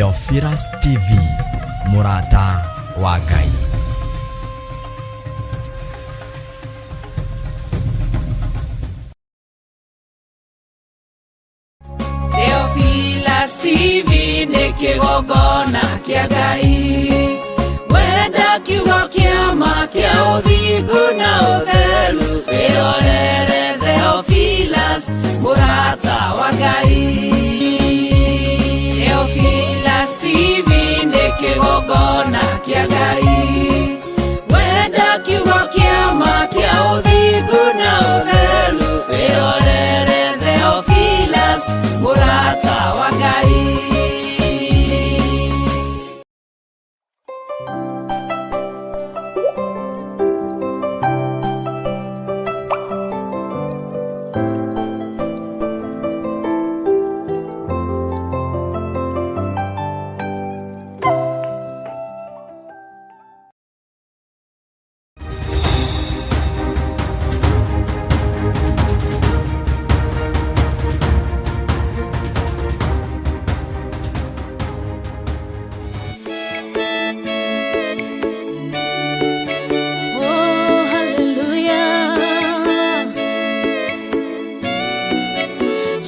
Theophilus TV, mũrata wa Ngai. Theophilus TV nĩ kĩgongona kĩa Ngai. Wenda kiugo kĩa ma kĩa ũthingu na ũtheru, wĩrorere Theophilus, mũrata wa Ngai. Theophilus TV nĩ kĩgongona kĩa Ngai. Wenda kiugo kĩa ma kĩa ũthingu na ũtheru, wĩrorere Theophilus, mũrata wa Ngai. Oh, hallelujah.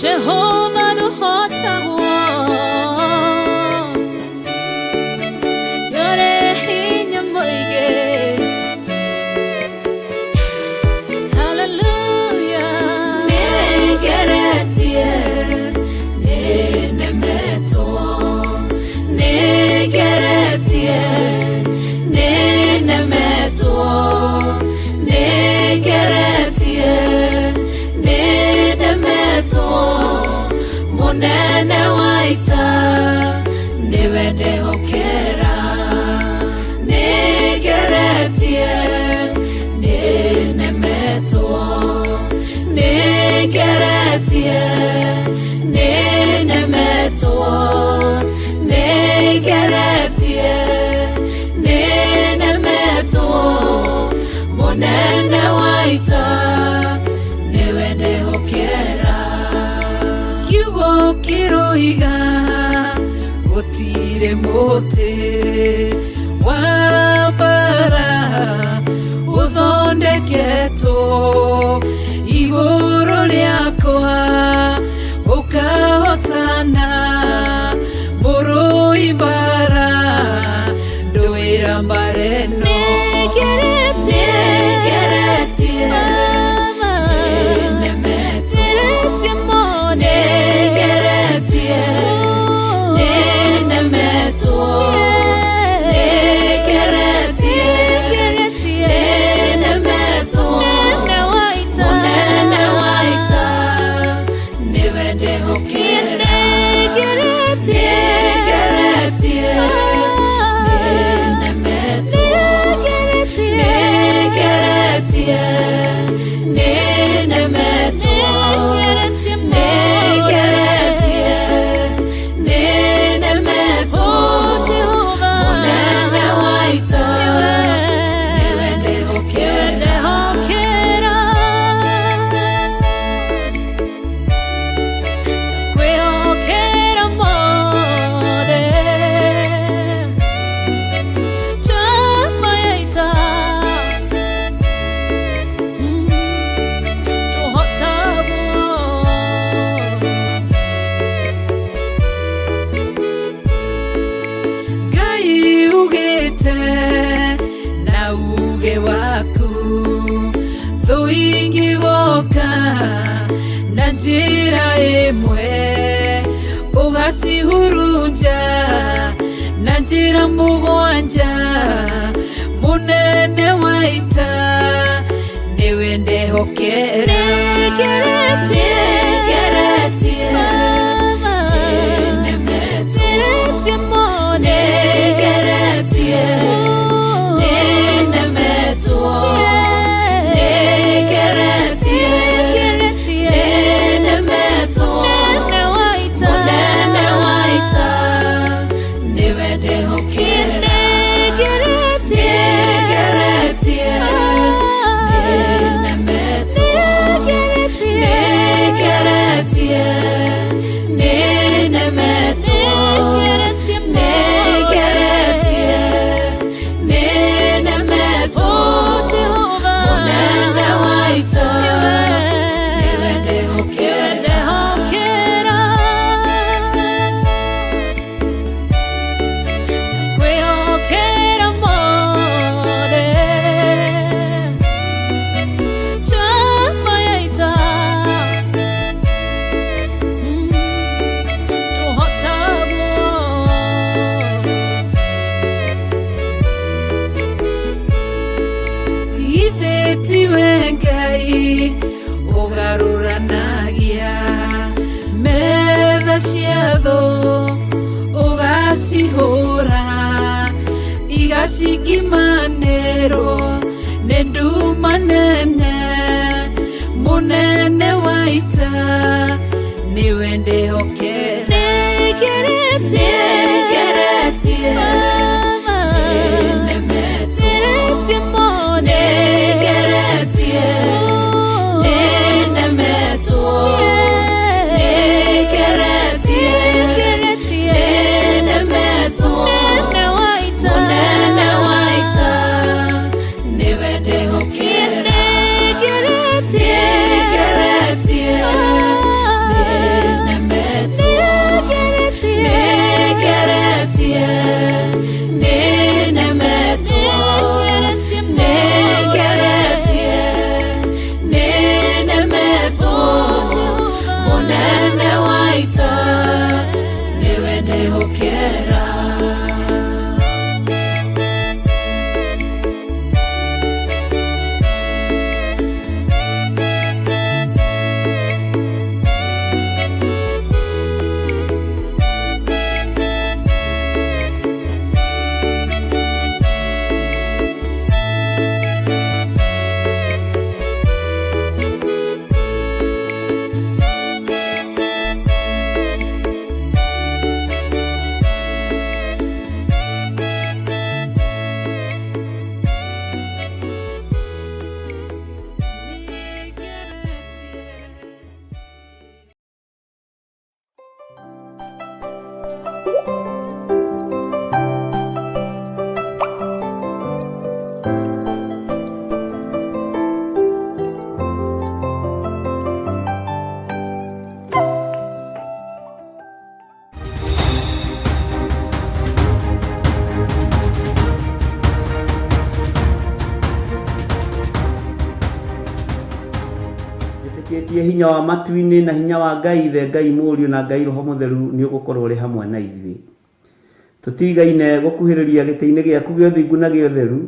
Jehovah nũhotagwo. Nĩũrĩ hinya mũingĩ. Hallelujah. Nĩngeretie, nĩnemetwo. Nĩngeretie, nĩnemetwo. Nĩngeretie, nĩnemetwo. Mũnene wa ita, nĩwe ndehokera. Nĩngeretie, nĩnemetwo. Nĩngeretie, nĩnemetwo. Nĩngeretie, nĩnemetwo. Mũnene wa ita, nĩwe ndehokera. Kiugo kĩroiga gũtirĩ mũtĩ wa mbara ũthondeketwo igũrũ rĩakwa ũkahotana mũrũi mbara ndũĩra mbara ĩno. Nĩngeretie, Nĩngeretie, Baba. nĩnemetwo. Ngeretie mũno. Nĩngeretie, nĩnemetwo. Nĩngeretie, Nĩngeretie, nĩnemetwo. Mũnene wa ita. Mũnene wa ita, nĩwe ndehokera. Nĩngeretie, Nĩngeretie, nĩnemetwo. Nĩngeretie, Nĩngeretie, nĩnemetwo. Nĩngeretie mũno. Nĩngeretie, nĩnemetwo. Oh, Jehovah. Mũnene wa ita, nĩwe ndehokera. Ndehokera. Ndakwĩhokera mothe. Njamba ya ita. Tũhotagwo. Ngai ugĩte na uge waku thũ ingĩgoka na njĩra ĩmwe ũgacihurunja na njĩra mũgwanja mũnene wa ita nĩwe ndehokera. Nĩngeretie, Nĩngeretie, Baba. nĩnemetwo. Ngeretie mũno. Nĩngeretie, nĩnemetwo. Nĩngeretie, Nĩngeretie, nĩnemetwo. Mũnene wa ita. Mũnene wa ita, nĩwe ndehokera. Nĩngeretie, Nĩngeretie, nĩnemetwo. Nĩngeretie, Nĩngeretie, Cia thũ ũgacihũra igacingimanĩrwo nĩ nduma nene mũnene wa ita nĩwe ndĩhokera Nĩngeretie. Nĩngeretie. Baba. Nĩnemetwo. Ngeretie mũno. Nĩngeretie. Nĩnemetwo. Nĩngeretie. Nĩngeretie. Nĩnemetwo. Mũnene wa ita. Mũnene wa ita nĩwe ndĩhokera. Nĩngeretie. Nĩngeretie. Nĩnemetwo. Nĩngeretie. Nĩngeretie. Nĩnemetwo. Nĩngeretie mũno. Nĩngeretie. Nĩnemetwo. Mũnene wa ita nĩwe ndĩhokera. Njĩtĩkĩtie hinya wa matu-inĩ na hinya wa Ngai Ithe, Ngai Mũriũ na Ngai Roho Mũtheru nĩ ũgũkorwo ũrĩ hamwe na ithuĩ. Tũtigaine gũkuhĩrĩria gĩtĩ-inĩ gĩaku gĩa ũthingu na gĩa ũtheru,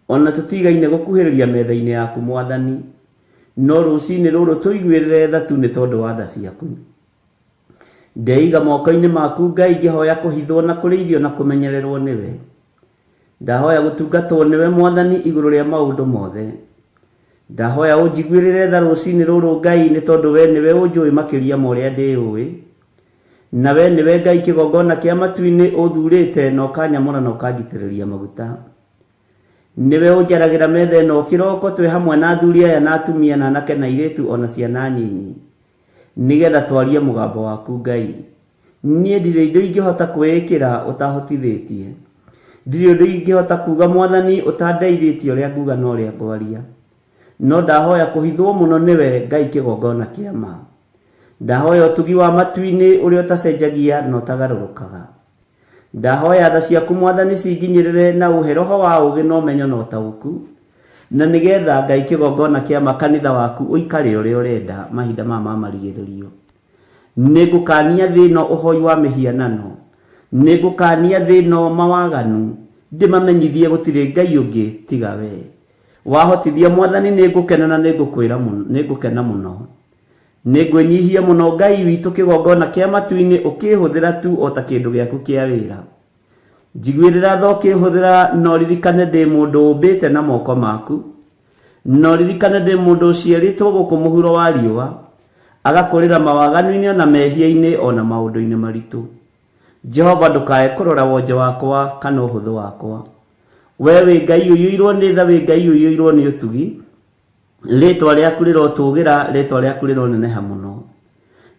ona tũtigaine gũkuhĩrĩria metha-inĩ yaku Mwathani. No rũcinĩ rũrũ tũiguĩrĩre tha tu nĩ tondũ wa tha ciaku. Ndeiga moko-inĩ maku Ngai ngĩhoya kũhithwo na kũrĩithio na kũmenyererwo nĩwe. Ndahoya gũtungatwo nĩwe Mwathani igũrũ rĩa maũndũ mothe. Ndahoya ũnjiguĩrĩre tha rũcinĩ rũrũ Ngai nĩ tondũ we nĩwe ũnjũĩ makĩria ma ũrĩa ndĩũĩ. Na we nĩwe Ngai kĩgongona kĩa matu-inĩ ũthurĩte na ũkanyamũra na ũkanjitĩrĩria maguta. Nĩwe ũnjaragĩra metha ĩno kĩroko twĩ hamwe na athuri aya na atumia na anake na airĩtu ona ciana nyinyi. Nĩgetha twarie mũgambo waku Ngai. Niĩ ndirĩ indo ingĩhota kwĩĩkĩra ũtahotithĩtie. Ndirĩ ũndũ ingĩhota kuga Mwathani ũtandeithĩtie ũrĩa nguga na ũrĩa ngwaria. No ndahoya kũhithwo mũno nĩwe Ngai kĩgongona kĩa ma. Ndahoya ũtugi wa matu-inĩ ũrĩa ũtacenjagia na ũtagarũrũkaga. Ndahoya tha ciaku Mwathani cinginyĩrĩre na ũhe roho wa ũũgĩ na ũmenyo na ũtaũku. Na nĩgetha Ngai kĩgongona kĩa ma kanitha waku ũikare ũrĩa ũrenda mahinda maya ma marigĩrĩrio. Nĩngũkania thĩ ĩno ũhoi wa mĩhianano. Nĩngũkania thĩ ĩno mawaganu. Ndĩmamenyithie gũtirĩ Ngai ũngĩ tiga we. Wahotithia Mwathani nĩngũkena na nĩngũkwĩra mũno, nĩngũkena mũno. Nĩngwĩnyihia mũno Ngai witũ kĩgongona kĩa matu-inĩ ũkĩhũthĩra tu o ta kĩndũ gĩaku kĩa wĩra. Njiguĩrĩra tha ũkĩhũthĩra na ũririkane ndĩ mũndũ ũmbĩte na moko maku. Na ũririkane ndĩ mũndũ ũciarĩtwo gũkũ mũhuro wa riũa, agakũrĩra mawaganu-inĩ ona mehia-inĩ ona maũndũ-inĩ maritũ. Jehova ndũkae kũrora wonje wakwa kana ũhũthũ wakwa. We wĩ Ngai ũiyũirwo nĩ tha, wĩ Ngai ũiyũirwo nĩ ũtugi. Rĩtwa rĩaku rĩrotũgĩra, rĩtwa rĩaku rĩroneneha mũno.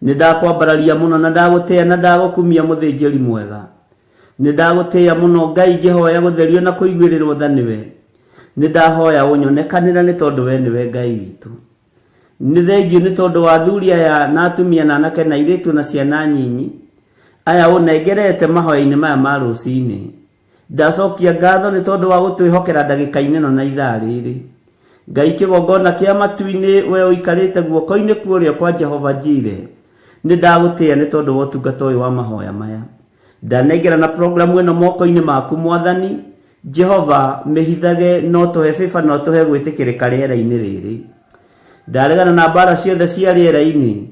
Nĩ ndakwambararia mũno na ndagũtĩĩa na ndagũkumia mũthĩnjĩri mwega. Nĩ ndagũtĩĩa mũno Ngai ngĩhoya gũtherio na kũiguĩrĩrwo tha nĩwe. Nĩ ndahoya ũnyonekanĩre nĩ tondũ we nĩwe Ngai witũ. Nĩ thengiũ nĩ tondũ wa athuri aya na atumia na anake na airĩtu na ciana nyinyi aya ũnengerete mahoya-inĩ maya ma rũcinĩ. Ndacokia ngatho nĩ tondũ wa gũtwĩhokera ndagĩka-inĩ ĩno na ithaa rĩrĩ. Ngai kĩgongona kĩa matu-inĩ we ũikarĩte guoko-inĩ kwa ũrĩo kwa Jehova Jire. Nĩ ndagũtĩĩa nĩ tondũ wa ũtungata ũyũ wa mahoya maya. Ndanengerana programu ĩno moko-inĩ maku Mwathani. Jehova mĩhithage no tũhe bĩba no tũhe gwĩtĩkĩrĩka rĩera-inĩ rĩrĩ. Ndaregana na mbara ciothe cia rĩera-inĩ.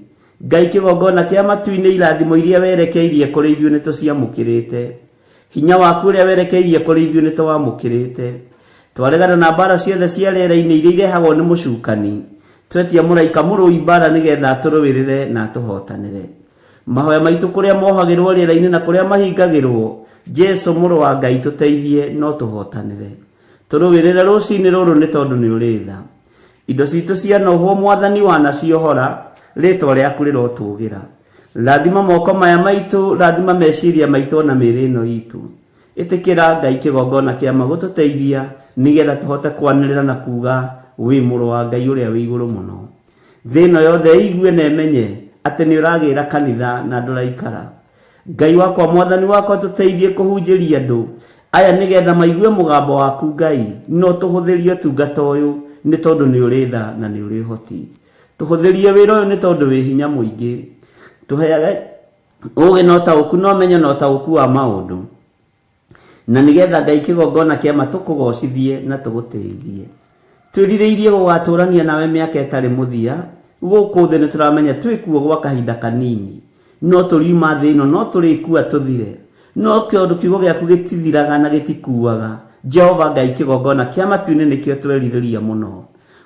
Ngai kĩgongona kĩa matu-inĩ, irathimo iria werekeirie kũrĩ ithuĩ nĩ tũciamũkĩrĩte. Hinya waku ũrĩa werekeirie kũrĩ ithuĩ nĩ tũwamũkĩrĩte. Twaregana na mbara ciothe cia rĩera-inĩ iria irehagwo nĩ mũcukani. Twetia mũraika mũrũi mbara nĩgetha atũrũĩrĩre na atũhotanĩre. Mahoya maitũ kũrĩa mohagĩrwo rĩera-inĩ na kũrĩa mahingagĩrwo, Jesu mũrũ wa Ngai tũteithie no tũhotanĩre. Tũrũĩrĩre rũcinĩ rũrũ nĩ tondũ nĩ ũrĩ tha. Indo citũ cianohwo Mwathani wanaciohora, rĩtwa rĩaku rĩrotũgĩra. Rathima moko maya maitũ, rathima meciria maitũ ona mĩĩrĩ ĩno itũ. Ĩtĩkĩra Ngai kĩgongona kĩa ma gũtũteithia nĩgetha tũhote kwanĩrĩra na kuga wĩ mũrũ wa Ngai ũrĩa wĩ igũrũ mũno. Thĩ ĩno yothe ĩigue na ĩmenye atĩ nĩ ũragĩra kanitha na ndũraikara. Ngai wakwa, Mwathani wakwa, tũteithie kũhunjĩria andũ aya nĩgetha maigue mũgambo waku Ngai, no tũhũthĩrie ũtungata ũyũ nĩ tondũ nĩ ũrĩ tha na nĩ ũrĩ ũhoti. Tũhũthĩrie wĩra ũyũ nĩ tondũ wĩ hinya mũingĩ. Tũheage ũũgĩ na ũtaũku na ũmenyo na ũtaũku wa maũndũ, na nĩgetha Ngai kĩgongona kĩa ma tũkũgocithie na tũgũtĩithie. Twĩrirĩirie gũgatũrania nawe mĩaka ĩtarĩ mũthia. Gũkũ thĩ nĩ tũramenya twĩkuo gwa kahinda kanini, no tũriuma thĩ ĩno, no tũrĩkua tũthire, no tondũ kiugo gĩaku gĩtithiraga na gĩtikuaga. Jehova Ngai kĩgongona kĩa matu-inĩ nĩkĩo twerirĩria mũno.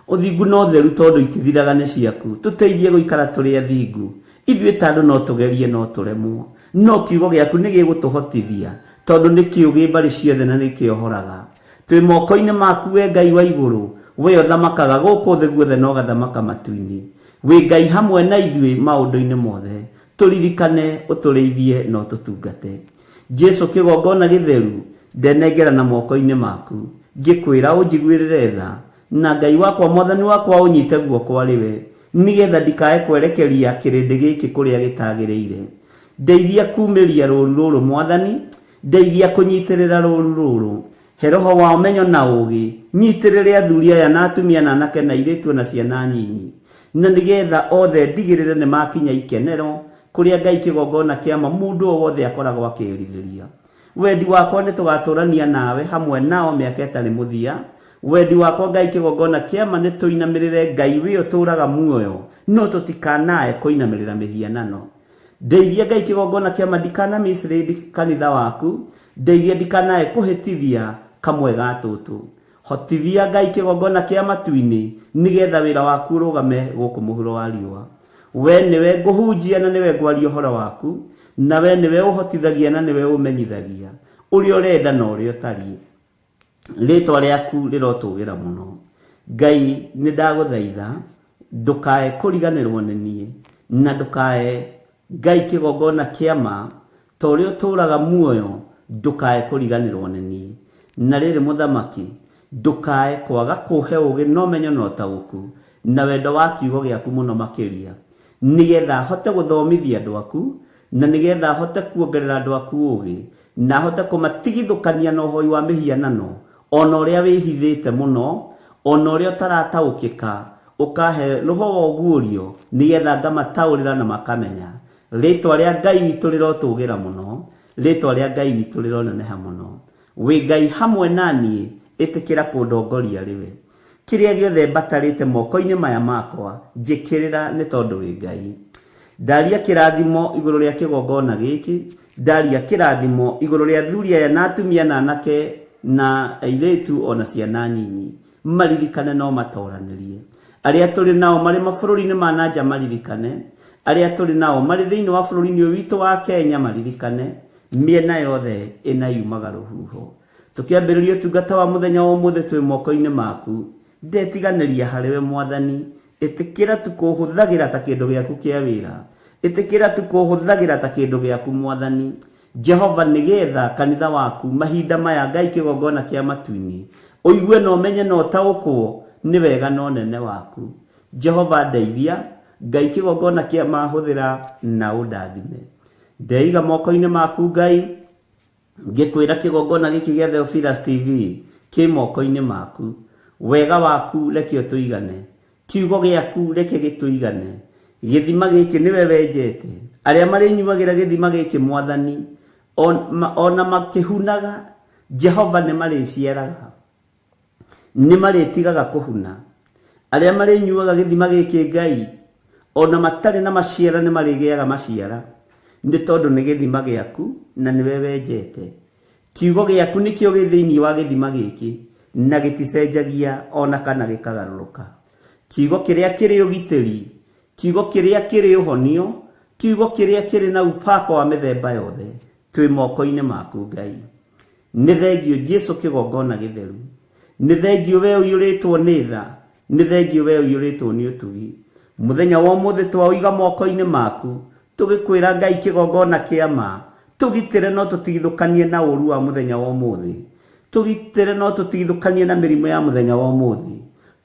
Ũthingu na ũtheru tondũ itithiraga nĩ ciaku. Tũteithie gũikara tũrĩ athingu. Ithuĩ ta andũ no tũgerie no tũremwo, no kiugo gĩaku nĩ gĩgũtũhotithia tondũ nĩ kĩũgĩ mbarĩ ciothe na nĩ kĩohoraga. Twĩ moko-inĩ maku we Ngai wa igũrũ, we ũthamakaga gũkũ thĩ guothe na ũgathamaka matu-inĩ. Wĩ Ngai hamwe na ithuĩ maũndũ-inĩ mothe. Tũririkane, ũtũrĩithie na ũtũtungate. Jesu kĩgongona gĩtheru, ndenengera na moko-inĩ maku. Ngĩkwĩra ũnjiguĩrĩre tha, na Ngai wakwa Mwathani wakwa ũnyite guoko arĩ we, nĩgetha ndikae kwerekeria kĩrĩndĩ gĩkĩ kũrĩa gĩtagĩrĩire. Ndeithia kumĩria rũru rũrũ Mwathani, ndeithia kũnyitĩrĩra rũru rũrũ. He roho wa ũmenyo na ũũgĩ, nyitĩrĩre athuri aya na atumia na anake na airĩtu na ciana nyinyi, na nĩgetha othe ndigĩrĩre nĩ makinya ikenero kũrĩa Ngai kĩgongona kĩa ma mũndũ o wothe akoragwo akĩrirĩria. Wendi wakwa nĩ tũgatũrania nawe hamwe nao mĩaka ĩtarĩ mũthia. Wendi wakwa Ngai kĩgongona kĩa ma nĩ tũinamĩrĩre Ngai wĩ ũtũraga muoyo, no tũtikanae kũinamĩrĩra mĩhianano. Ndeithia Ngai kĩgongona kĩa ma ndikana mislead kanitha waku, ndeithia ndikanae kũhĩtithia kamwe ga tũtũ. Hotithia Ngai kĩgongona kĩa matu-inĩ nĩgetha wĩra waku ũrũgame gũkũ mũhuro wa riũa. We nĩwe ngũhunjia na nĩwe ngwaria ũhoro waku, na we nĩwe ũhotithagia na nĩwe ũmenyithagia ũrĩa ũrenda na ũrĩa ũtariĩ. Rĩtwa rĩaku rĩrotũgĩra mũno. Ngai nĩ ndagũthaitha ndũkae kũriganĩrwo nĩ niĩ, na ndũkae Ngai kĩgongona kĩa ma ta ũrĩa ũtũũraga muoyo, ndũkae kũriganĩrwo nĩ niĩ. Na rĩrĩ mũthamaki, ndũkae kwaga kũhe ũũgĩ na ũmenyo na ũtaũku na wendo wa kiugo gĩaku mũno makĩria, nĩgetha hote gũthomithia andũ aku, na nĩgetha hote kuongerera andũ aku ũũgĩ, na hote kũmatigithũkania na ũhoi wa mĩhianano, ona ũrĩa wĩhithĩte mũno, ona ũrĩa ũtarataũkĩka, ũkahe roho wa ũguũrio, nĩgetha ngamataũrĩra na makamenya. Rĩtwa rĩa Ngai witũ rĩrotũgĩra mũno, rĩtwa rĩa Ngai witũ rĩroneneha mũno. Wĩ Ngai hamwe na niĩ, ĩtĩkĩra kũndongoria rĩwe. Kĩrĩa gĩothe mbatarĩte moko-inĩ maya makwa, njĩkĩrĩra nĩ tondũ wĩ Ngai. Ndaria kĩrathimo igũrũ rĩa kĩgongona gĩkĩ, ndaria kĩrathimo igũrũ rĩa athuri aya na atumia na anake na airĩtu ona ciana nyinyi. Maririkane no matoranĩrie. Arĩa tũrĩ nao marĩ mabũrũri-inĩ ma na nja maririkane, arĩa tũrĩ nao marĩ thĩinĩ wa bũrũri-inĩ ũyũ witũ wa Kenya maririkane, mĩena yothe ĩna yumaga rũhuho. Tũkĩambĩrĩria ũtungata wa mũthenya wa ũmũthĩ twĩ moko-inĩ maku. Ndetiganĩria harĩ we Mwathani, ĩtĩkĩra tu kũhũthagĩra ta kĩndũ gĩaku kĩa wĩra. Ĩtĩkĩra tu kũhũthagĩra ta kĩndũ gĩaku Mwathani. Jehova, nĩgetha kanitha waku mahinda maya Ngai kĩgongona kĩa matu-inĩ ũigue na ũmenye na ũtaũkwo nĩ wega na ũnene waku. Jehova ndeithia, Ngai kĩgongona kĩa mahũthĩra na ũndathime. Ndeiga moko-inĩ maku Ngai, ngĩkwĩra kĩgongona gĩkĩ gĩa Theophilus TV kĩ moko-inĩ maku. Wega waku reke ũtũigane, kiugo gĩaku reke gĩtũigane. Gĩthima gĩkĩ nĩwe wenjete, arĩa marĩnyuagĩra gĩthima gĩkĩ Mwathani, ona makĩhunaga, Jehova nĩ marĩciaraga, nĩ marĩtigaga kũhuna. Arĩa marĩnyuaga gĩthima gĩkĩ Ngai, Ona matarĩ na maciara nĩ marĩgĩaga maciara, nĩ tondũ nĩ gĩthima gĩaku na nĩwe wenjete. Kiugo gĩaku nĩkĩo gĩ thĩinĩ wa gĩthima gĩkĩ, na gĩticenjagia ona kana gĩkagarũrũka. Kiugo kĩrĩa kĩrĩ ũgitĩri, kiugo kĩrĩa kĩrĩ ũhonio, kiugo kĩrĩa kĩrĩ na upako wa mĩthemba yothe, twĩ moko-inĩ maku Ngai. Nĩ thengio Jesu kĩgongona gĩtheru, nĩ thengio we ũiyũrĩtwo nĩ tha, nĩ thengio we ũiyũrĩtwo nĩ ũtugi. Mũthenya wa ũmũthĩ twaũiga moko-inĩ maku, tũgĩkwĩra Ngai kĩgongona kĩa ma, tũgitĩre no tũtigithũkanie na ũru wa mũthenya wa ũmũthĩ, tũgitĩre no tũtigithũkanie na mĩrimũ ya mũthenya wa ũmũthĩ,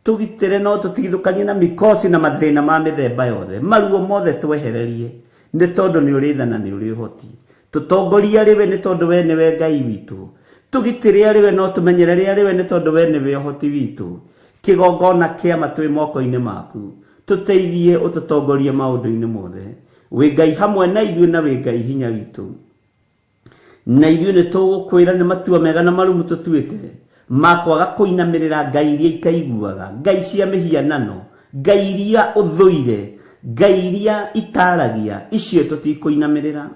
tũgitĩre no tũtigithũkanie na mikosi na mathĩna ma mĩthemba yothe, maruo mothe twehererie, nĩ tondũ nĩ ũrĩ tha na nĩ ũrĩ ũhoti. Tũtongorie arĩ we nĩ tondũ we nĩwe Ngai witũ, tũgitĩre arĩ we no tũmenyerere arĩ we nĩ tondũ we nĩwe ũhoti witũ. Kĩgongona kĩa ma twĩ moko-inĩ maku, tũteithie ũtũtongorie maũndũ-inĩ mothe. Wĩ Ngai hamwe na ithuĩ na wĩ Ngai hinya witũ, na ithuĩ nĩ tũgũkwĩra nĩ matua mega na marumu tũtuĩte ma kwaga kũinamĩrĩra ngai iria itaiguaga, ngai cia mĩhianano, ngai iria ũthũire, ngai iria itaragia, icio tũtikũinamĩrĩra.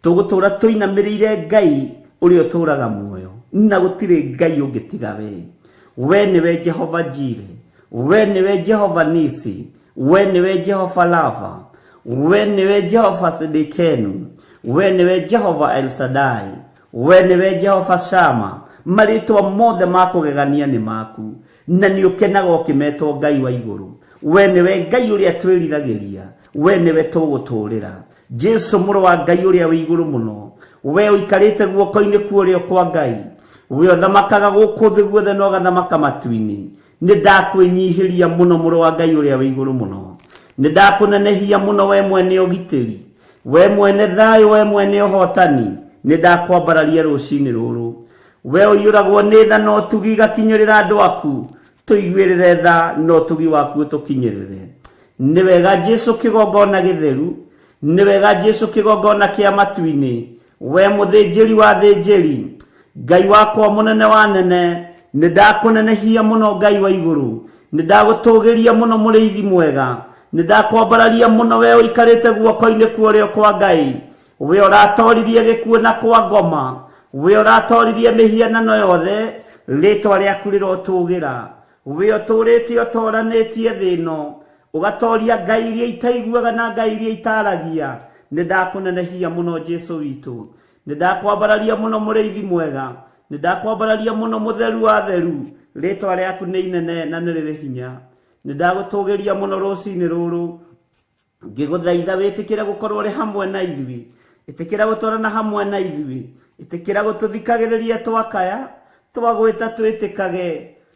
Tũgũtũra tũinamĩrĩire Ngai ũrĩa ũtũraga muoyo, na gũtirĩ Ngai ũngĩ tiga we. We nĩwe Jehova Jire, we nĩwe Jehova Nisi, we nĩwe Jehova Lava, we nĩwe Jehova Sidikenu, we nĩwe Jehova El Shaddai, we nĩwe Jehova Shama. Marĩtwa mothe ma kũgegania nĩ maku, na nĩ ũkenaga ũkĩmetwo Ngai wa igũrũ. We nĩwe Ngai ũrĩa twĩriragĩria, we nĩwe tũgũtũũrĩra. Jesu mũrũ wa Ngai ũrĩa wĩ igũrũ mũno, we ũikarĩte guoko-inĩ kwa ũrĩo kwa Ngai, we ũthamakaga gũkũ thĩ guothe na ũgathamaka matu-inĩ, nĩ ndakwĩnyihĩria mũno mũrũ wa Ngai ũrĩa wĩ igũrũ mũno, nĩ ndakũnenehia mũno we mwene ũgitĩri, we mwene thayũ, we mwene ũhotani, nĩ ndakwambararia rũcinĩ rũrũ. We ũiyũragwo nĩ tha na ũtugi igakinyĩrĩra andũ aku, tũiguĩrĩre tha na ũtugi waku ũtũkinyĩrĩre. Nĩ wega Jesu kĩgongona gĩtheru, nĩ wega Jesu kĩgongona kĩa matu-inĩ, we mũthĩnjĩri wa thĩnjĩri, Ngai wakwa mũnene wa nene, nĩ ndakũnenehia mũno Ngai wa igũrũ, nĩ ndagũtũgĩria mũno mũrĩithi mwega, nĩ ndakwambararia mũno we ũikarĩte guoko-inĩ kwa ũrĩo kwa Ngai, we ũratoririe gĩkuũ na kwa ngoma, we ũratoririe mĩhianano yothe, rĩtwa rĩaku rĩrotũgĩra. We ũtũrĩte ũtoranĩtie thĩ ĩno, ũgatoria ngai iria itaiguaga na ngai iria itaragia, nĩ ndakũnenehia mũno Jesu witũ, nĩ ndakwambararia mũno mũrĩithi mwega, nĩ ndakwambararia mũno mũtheru wa theru, rĩtwa rĩaku nĩ inene na nĩ rĩrĩ hinya. Nĩ ndagũtũgĩria mũno rũcinĩ rũrũ, ngĩgũthaitha wĩtĩkĩre gũkorwo ũrĩ hamwe na ithuĩ, ĩtĩkĩra gũtwarana hamwe na ithuĩ, ĩtĩkĩra gũtũthikagĩrĩria twakaya, twagwĩta twĩtĩkage,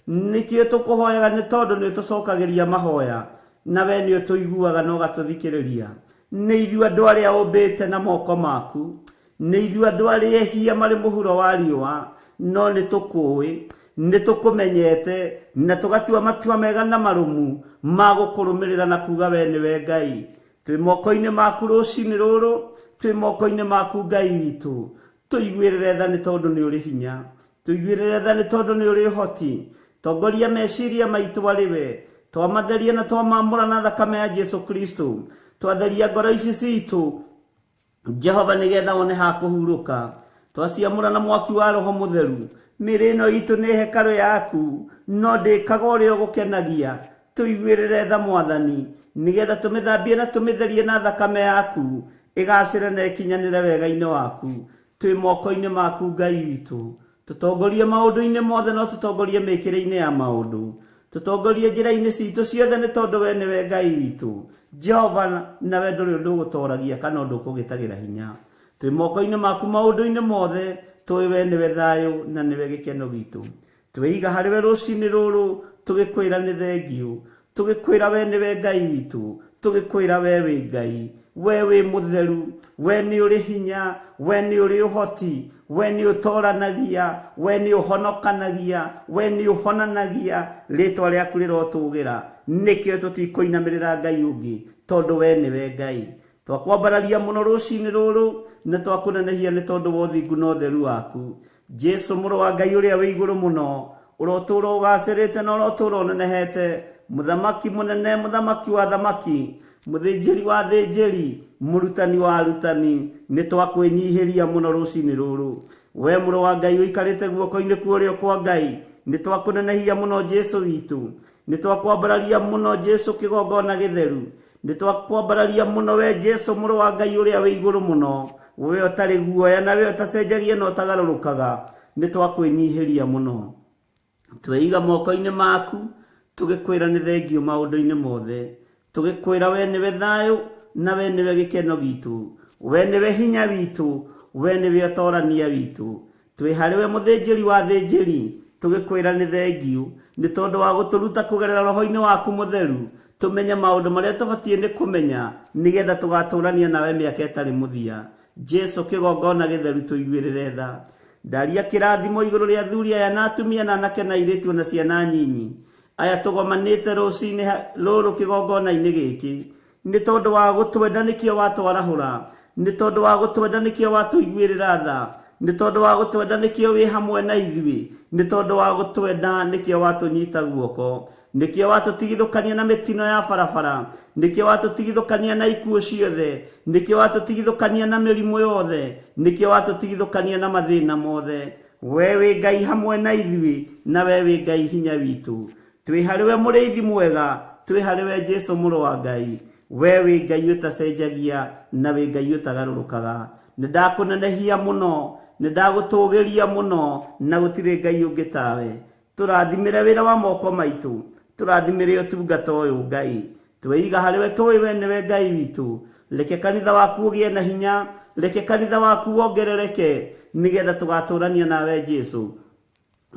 nĩkĩo tũkũhoyaga nĩ tondũ nĩ ũtũcokagĩria mahoya, na we nĩ ũtũiguaga na ũgatũthikĩrĩria. Nĩ ithuĩ andũ arĩa ũmbĩte na moko maku, nĩ ithuĩ andũ arĩa ehia marĩ mũhuro wa riũa, no nĩ tũkũĩ, nĩ tũkũmenyete, na tũgatua matua mega na marũmu ma gũkũrũmĩrĩra na kuga we nĩwe Ngai. Twĩ moko-inĩ maku rũcinĩ rũrũ, twĩ moko-inĩ maku Ngai witũ, tũiguĩrĩre tha nĩ tondũ nĩ ũrĩ hinya, tũiguĩrĩre tha nĩ tondũ nĩ ũrĩ ũhoti, tongoria meciria maitũ arĩ we, twamatheria na twamamũra na thakame ya Jesu Kristo, twatheria ngoro ici citũ Jehova nĩgetha wone ha kũhurũka, twaciamũra na mwaki wa Roho Mũtheru. Mĩĩrĩ ĩno itũ nĩ hekarũ yaku, no ndĩkaga ũrĩa ũgũkenagia. Tũiguĩrĩre tha Mwathani, nĩgetha tũmĩthambie na tũmĩtherie na thakame yaku, ĩgacĩre na ĩkinyanĩre wega-inĩ waku. Twĩ moko-inĩ maku Ngai witũ, tũtongorie maũndũ-inĩ mothe no tũtongorie mĩkĩre-inĩ ya maũndũ, tũtongorie njĩra-inĩ citũ ciothe nĩ tondũ we nĩwe Ngai witũ. Jehova, nawe ndũrĩ ũndũ ũgũtoragia kana ũndũ ũkũgĩtagĩra hinya. Twĩ moko-inĩ maku maũndũ-inĩ mothe, tũĩ we nĩwe thayũ na nĩwe gĩkeno gitũ. Twĩiga harĩ we rũcinĩ rũrũ, tũgĩkwĩra nĩ thengio, tũgĩkwĩra we nĩwe Ngai witũ, tũgĩkwĩra we wĩ Ngai, we wĩ mũtheru, we nĩ ũrĩ hinya, we nĩ ũrĩ ũhoti, we nĩ ũtoranagia, we nĩ ũhonokanagia, we nĩ ũhonanagia, rĩtwa rĩaku rĩrotũgĩra. Nĩkĩo tũtikũinamĩrĩra Ngai ũngĩ, tondũ we nĩwe Ngai. Twakwambararia mũno rũcinĩ rũrũ, na twakũnenehia nĩ tondũ wa ũthingu na ũtheru waku. Jesu mũrũ wa Ngai ũrĩa wĩ igũrũ mũno, ũrotũũra ũgacĩrĩte na ũrotũũra ũnenehete, mũthamaki mũnene, mũthamaki wa thamaki, Mũthĩnjĩri wa thĩnjĩri, mũrutani wa arutani, nĩ twakwĩnyihĩria mũno rũcinĩ rũrũ. We mũrũ wa Ngai ũikarĩte guoko-inĩ kwa ũrĩo kwa Ngai, nĩ twakũnenehia mũno Jesu witũ, nĩ twakwambararia mũno Jesu kĩgongona gĩtheru, nĩ twakwambararia mũno we Jesu mũrũ wa Ngai ũrĩa wĩ igũrũ mũno, we ũtarĩ guoya na we ũtacenjagia na ũtagarũrũkaga, nĩ twakwĩnyihĩria mũno. Tweiga moko-inĩ maku, tũgĩkwĩra nĩ thengio maũndũ-inĩ mothe, tũgĩkwĩra we nĩwe thayũ na we nĩwe gĩkeno gitũ, we nĩwe hinya witũ, we nĩwe ũtorania witũ. Twĩ harĩ we mũthĩnjĩri wa thĩnjĩri, tũgĩkwĩra nĩ thengio nĩ tondũ wa gũtũruta kũgerera roho-inĩ waku mũtheru, tũmenye maũndũ marĩa tũbatiĩ nĩ kũmenya nĩgetha tũgatũrania nawe mĩaka ĩtarĩ mũthia. Jesu kĩgongona gĩtheru tũiguĩrĩre tha. Ndaria kĩrathimo igũrũ rĩa athuri aya na atumia na anake na airĩtu na ciana nyinyi aya tũgomanĩte rũcinĩ rũrũ kĩgongona-inĩ gĩkĩ, nĩ tondũ wa gũtwenda nĩkĩo watwarahũra, nĩ tondũ wa gũtwenda nĩkĩo watũiguĩrĩra tha, nĩ tondũ wa gũtwenda nĩkĩo wĩ hamwe na ithuĩ, nĩ tondũ wa gũtwenda nĩkĩo watũnyita guoko, nĩkĩo watũtigithũkania na mĩtino ya barabara, nĩkĩo watũtigithũkania na ikuũ ciothe, nĩkĩo watũtigithũkania na mĩrimũ yothe, nĩkĩo watũtigithũkania na mathĩna mothe. We wĩ Ngai hamwe na ithuĩ, na we wĩ Ngai hinya witũ. Twĩ harĩ we mũrĩithi mwega, twĩ harĩ we Jesu mũrũ wa Ngai, we wĩ Ngai ũtacenjagia na wĩ Ngai ũtagarũrũkaga. Nĩ ndakũnenehia mũno, nĩ ndagũtũgĩria mũno, na gũtirĩ Ngai ũngĩ tawe. Tũrathimĩre wĩra wa moko maitũ, tũrathimĩre ũtungata ũyũ Ngai. Tweiga harĩ we tũĩ we nĩwe Ngai witũ. Reke kanitha waku ũgĩe na hinya, reke kanitha waku wongerereke, nĩgetha tũgatũrania nawe Jesu.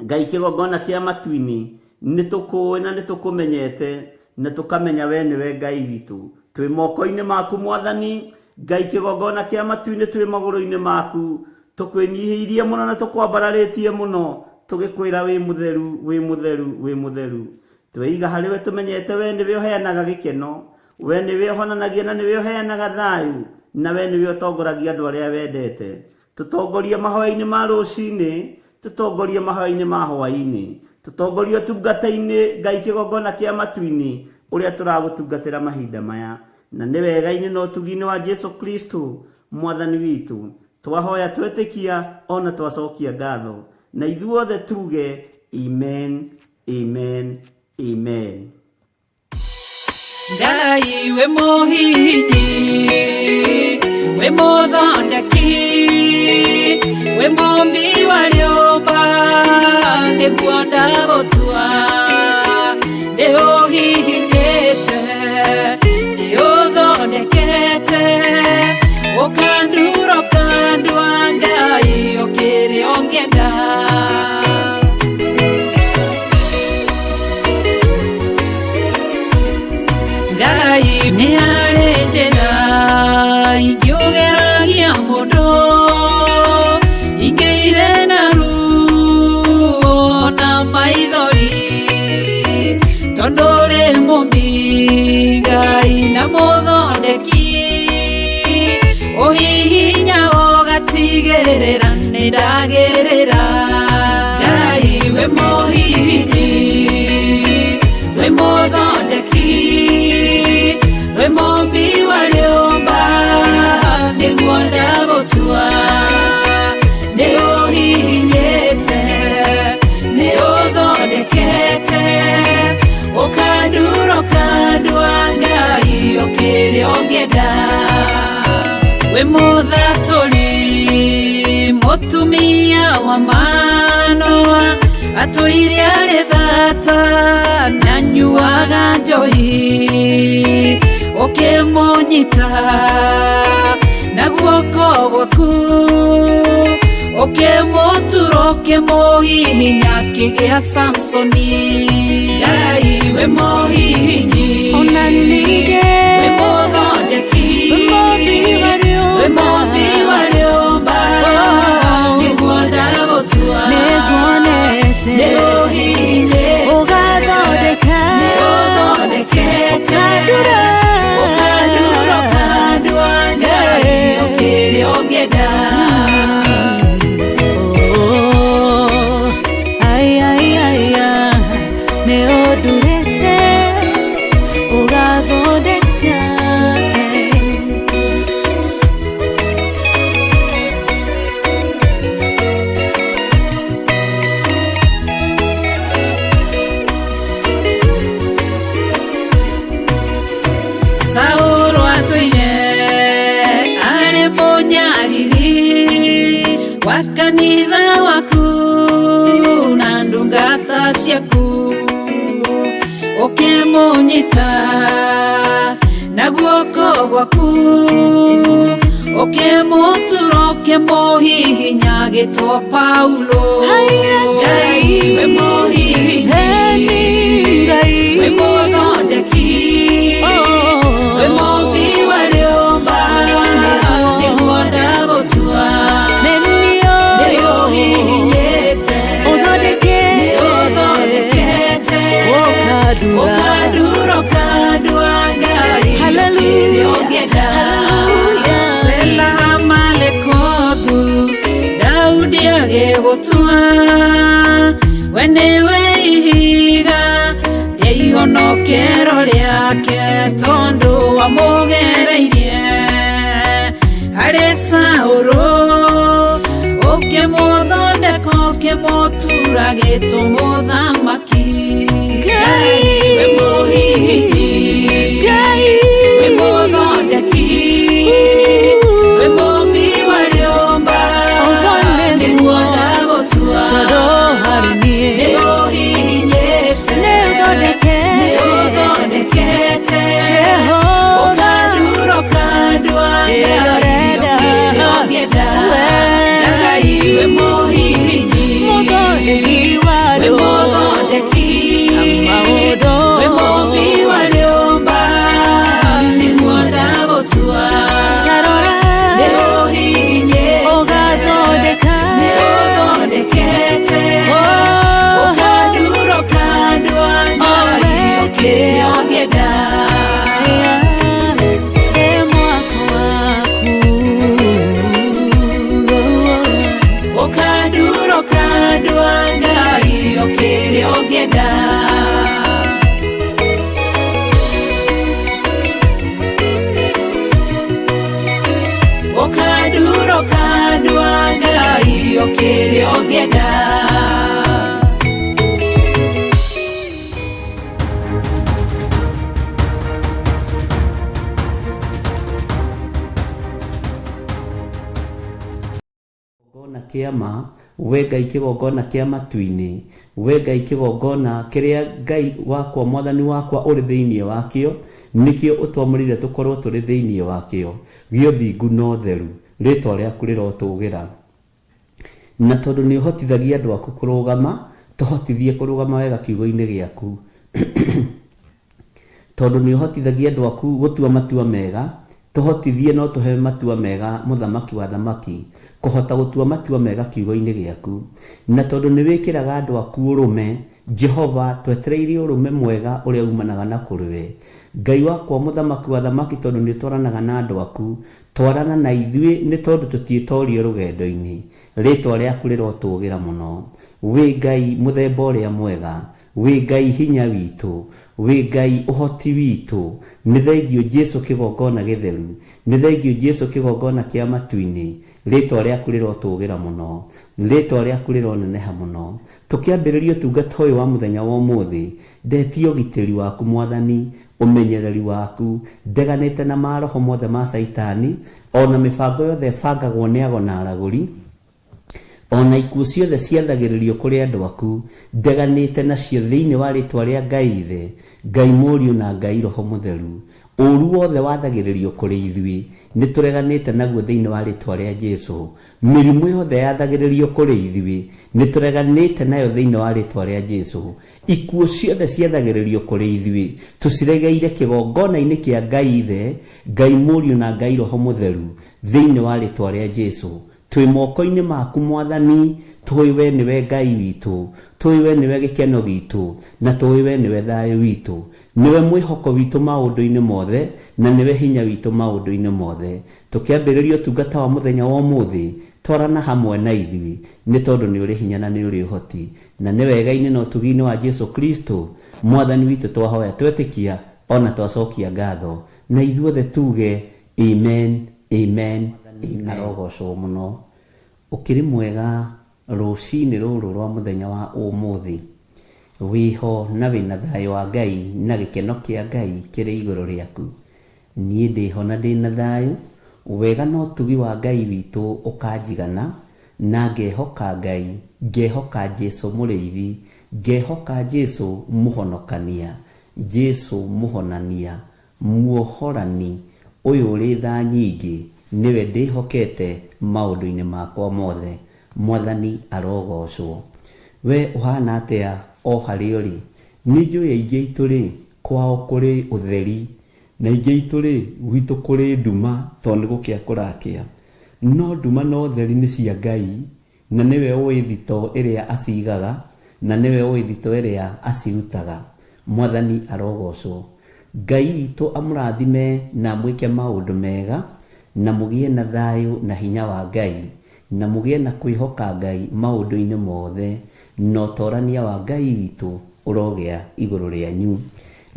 Ngai kĩgongona kĩa matu-inĩ, nĩ tũkũĩ na nĩ tũkũmenyete, na tũkamenya we nĩwe Ngai witũ. Twĩ moko-inĩ maku Mwathani, Ngai kĩgongona kĩa matu-inĩ twĩ magũrũ-inĩ maku, tũkwĩnyihĩirie mũno na tũkwambararĩtie mũno, tũgĩkwĩra wĩ mũtheru, wĩ mũtheru, wĩ mũtheru. Tweiga harĩ we tũmenyete we nĩwe ũheanaga gĩkeno, we nĩwe ũhonanagia na nĩwe ũheanaga thayũ, na we nĩwe ũtongoragia andũ arĩa wendete. Tũtongorie mahoya-inĩ ma rũcinĩ, tũtongorie mahoya-inĩ ma hwaĩ-inĩ, tũtongorie ũtungata-inĩ Ngai kĩgongona kĩa matu-inĩ ũrĩa tũragũtungatĩra mahinda maya, na nĩ wega-inĩ na ũtugi-inĩ wa Jesu Kristo Mwathani witũ. Twahoya twetĩkia ona twacokia ngatho, na ithuothe tuge amen, amen, amen. Ngai we mũhihinyi, we mũthondeki, we mũmbi wa rĩũmba, nĩguo ndagũtua. Nĩ ũhihinyĩte, nĩ ũthondekete, ũkandura ũkandua Ngai ũkĩrĩ ũngĩenda. Ngai nĩ harĩ njĩra ingĩũgeragia mũndũ, ingĩire na ruo na maithori, tondũ ũrĩ mũmbi Ngai na mũthondeki, ũhihinya ũgatigĩrĩra nĩ ndagĩrĩra. Ngai we mũhihinyi, we mũthondeki, we mũmbi wa rĩũmba, nĩguo ndagũtua. Nĩ ũhihinyĩte, nĩ ũthondekete, ũkandura ũkandua Ngai ũkĩrĩ ũngĩenda. We mũthatũri, mũtumia wa Manoa, atũire arĩ thata na nyuaga njohi, ũkĩmũnyita na guoko gwaku, ũkĩmũtura ũkĩmũhihinya akĩgĩa Samsoni. Ngai we mũhihinyi, Ona ningĩ we mũthondeki, we mũmbi wa we rĩũmba, mũmbi wa rĩũmba, nĩguo ndagũtua. Nĩnguonete Nĩ ũhihinyĩte, ũgathondeka, nĩ ũthondekete, ũkandura, ũkandura ũkandua Ngai ũkĩrĩ ũngĩenda. Oh, ai, ai, ai, ai, nĩ ũndurĩte ũgathondeka. ciaku ũkĩmũnyita na guoko gwaku ũkĩmũtura ũkĩmũhihinya gĩtwo Paulo. Ngai we mũhihinyi, we mũthondeki, we mũmbi wa rĩũmba, nĩguo ndagũtua. Nĩũhihinyĩte, nĩũthondekete, ũkandura ũkandua Ngai kĩrĩa ũngĩenda. Sela Malekothu, Daudi agĩgũtua, we nĩwe ihiga rĩa ihonokero rĩake, tondũ wamũgereirie harĩ Saũlũ, ũkĩmũthondeka ũkĩmũtura gĩtũmũthamaki. Ngai we mũhihinyi, we mũthondeki, we mũmbi wa rĩũmba, nĩguo ndagũtua. Nĩũhihinyĩte, nĩũthondekete, ũkandura ũkandua Ngai kĩrĩa ũngĩenda. Ngai we mũhihinyi, we mũthondeki, we mũmbi wa rĩũmba, nĩguo ndagũtua. Nĩũhihinyĩte, nĩũthondekete, ũkandura ũkandua Ngai kĩrĩa ũngĩenda. Ũkandura ũkandua Ngai kĩrĩa ũngĩenda. Ũkandura ũkandua Ngai kĩrĩa ũngĩenda. Kĩgongona kĩa ma, we Ngai, kĩgongona kĩa matu-inĩ, we Ngai, kĩgongona kĩrĩa Ngai wakwa mwathani wakwa ũrĩ thĩinĩ wakĩo, nĩkĩo ũtwamũrĩire tũkorwo tũrĩ thĩinĩ wakĩo, gĩa ũthingu na ũtheru. Rĩtwa rĩaku rĩrotũgĩra. Na tondũ nĩ ũhotithagia andũ aku kũrũgama, tũhotithie kũrũgama wega kiugo-inĩ gĩaku. Tondũ nĩ ũhotithagia andũ aku gũtua matua mega, tũhotithie no tũhe matua mega, mũthamaki wa thamaki, kũhota gũtua matua mega kiugo-inĩ gĩaku. Na tondũ nĩ wĩkĩraga andũ aku ũrũme, Jehova, twetereire ũrũme mwega ũrĩa umanaga na kũrĩ we. Ngai wakwa mũthamaki wa thamaki, tondũ nĩ ũtwaranaga na andũ aku, twarana na ithuĩ, nĩ tondũ tũtiĩtorie rũgendo-inĩ. Rĩtwa rĩaku rĩrotũgĩra mũno. Wĩ Ngai mũthemba ũrĩa mwega, wĩ Ngai hinya witũ, wĩ Ngai ũhoti witũ. Nĩ thengio Jesu kĩgongona gĩtheru, nĩ thengio Jesu kĩgongona kĩa matu-inĩ. Rĩtwa rĩaku rĩrotũgĩra mũno, rĩtwa rĩaku rĩroneneha mũno. Tũkĩambĩrĩria ũtungata ũyũ wa mũthenya wa ũmũthĩ, ndetie ũgitĩri waku mwathani, ũmenyereri waku, ndeganĩte na maroho mothe ma Caitani, ona mĩbango yothe ĩbangagwo nĩ ago na aragũri, ona ikuũ ciothe ciathagĩrĩrio kũrĩ andũ aku, ndeganĩte nacio thĩinĩ wa rĩtwa rĩa Ngai Ithe, Ngai Mũriũ na Ngai Roho Mũtheru. Ũru wothe wathagĩrĩrio kũrĩ ithuĩ, nĩ tũreganĩte naguo thĩinĩ wa rĩtwa rĩa Jesu. Mĩrimũ yothe yathagĩrĩrio kũrĩ ithuĩ, nĩ tũreganĩte nayo thĩinĩ wa rĩtwa rĩa Jesu. Ikuũ ciothe ciathagĩrĩrio kũrĩ ithuĩ, tũciregeire kĩgongona-inĩ kĩa Ngai Ithe, Ngai Mũriũ na Ngai Roho Mũtheru thĩinĩ wa rĩtwa rĩa Jesu. Twĩ moko-inĩ maku mwathani, tũĩ we nĩwe Ngai witũ, tũĩ we nĩwe gĩkeno gitũ, na tũĩ we nĩwe thayũ witũ. Nĩwe mwĩhoko witũ maũndũ-inĩ mothe, na nĩwe hinya witũ maũndũ-inĩ mothe. Tũkĩambĩrĩria ũtungata wa mũthenya wa ũmũthĩ, twarana hamwe na ithuĩ, nĩ tondũ nĩ ũrĩ hinya na nĩ ũrĩ ũhoti. Na nĩ wega-inĩ na ũtugi-inĩ wa Jesu Kristo, mwathani witũ, twahoya twetĩkia ona twacokia ngatho. Na ithuothe tuge amen, amen, amen. Arogocwo mũno. Ũkĩrĩ mwega rũcinĩ rũrũ rwa mũthenya wa ũmũthĩ. Wĩho na wĩna thayũ wa Ngai na gĩkeno kĩa Ngai kĩrĩ igũrũ rĩaku. Niĩ ndĩho na ndĩna thayũ, wega na ũtugi wa Ngai witũ ũkanjigana, Na ngehoka Ngai, ngehoka Jesu mũrĩithi, ngehoka Jesu mũhonokania, Jesu mũhonania, muohorani ũyũ ũrĩ tha nyingĩ, nĩwe ndĩhokete maũndũ-inĩ makwa mothe. Mwathani arogocwo. We ũhana atĩa o harĩa ũrĩ? Nĩ njũĩ aingĩ aitũ rĩ, kwao kũrĩ ũtheri, na aingĩ aitũ rĩ, gwitũ kũrĩ nduma tondũ nĩ gũkĩa kũrakĩa. No nduma na ũtheri nĩ cia Ngai, na nĩwe ũĩ thito ĩrĩa acigaga, na nĩwe ũĩ thito ĩrĩa acirutaga. Mwathani arogocwo. Ngai witũ amũrathime na amwĩke maũndũ mega, na mũgĩe na thayũ na hinya wa Ngai, na mũgĩe na kwĩhoka Ngai maũndũ-inĩ mothe, na ũtorania wa Ngai witũ ũrogĩa igũrũ rĩanyu.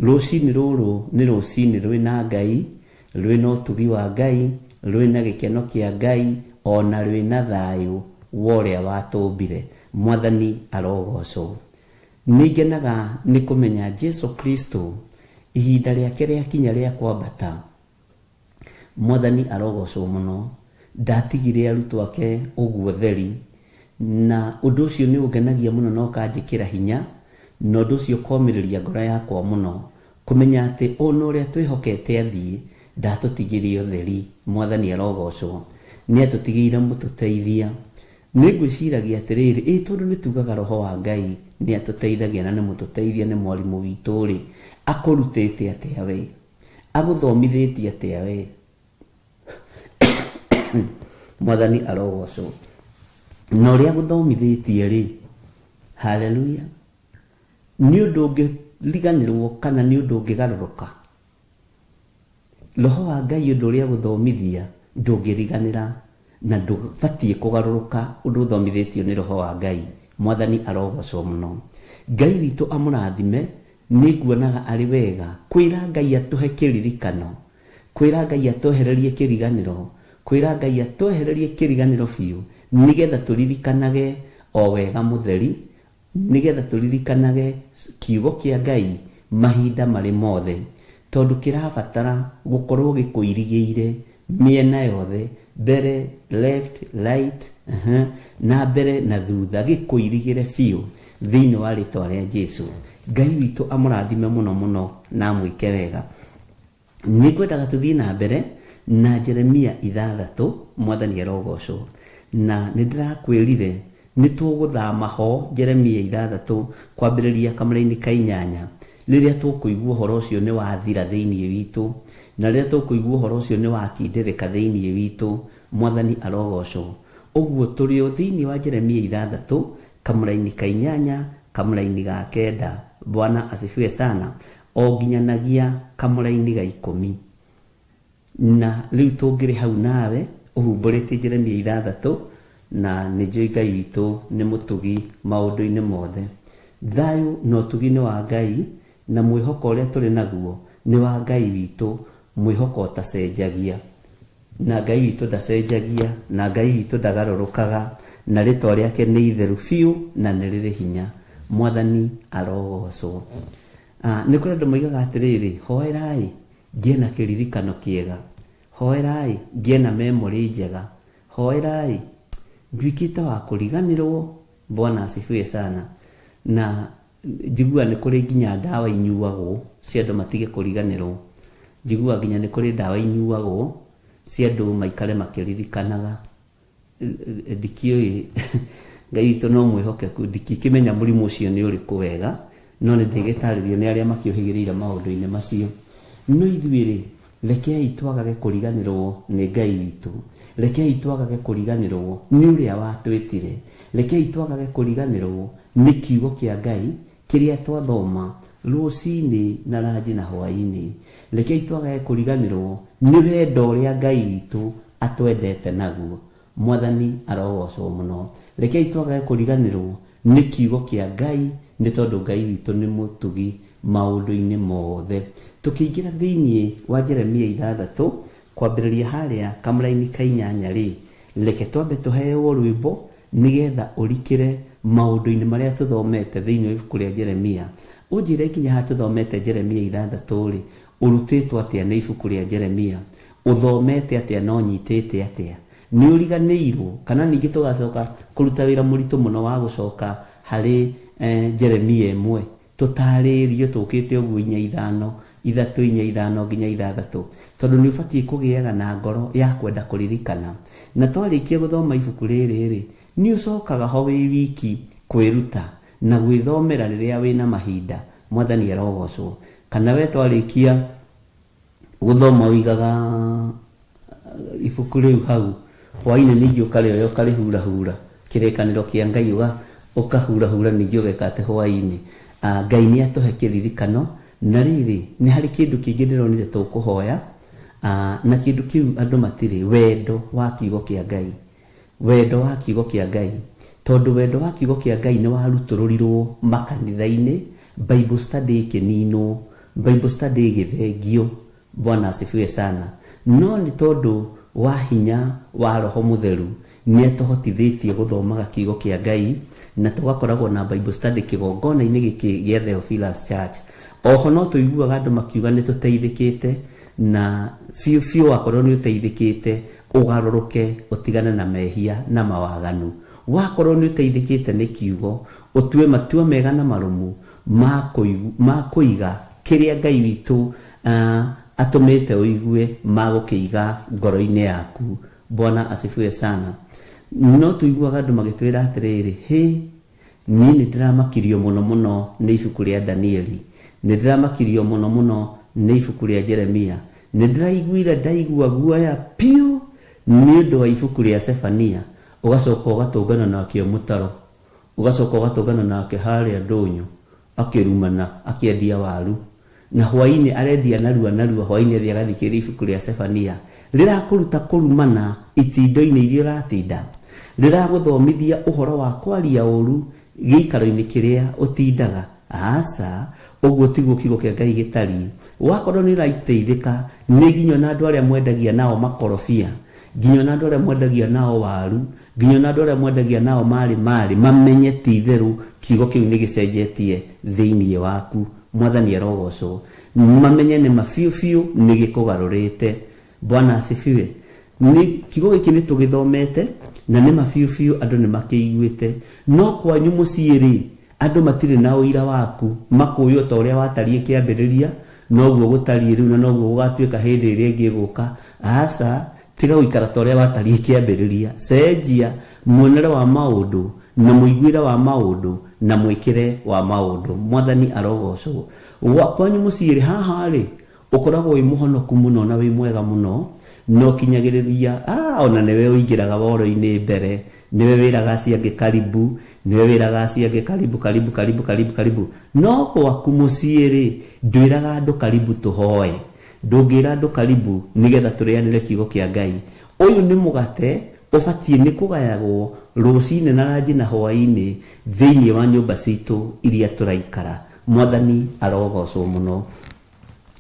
Rũcinĩ rũrũ nĩ rũcinĩ rwĩna Ngai, rwĩna ũtugi wa Ngai, rwĩna gĩkeno kĩa Ngai, ona rwĩna thayũ wa ũrĩa watũmbire. Mwathani arogocwo. Nĩ ngenaga nĩ kũmenya Jesu Kristo ihinda rĩake rĩakinya rĩa kwambata. Mwathani arogocwo mũno. Ndatigire arutwo ake ũguo theri, na ũndũ ũcio nĩ ũngenagia mũno na ũkanjĩkĩra hinya, na ũndũ ũcio ũkomĩrĩria ngoro yakwa mũno kũmenya atĩ ona ũrĩa twĩhokete athiĩ ndatũtigĩre ũtheri. Mwathani arogocwo. Nĩ atũtigĩire mũtũteithia. Nĩ ngwĩciragia atĩrĩrĩ, ĩ tondũ nĩ tugaga roho wa Ngai nĩ atũteithagia na nĩ mũtũteithia, nĩ mwarimũ witũ rĩ, akũrutĩte atĩa we? Agũthomithĩtie atĩa we? Mwathani arogocwo. Na ũrĩa agũthomithĩtie rĩ, haleluya, nĩ ũndũ ũngĩriganĩrwo kana nĩ ũndũ ũngĩgarũrũka? Roho wa Ngai ũndũ ũrĩa agũthomithia ndũngĩriganĩra na ndũbatiĩ kũgarũrũka ũndũ ũthomithĩtio nĩ roho wa Ngai. Mwathani arogocwo mũno. Ngai witũ amũrathime. Nĩ nguonaga arĩ wega kwĩra Ngai atũhe kĩririkano, kwĩra Ngai atwehererie kĩriganĩro, kwĩra Ngai atwehererie kĩriganĩro biũ, nĩgetha tũririkanage o wega mũtheri, nĩgetha tũririkanage kiugo kĩa Ngai mahinda marĩ mothe, tondũ kĩrabatara gũkorwo gĩkũirigĩire mĩena yothe, mbere, left, right, na mbere na thutha, gĩkũirigĩre biũ thĩinĩ wa rĩtwa rĩa Jesu. Ngai witũ amũrathime mũno mũno na amwĩke wega. Nĩ ngwendaga tũthiĩ na mbere na Jeremia 6. Mwathani arogocwo. Na nĩ ndĩrakwĩrire nĩ tũgũthama ho Jeremia 6 kwambĩrĩria kamũra-inĩ ka 8, rĩrĩa tũkũigua ũhoro ũcio nĩ wathira thĩinĩ witũ, na rĩrĩa tũkũigua ũhoro ũcio nĩ wakindĩrĩka thĩinĩ witũ. Mwathani arogocwo. Ũguo tũrĩ o thĩinĩ wa Jeremia 6 kamũra-inĩ ka 8, kamũra-inĩ ga 9. Bwana asifiwe sana. O nginyanagia kamũra-inĩ ga 10. Na rĩu tũngĩrĩ hau nawe ũhumbũrĩtie Jeremia 6, na nĩ njũĩ Ngai witũ nĩ mũtugi maũndũ-inĩ mothe. Thayũ na ũtugi nĩ wa Ngai, na mwĩhoko ũrĩa tũrĩ naguo nĩ wa Ngai witũ, mwĩhoko ũtacenjagia. Na Ngai witũ ndacenjagia, na Ngai witũ ndagarũrũkaga, na rĩtwa rĩake nĩ itheru biũ na nĩ rĩrĩ hinya. Mwathani arogocwo. Nĩ kũrĩ andũ moigaga atĩrĩrĩ, hoerai ngĩe na kĩririkano kĩega, hoerai ngĩe na memory njega, hoerai nduĩkĩte wa kũriganĩrwo. Bwana asifiwe sana. Na njiguaga nĩ kũrĩ nginya ndawa inyuagwo cia andũ matige kũriganĩrwo. Njiguaga nginya nĩ kũrĩ ndawa inyuagwo cia andũ maikare makĩririkanaga. Ndikĩũĩ, Ngai witũ no mwĩhokeku, ndingĩkĩmenya mũrimũ ũcio nĩ ũrĩkũ wega, no nĩ ndĩgĩtarĩrio nĩ arĩa makĩũhĩgĩrĩire maũndũ-inĩ macio. No ithuĩ rĩ, rekei twagage kũriganĩrwo nĩ Ngai witũ, rekei twagage kũriganĩrwo nĩ ũrĩa watwĩtire, rekei twagage kũriganĩrwo nĩ kiugo kĩa Ngai kĩrĩa twathoma rũcinĩ na ranji na hwaĩ-inĩ. Rekei twagage kũriganĩrwo nĩ wendo ũrĩa Ngai witũ atwendete naguo. Mwathani arogocwo mũno. Rekei twagage kũriganĩrwo nĩ kiugo kĩa Ngai, nĩ tondũ Ngai witũ nĩ mũtugi maũndũ-inĩ mothe. Tũkĩingĩra thĩinĩ wa Jeremia 6 kwambĩrĩria harĩa kamũra-inĩ ka 8 rĩ, reke twambe tũheo rwĩmbo nĩgetha ũrikĩre maũndũ-inĩ marĩa tũthomete thĩinĩ wa ibuku rĩa Jeremia. Ũnjĩre nginya haha tũthomete Jeremia 6 rĩ, ũrutĩtwo atĩa nĩ ibuku rĩa Jeremia? Ũthomete atĩa na ũnyitĩte atĩa? Nĩ ũriganĩirwo kana ningĩ tũgacoka kũruta wĩra mũritũ mũno wa gũcoka harĩ Jeremia 1 tũtarĩrio tũkĩte ũguo 4 5 3 4 5 nginya 6, tondũ nĩ ũbatiĩ kũgĩaga na ngoro ya kwenda kũririkana. Na twarĩkia gũthoma ibuku rĩrĩ rĩ, nĩ ũcokaga ho wĩ wiki kwĩruta na gwĩthomera rĩrĩa wĩna mahinda. Mwathani arogocwo. Kana we twarĩkia gũthoma ũigaga ibuku rĩu hau hwainĩ, ningĩ ũkarĩoya ũkarĩhurahura kĩrĩkanĩro kĩa Ngai, ũkahurahura ningĩ ũgeka atĩ hwainĩ. Ngai nĩ atũhe kĩririkano. Na rĩrĩ, nĩ harĩ kĩndũ kĩngĩ ndĩronire tũkũhoya, na kĩndũ kĩu andũ matirĩ wendo wa kiugo kĩa Ngai. Wendo wa kiugo kĩa Ngai, tondũ wendo wa kiugo kĩa Ngai nĩ warutũrũrirwo makanitha-inĩ, Bible study ĩkĩninwo, Bible study ĩgĩthengio. Bwana asifiwe sana. No nĩ tondũ wa hinya wa Roho Mũtheru nĩ atũhotithĩtie gũthomaga kiugo kĩa Ngai na tũgakoragwo na Bible study kĩgongona-inĩ gĩkĩ gĩa Theophilus Church. Oho no tũiguaga andũ makiuga nĩ tũteithĩkĩte, na biũ biũ wakorwo nĩ ũteithĩkĩte ũgarũrũke ũtigane na mehia na mawaganu. Wakorwo nĩ ũteithĩkĩte nĩ kiugo, ũtue matua mega na marũmu ma kũiga kĩrĩa Ngai witũ atũmĩte ũigue ma gũkĩiga ngoro-inĩ yaku. Bwana asifiwe sana. No tũiguaga andũ magĩtwĩra atĩrĩrĩ, hĩ, niĩ nĩ ndĩramakirio mũno mũno nĩ ibuku rĩa Danieli, nĩ ndĩramakirio mũno mũno nĩ ibuku rĩa Jeremia, nĩ ndĩraiguire ndaigua guoya piũ nĩ ũndũ wa ibuku rĩa Sefania. Ũgacoka ũgatũngana nake mũtaro, ũgacoka ũgatũngana nake harĩa ndũnyũ akĩrumana akĩendia waru, na hwainĩ arendia narua narua, hwainĩ athiĩ agathikĩrĩria ibuku rĩa Sefania rĩrakũruta kũrumana itindo-inĩ iria ũratinda, rĩragũthomithia ũhoro wa kwaria ũru gĩikaro-inĩ kĩrĩa ũtindaga. Aca, ũguo tiguo kiugo kĩa Ngai gĩtariĩ. Wakorwo nĩ ũrateithĩka nĩ nginya ona andũ arĩa mwendagia nao makorobia, nginya ona andũ arĩa mwendagia nao waru, nginya ona andũ arĩa mwendagia nao marĩ marĩ, mamenye ti itherũ kiugo kĩu nĩ gĩcenjetie thĩinĩ waku. Mwathani arogocwo. Mamenye nĩ ma biũ biũ nĩ gĩkũgarũrĩte. Bwana asifiwe. Nĩ kiugo gĩkĩ nĩ tũgĩthomete na nĩ ma biũ biũ andũ nĩ makĩiguĩte, no kwanyu mũciĩ rĩ, andũ matirĩ na ũira waku, makũĩ o ta ũrĩa watariĩ kĩambĩrĩria, noguo gũtariĩ rĩu na noguo gũgatuĩka hĩndĩ ĩrĩa ĩngĩ ĩgũka. Aca, tiga gũikara ta ũrĩa watariĩ kĩambĩrĩria, cenjia muonere wa maũndũ na mũiguĩre wa maũndũ na mwĩkĩre wa maũndũ. Mwathani arogocwo. Kwanyu mũciĩ rĩ, haha rĩ, ũkoragwo wĩ mũhonoku mũno na wĩ mwega mũno, na ũkinyagĩrĩria, ona nĩwe ũingĩraga woro-inĩ mbere, nĩwe wĩraga acio angĩ karibu, nĩwe wĩraga acio angĩ karibu, karibu, karibu, karibu, karibu. No gwaku mũciĩ rĩ, ndwĩraga andũ karibu tũhoe, ndũngĩra andũ karibu nĩgetha tũrĩanĩre kiugo kĩa Ngai. Ũyũ nĩ mũgate ũbatiĩ nĩ kũgayagwo rũcinĩ na ranji na hwaĩ-inĩ thĩinĩ wa nyũmba citũ iria tũraikara. Mwathani arogocwo mũno.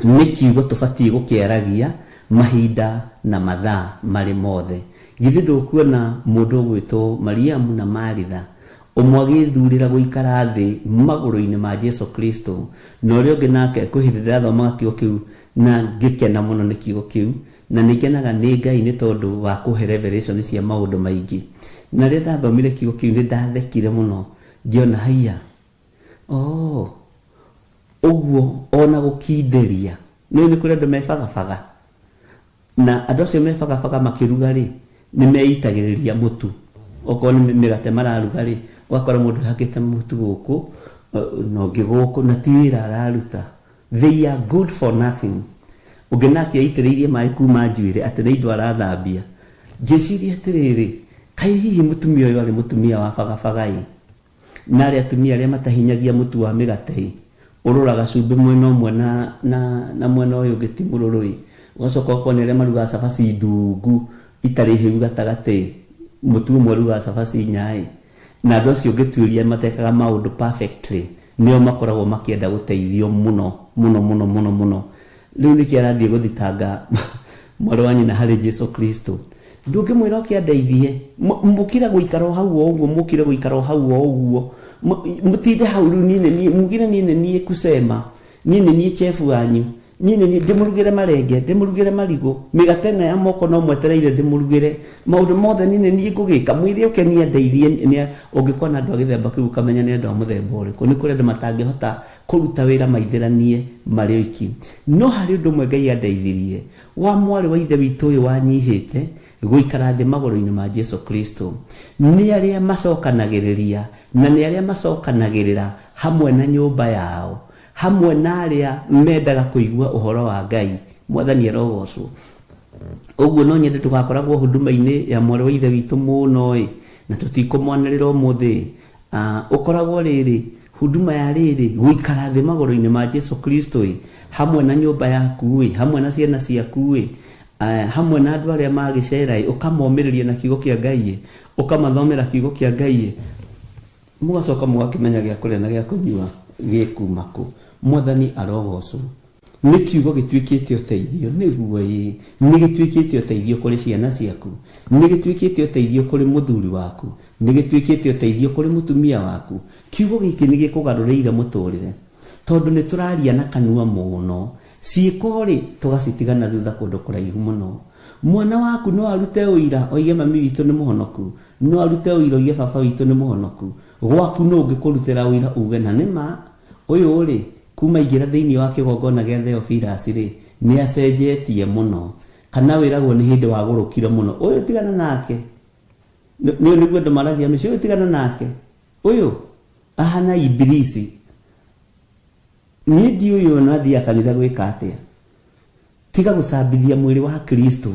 Nĩ kiugo tũbatiĩ gũkĩaragia mahinda na mathaa marĩ mothe. Githĩ ndũkuona mũndũ ũgwĩtwo Mariamu na Maritha, ũmwe agĩthurĩra gũikara thĩ magũrũ-inĩ ma Jesu Kristo, na ũrĩa ũngĩ nake kwĩ hĩndĩ ndĩrathomaga kiugo kĩu na ngĩkena mũno nĩ kiugo kĩu, na nĩ ngenaga nĩ Ngai nĩ tondũ wa kũhe revelation cia maũndũ maingĩ. Na rĩrĩa ndathomire kiugo kĩu nĩ ndathekire mũno, ngĩona haiya, oh, ũguo ona gũkindĩria. Nĩ nĩ kũrĩ andũ mebagabaga, na andũ acio mebagabaga makĩruga rĩ, nĩ meitagĩrĩria mũtu. Okorwo nĩ mĩgate mararuga rĩ, ũgakora mũndũ ehakĩte mũtu gũkũ na ũngĩ gũkũ, na ti wĩra araruta. They are good for nothing. Ũngĩ nake aitĩrĩirie maĩ kuma njuĩrĩ atĩ nĩ indo arathambia. Ngĩciria atĩrĩrĩ, kaĩ hihi mũtumia ũyũ arĩ mũtumia wa bagabaga ĩ? Na arĩa atumia arĩa matahinyagia mũtu wa mĩgate ĩ, ũrũraga cumbĩ mwena ũmwe na mwena ũyũ ũngĩ ti mũrũrũ ĩ. Ũgacoka ũkona arĩa marugaga cabaci ndungu itarĩ hĩu gatagatĩ, mũtu ũmwe ũrugaga cabaci 4 ĩ. Na andũ acio ũngĩtuĩria matekaga maũndũ perfectly, nĩo makoragwo makĩenda gũteithio mũno mũno mũno mũno mũno. Rĩu nĩkĩo arathiĩ gũthitanga mwarĩ wa nyina harĩ Jesu Kristo. Ndũngĩmwĩra oke andeithie, mũkire gũikara o hau o ũguo, mũkire gũikara o hau o ũguo, mũtinde hau rĩu niĩ nĩ niĩ, mugire niĩ nĩ niĩ kusema, niĩ nĩ niĩ chefu wanyu. Niĩ nĩ niĩ ndĩmũrugĩre marenge, ndĩmũrugĩre marigũ, mĩgate ĩno ya moko no mwetereire ndĩmũrugĩre, maũndũ mothe niĩ nĩ niĩ ngũgĩka, mwĩre oke niĩ andeithie. Nĩ ũngĩkona andũ a gĩthemba kĩu ũkamenya nĩ andũ a mũthemba ũrĩkũ. Nĩ kũrĩ andũ matangĩhota kũruta wĩra maithĩranie marĩ oiki. No harĩ ũndũ ũmwe Ngai andeithirie, wa mwarĩ wa ithe witũ ũyũ wanyihĩte gũikara thĩ magũrũ-inĩ ma Jesu Kristo. Nĩ arĩa macokanagĩrĩria na nĩ arĩa macokanagĩrĩra hamwe na nyũmba yao, hamwe na arĩa mendaga kũigua ũhoro wa Ngai. Mwathani arogocwo. Ũguo no nyende tũgakoragwo huduma-inĩ ya mwarĩ wa ithe witũ mũno ĩ, na tũtikũmwanĩrĩra ũmũthĩ. Ũkoragwo rĩrĩ huduma ya rĩrĩ gũikara thĩ magũrũ-inĩ ma Jesu Kristo ĩ, hamwe na nyũmba yaku ĩ, hamwe na ciana ciaku ĩ, hamwe na andũ arĩa magĩcera ĩ, ũkamomĩrĩria na kiugo kĩa Ngai ĩ, ũkamathomera kiugo kĩa Ngai ĩ, mũgacoka mũgakĩmenya gĩa kũrĩa na gĩa kũnyua gĩkuma kũ. Mwathani arogocwo. Nĩ kiugo gĩtuĩkĩte ũteithio, nĩguo ĩ, nĩ gĩtuĩkĩte ũteithio kũrĩ ciana ciaku, nĩ gĩtuĩkĩte ũteithio kũrĩ mũthuri waku, nĩ gĩtuĩkĩte ũteithio kũrĩ mũtumia waku. Kiugo gĩkĩ nĩ gĩkũgarũrĩire mũtũrĩre, tondũ nĩ tũraria na kanua mũno, ciĩko rĩ tũgacitigana thutha kũndũ kũraihu mũno. Mwana waku no arute ũira oige mami witũ nĩ mũhonoku, no arute ũira oige baba witũ nĩ mũhonoku. Gwaku nũ ũngĩkũrutĩra ũira uge na nĩ ma ũyũ rĩ, kuma aingĩra thĩinĩ wa kĩgongona gĩa Theophilus rĩ, nĩ acenjetie mũno. Kana wĩragwo nĩ hĩndĩ wagũrũkire mũno, ũyũ tigana nake. Nĩ nĩguo andũ maragia mĩciĩ, ũyũ tigana nake, ũyũ ahana ibilisi. Niĩ ndiũĩ ũyũ athiaga kanitha gwĩka atĩa. Tiga gũcambithia mwĩrĩ wa Kristo.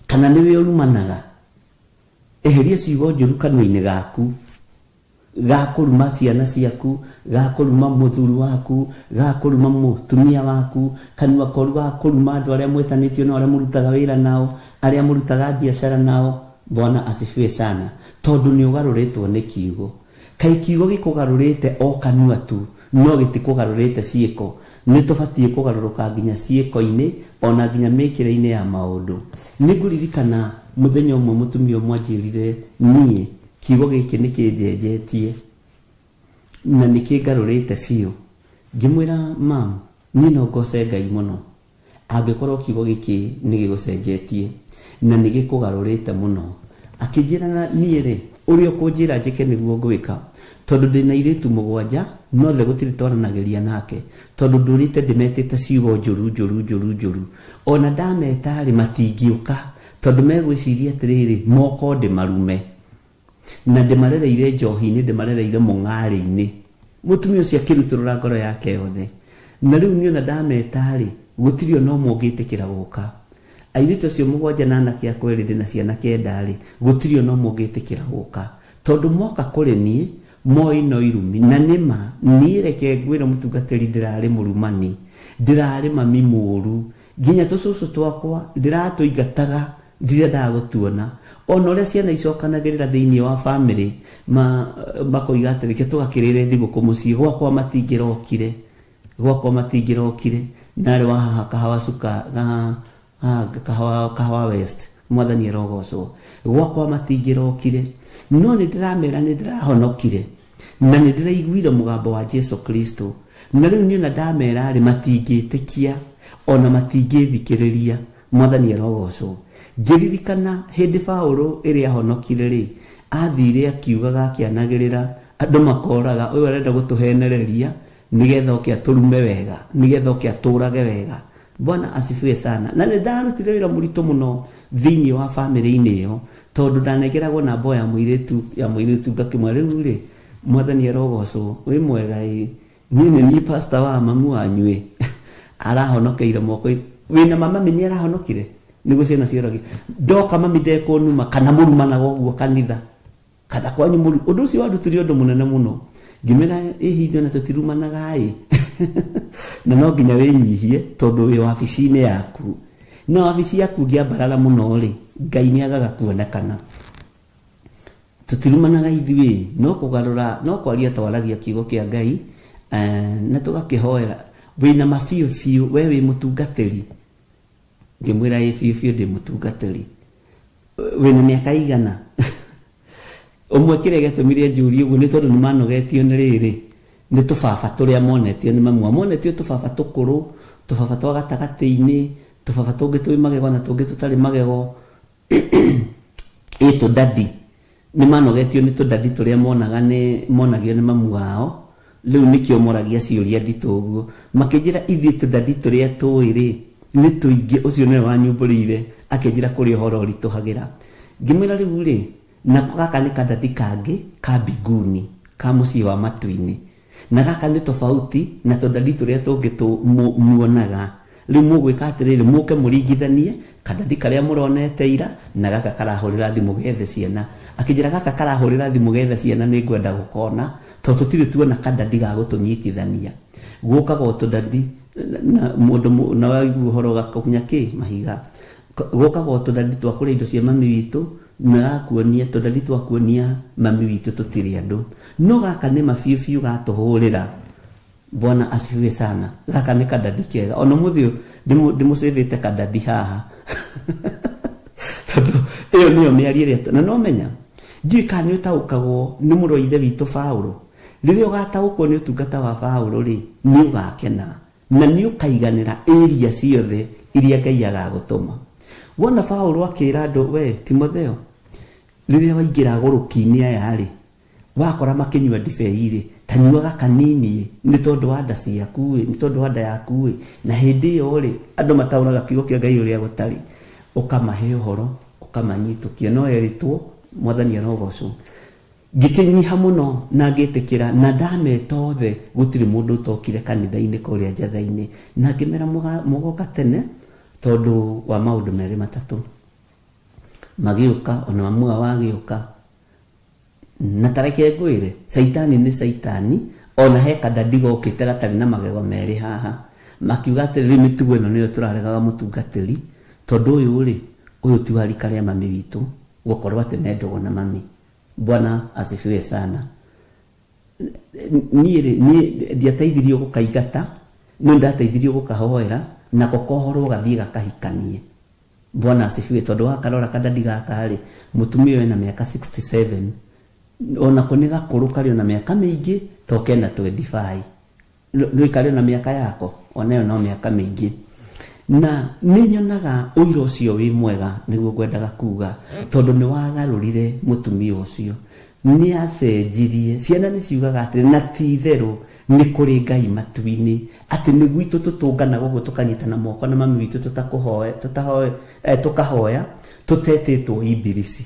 Kana nĩwe ũrumanaga, eheria ciugo njũru kanua-inĩ gaku, ga kũruma ciana ciaku, ga kũruma mũthuri waku, ga kũruma mũtumia waku, kanua koru ga kũruma andũ arĩa mwĩtanĩtio nao, arĩa mũrutaga wĩra nao, arĩa mũrutaga biacara nao. Bwana asifiwe sana. Tondũ nĩ ũgarũrĩtwo nĩ kiugo. Kaĩ kiugo gĩkũgarũrĩte o kanua tu, no gĩtikũgarũrĩte ciĩko. Nĩ tũbatiĩ kũgarũrũka nginya ciĩko-inĩ, ona nginya mĩkĩre-inĩ ya maũndũ. Nĩ ngũririkana mũthenya ũmwe mũtumia ũmwe anjĩrire niĩ kiugo gĩkĩ nĩ kĩnjenjetie na nĩ kĩngarũrĩte biũ. Ngĩmwĩra, mam, niĩ no ngoce Ngai mũno angĩkorwo kiugo gĩkĩ nĩ gĩgũcenjetie na nĩ gĩkũgarũrĩte mũno. Akĩnjĩra na niĩ rĩ, ũrĩa ũkũnjĩra njĩke nĩguo ngwĩka, tondũ ndĩna airĩtu mũgwanja nothe gũtirĩ twaranagĩria nake, tondũ ndũrĩte ndĩmetĩte ciugo njũru njũru njũru njũru. Ona ndameta rĩ, matingĩũka, tondũ megwĩciria atĩrĩrĩ, moko ndĩmarume. Na ndĩmarereire njohi-inĩ, ndĩmarereire mũng'arĩ-inĩ. Mũtumia ũcio akĩrutũrũra ngoro yake yothe. Na rĩu niĩ ona ndameta rĩ, gũtirĩ ona ũmwe ũngĩtĩkĩra gũka. Airĩtu acio mũgwanja na anake akwa erĩ ndĩna ciana kenda rĩ, gũtirĩ ona ũmwe ũngĩtĩkĩra gũka. Tondũ moka kũrĩ niĩ, moĩ no irumi. Na nĩma, niĩ reke ngwĩre mũtungatĩri ndĩrarĩ mũrumani, ndĩrarĩ mami mũru, nginya tũcũcũ twakwa ndĩratũingataga, ndirendaga gũtuona. Ona ũrĩa ciana icokanagĩrĩra thĩinĩ wa bamĩrĩ, makoiga atĩ reke tũgakĩrĩre thigũkũ mũciĩ, gwakwa matingĩrokire, gwakwa matingĩrokire, narĩ wa haha Kahawa cuka, Kahawa, Kahawa West, Mwathani arogocwo, gwakwa matingĩrokire. No nĩ ndĩramera nĩ ndĩrahonokire, na nĩ ndĩraiguire mũgambo wa Jesu Kristo. Na rĩu niĩ ona ndamera rĩ, matingĩtĩkia, ona matingĩthikĩrĩria. Mwathani arogocwo. Ngĩririkana hĩndĩ Paũlũ ĩrĩa ahonokire rĩ, athire akiugaga akĩanagĩrĩra, andũ makoraga, ũyũ arenda gũtũhenereria, nĩgetha oke atũrume wega, nĩgetha oke atũrage wega. Bwana asifiwe sana. Na nĩ ndarutire wĩra mũritũ mũno thĩinĩ wa bamĩrĩ-inĩ ĩyo, tondũ ndanengeragwo namba ya mũirĩtu, ya mũirĩtu ngakĩmwĩra rĩu rĩ, Mwathani arogocwo, wĩ mwega ĩ, niĩ nĩ niĩ pastor wa mamu wanyu ĩ, arahonokeire moko-inĩ, wĩna mama mami nĩ arahonokire, nĩguo ciana cioragia, ndoka mami ndekũnuma, kana mũrumanaga ũguo kanitha, kana kwanyu mũru. Ũndũ ũcio wandutire ũndũ mũnene mũno. Ngĩmera ĩ hihi ona tũtirumanaga ĩ, na no nginya wĩnyihie tondũ wĩ wabici-inĩ yaku. Na wabici yaku ũngĩambarara mũno rĩ, Ngai nĩ agaga kuonekana. Tũtirumanaga ithuĩ, no kũgarũra, no kwaria twaragia kiugo kĩa Ngai, na tũgakĩhoera. Wĩna ma biũ biũ, we wĩ mũtungatĩri? Ngĩmwĩra ĩ biũ biũ ndĩ mũtungatĩri. Wĩna mĩaka igana? Ũmwe kĩrĩa gĩatũmire anjũrie ũguo nĩ tondũ nĩ manogetio nĩ rĩrĩ, Nĩ tũbaba tũrĩa monetio nĩ mamu wao. Monetio tũbaba tũkũrũ, tũbaba twa gatagatĩ-inĩ, tũbaba tũngĩ twĩ magego na tũngĩ tũtarĩ magego. Ĩ tũdadi nĩ manogetio nĩ tũdadi tũrĩa monaga nĩ monagio nĩ mamu wao. Rĩu nĩkĩo moragia ciũria nditũ ũguo. Makĩnjĩra ithuĩ tũdadi tũrĩa tũĩ rĩ nĩ tũingĩ. Ũcio nĩwe wanyumbũrĩire akĩnjĩra kũrĩ ũhoro ũritũhagĩra. Ngĩmwĩra rĩu rĩ, nako gaka nĩ kadadi kangĩ ka mbinguni, ka mũciĩ wa matu-inĩ, na gaka nĩ tofauti na tũdadi tũrĩa tũngĩ muonaga. Rĩu mũgwĩka atĩrĩrĩ, mũke mũringithanie kadadi karĩa mũronete ira na gaka karahũrĩra thimũ gethe ciana. Akĩnjĩra gaka karahũrĩra thimũ gethe ciana nĩ ngwenda gũkona, tondũ tũtirĩ tuona kadadi ga gũtũnyitithania. Gũkaga o tũdadi na mũndũ na waigua ũhoro ũgakũnya kĩ mahiga. Gũkaga o tũdadi twa kũrĩa indo cia mami witũ, na gakuonia tũdadi twa kuonia mami witũ tũtirĩ andũ. No gaka nĩ ma biũ biũ gatũhũrĩra. Bwana asifiwe sana. Gaka nĩ kadadi kega. Ona mũthĩ ũyũ ndĩmũcĩvĩte kadadi haha. Tondũ ĩyo nĩyo mĩario ĩrĩa, na no menya ndiũĩ kana nĩ ũtaũkagwo nĩ mũrũ wa ithe witũ Paũlũ. Rĩrĩa ũgataũkwo nĩ ũtungata wa Paũlũ rĩ, nĩ ũgakena na nĩ ũkaiganĩra area ciothe iria Ngai agagũtũma. Wona Paũlũ akĩra andũ, we Timotheo, rĩrĩa waingĩra agũrũki-inĩ aya rĩ, wakora makĩnyua ndibei rĩ, ta nyuaga kanini nĩ tondũ wa nda ciaku ĩ, nĩ tondũ wa nda yaku ĩ. Na hĩndĩ ĩyo rĩ, andũ mataũraga kiugo kĩa Ngai ũrĩa gũtarĩ, ũkamahe ũhoro, ũkamanyitũkia. No erĩtwo Mwathani arogocwo. Ngĩkĩnyiha mũno na ngĩtĩkĩra, na ndameta othe, gũtirĩ mũndũ ũtokire kanitha-inĩ kũrĩa njatha-inĩ. Na ngĩmera mũgoka tene tondũ wa maũndũ merĩ matatũ. Magĩũka, ona mamu wao agĩũka. Na tareke ngwĩre, caitani nĩ caitani, ona he kadadi gokĩte gatarĩ na magego merĩ haha. Makiuga atĩrĩ, rĩu mĩtugo ĩno nĩyo tũraregaga mũtungatĩri, tondũ ũyũ rĩ, ũyũ ti wa rika rĩa mami witũ, gũkorwo atĩ mendagwo na mami. Bwana asifiwe sana. Niĩ rĩ, niĩ ndiateithirio gũkaingata, no ndateithirio gũkahoera, nako kohorwo gathiĩ gakahikanie. Bwana asifiwe. Tondũ wakarora kadadi gaka rĩ, mũtumia ũyũ ena mĩaka 67, onako nĩ gakũrũ karĩ ona mĩaka mĩingĩ, to kena 25. Nĩ karĩ ona mĩaka yako, onayo no mĩaka mĩingĩ. Na nĩ nyonaga ũira ũcio wĩ mwega, nĩguo ngwendaga kuga, tondũ nĩ wagarũrire mũtumia ũcio. Nĩ acenjirie. Ciana nĩ ciugaga atĩrĩ, na ti itherũ nĩ kũrĩ Ngai matu-inĩ, atĩ nĩ gwitũ tũtũnganaga ũguo tũkanyitana moko na mami witũ tũkahoya, tũtetĩtwo imbirisi.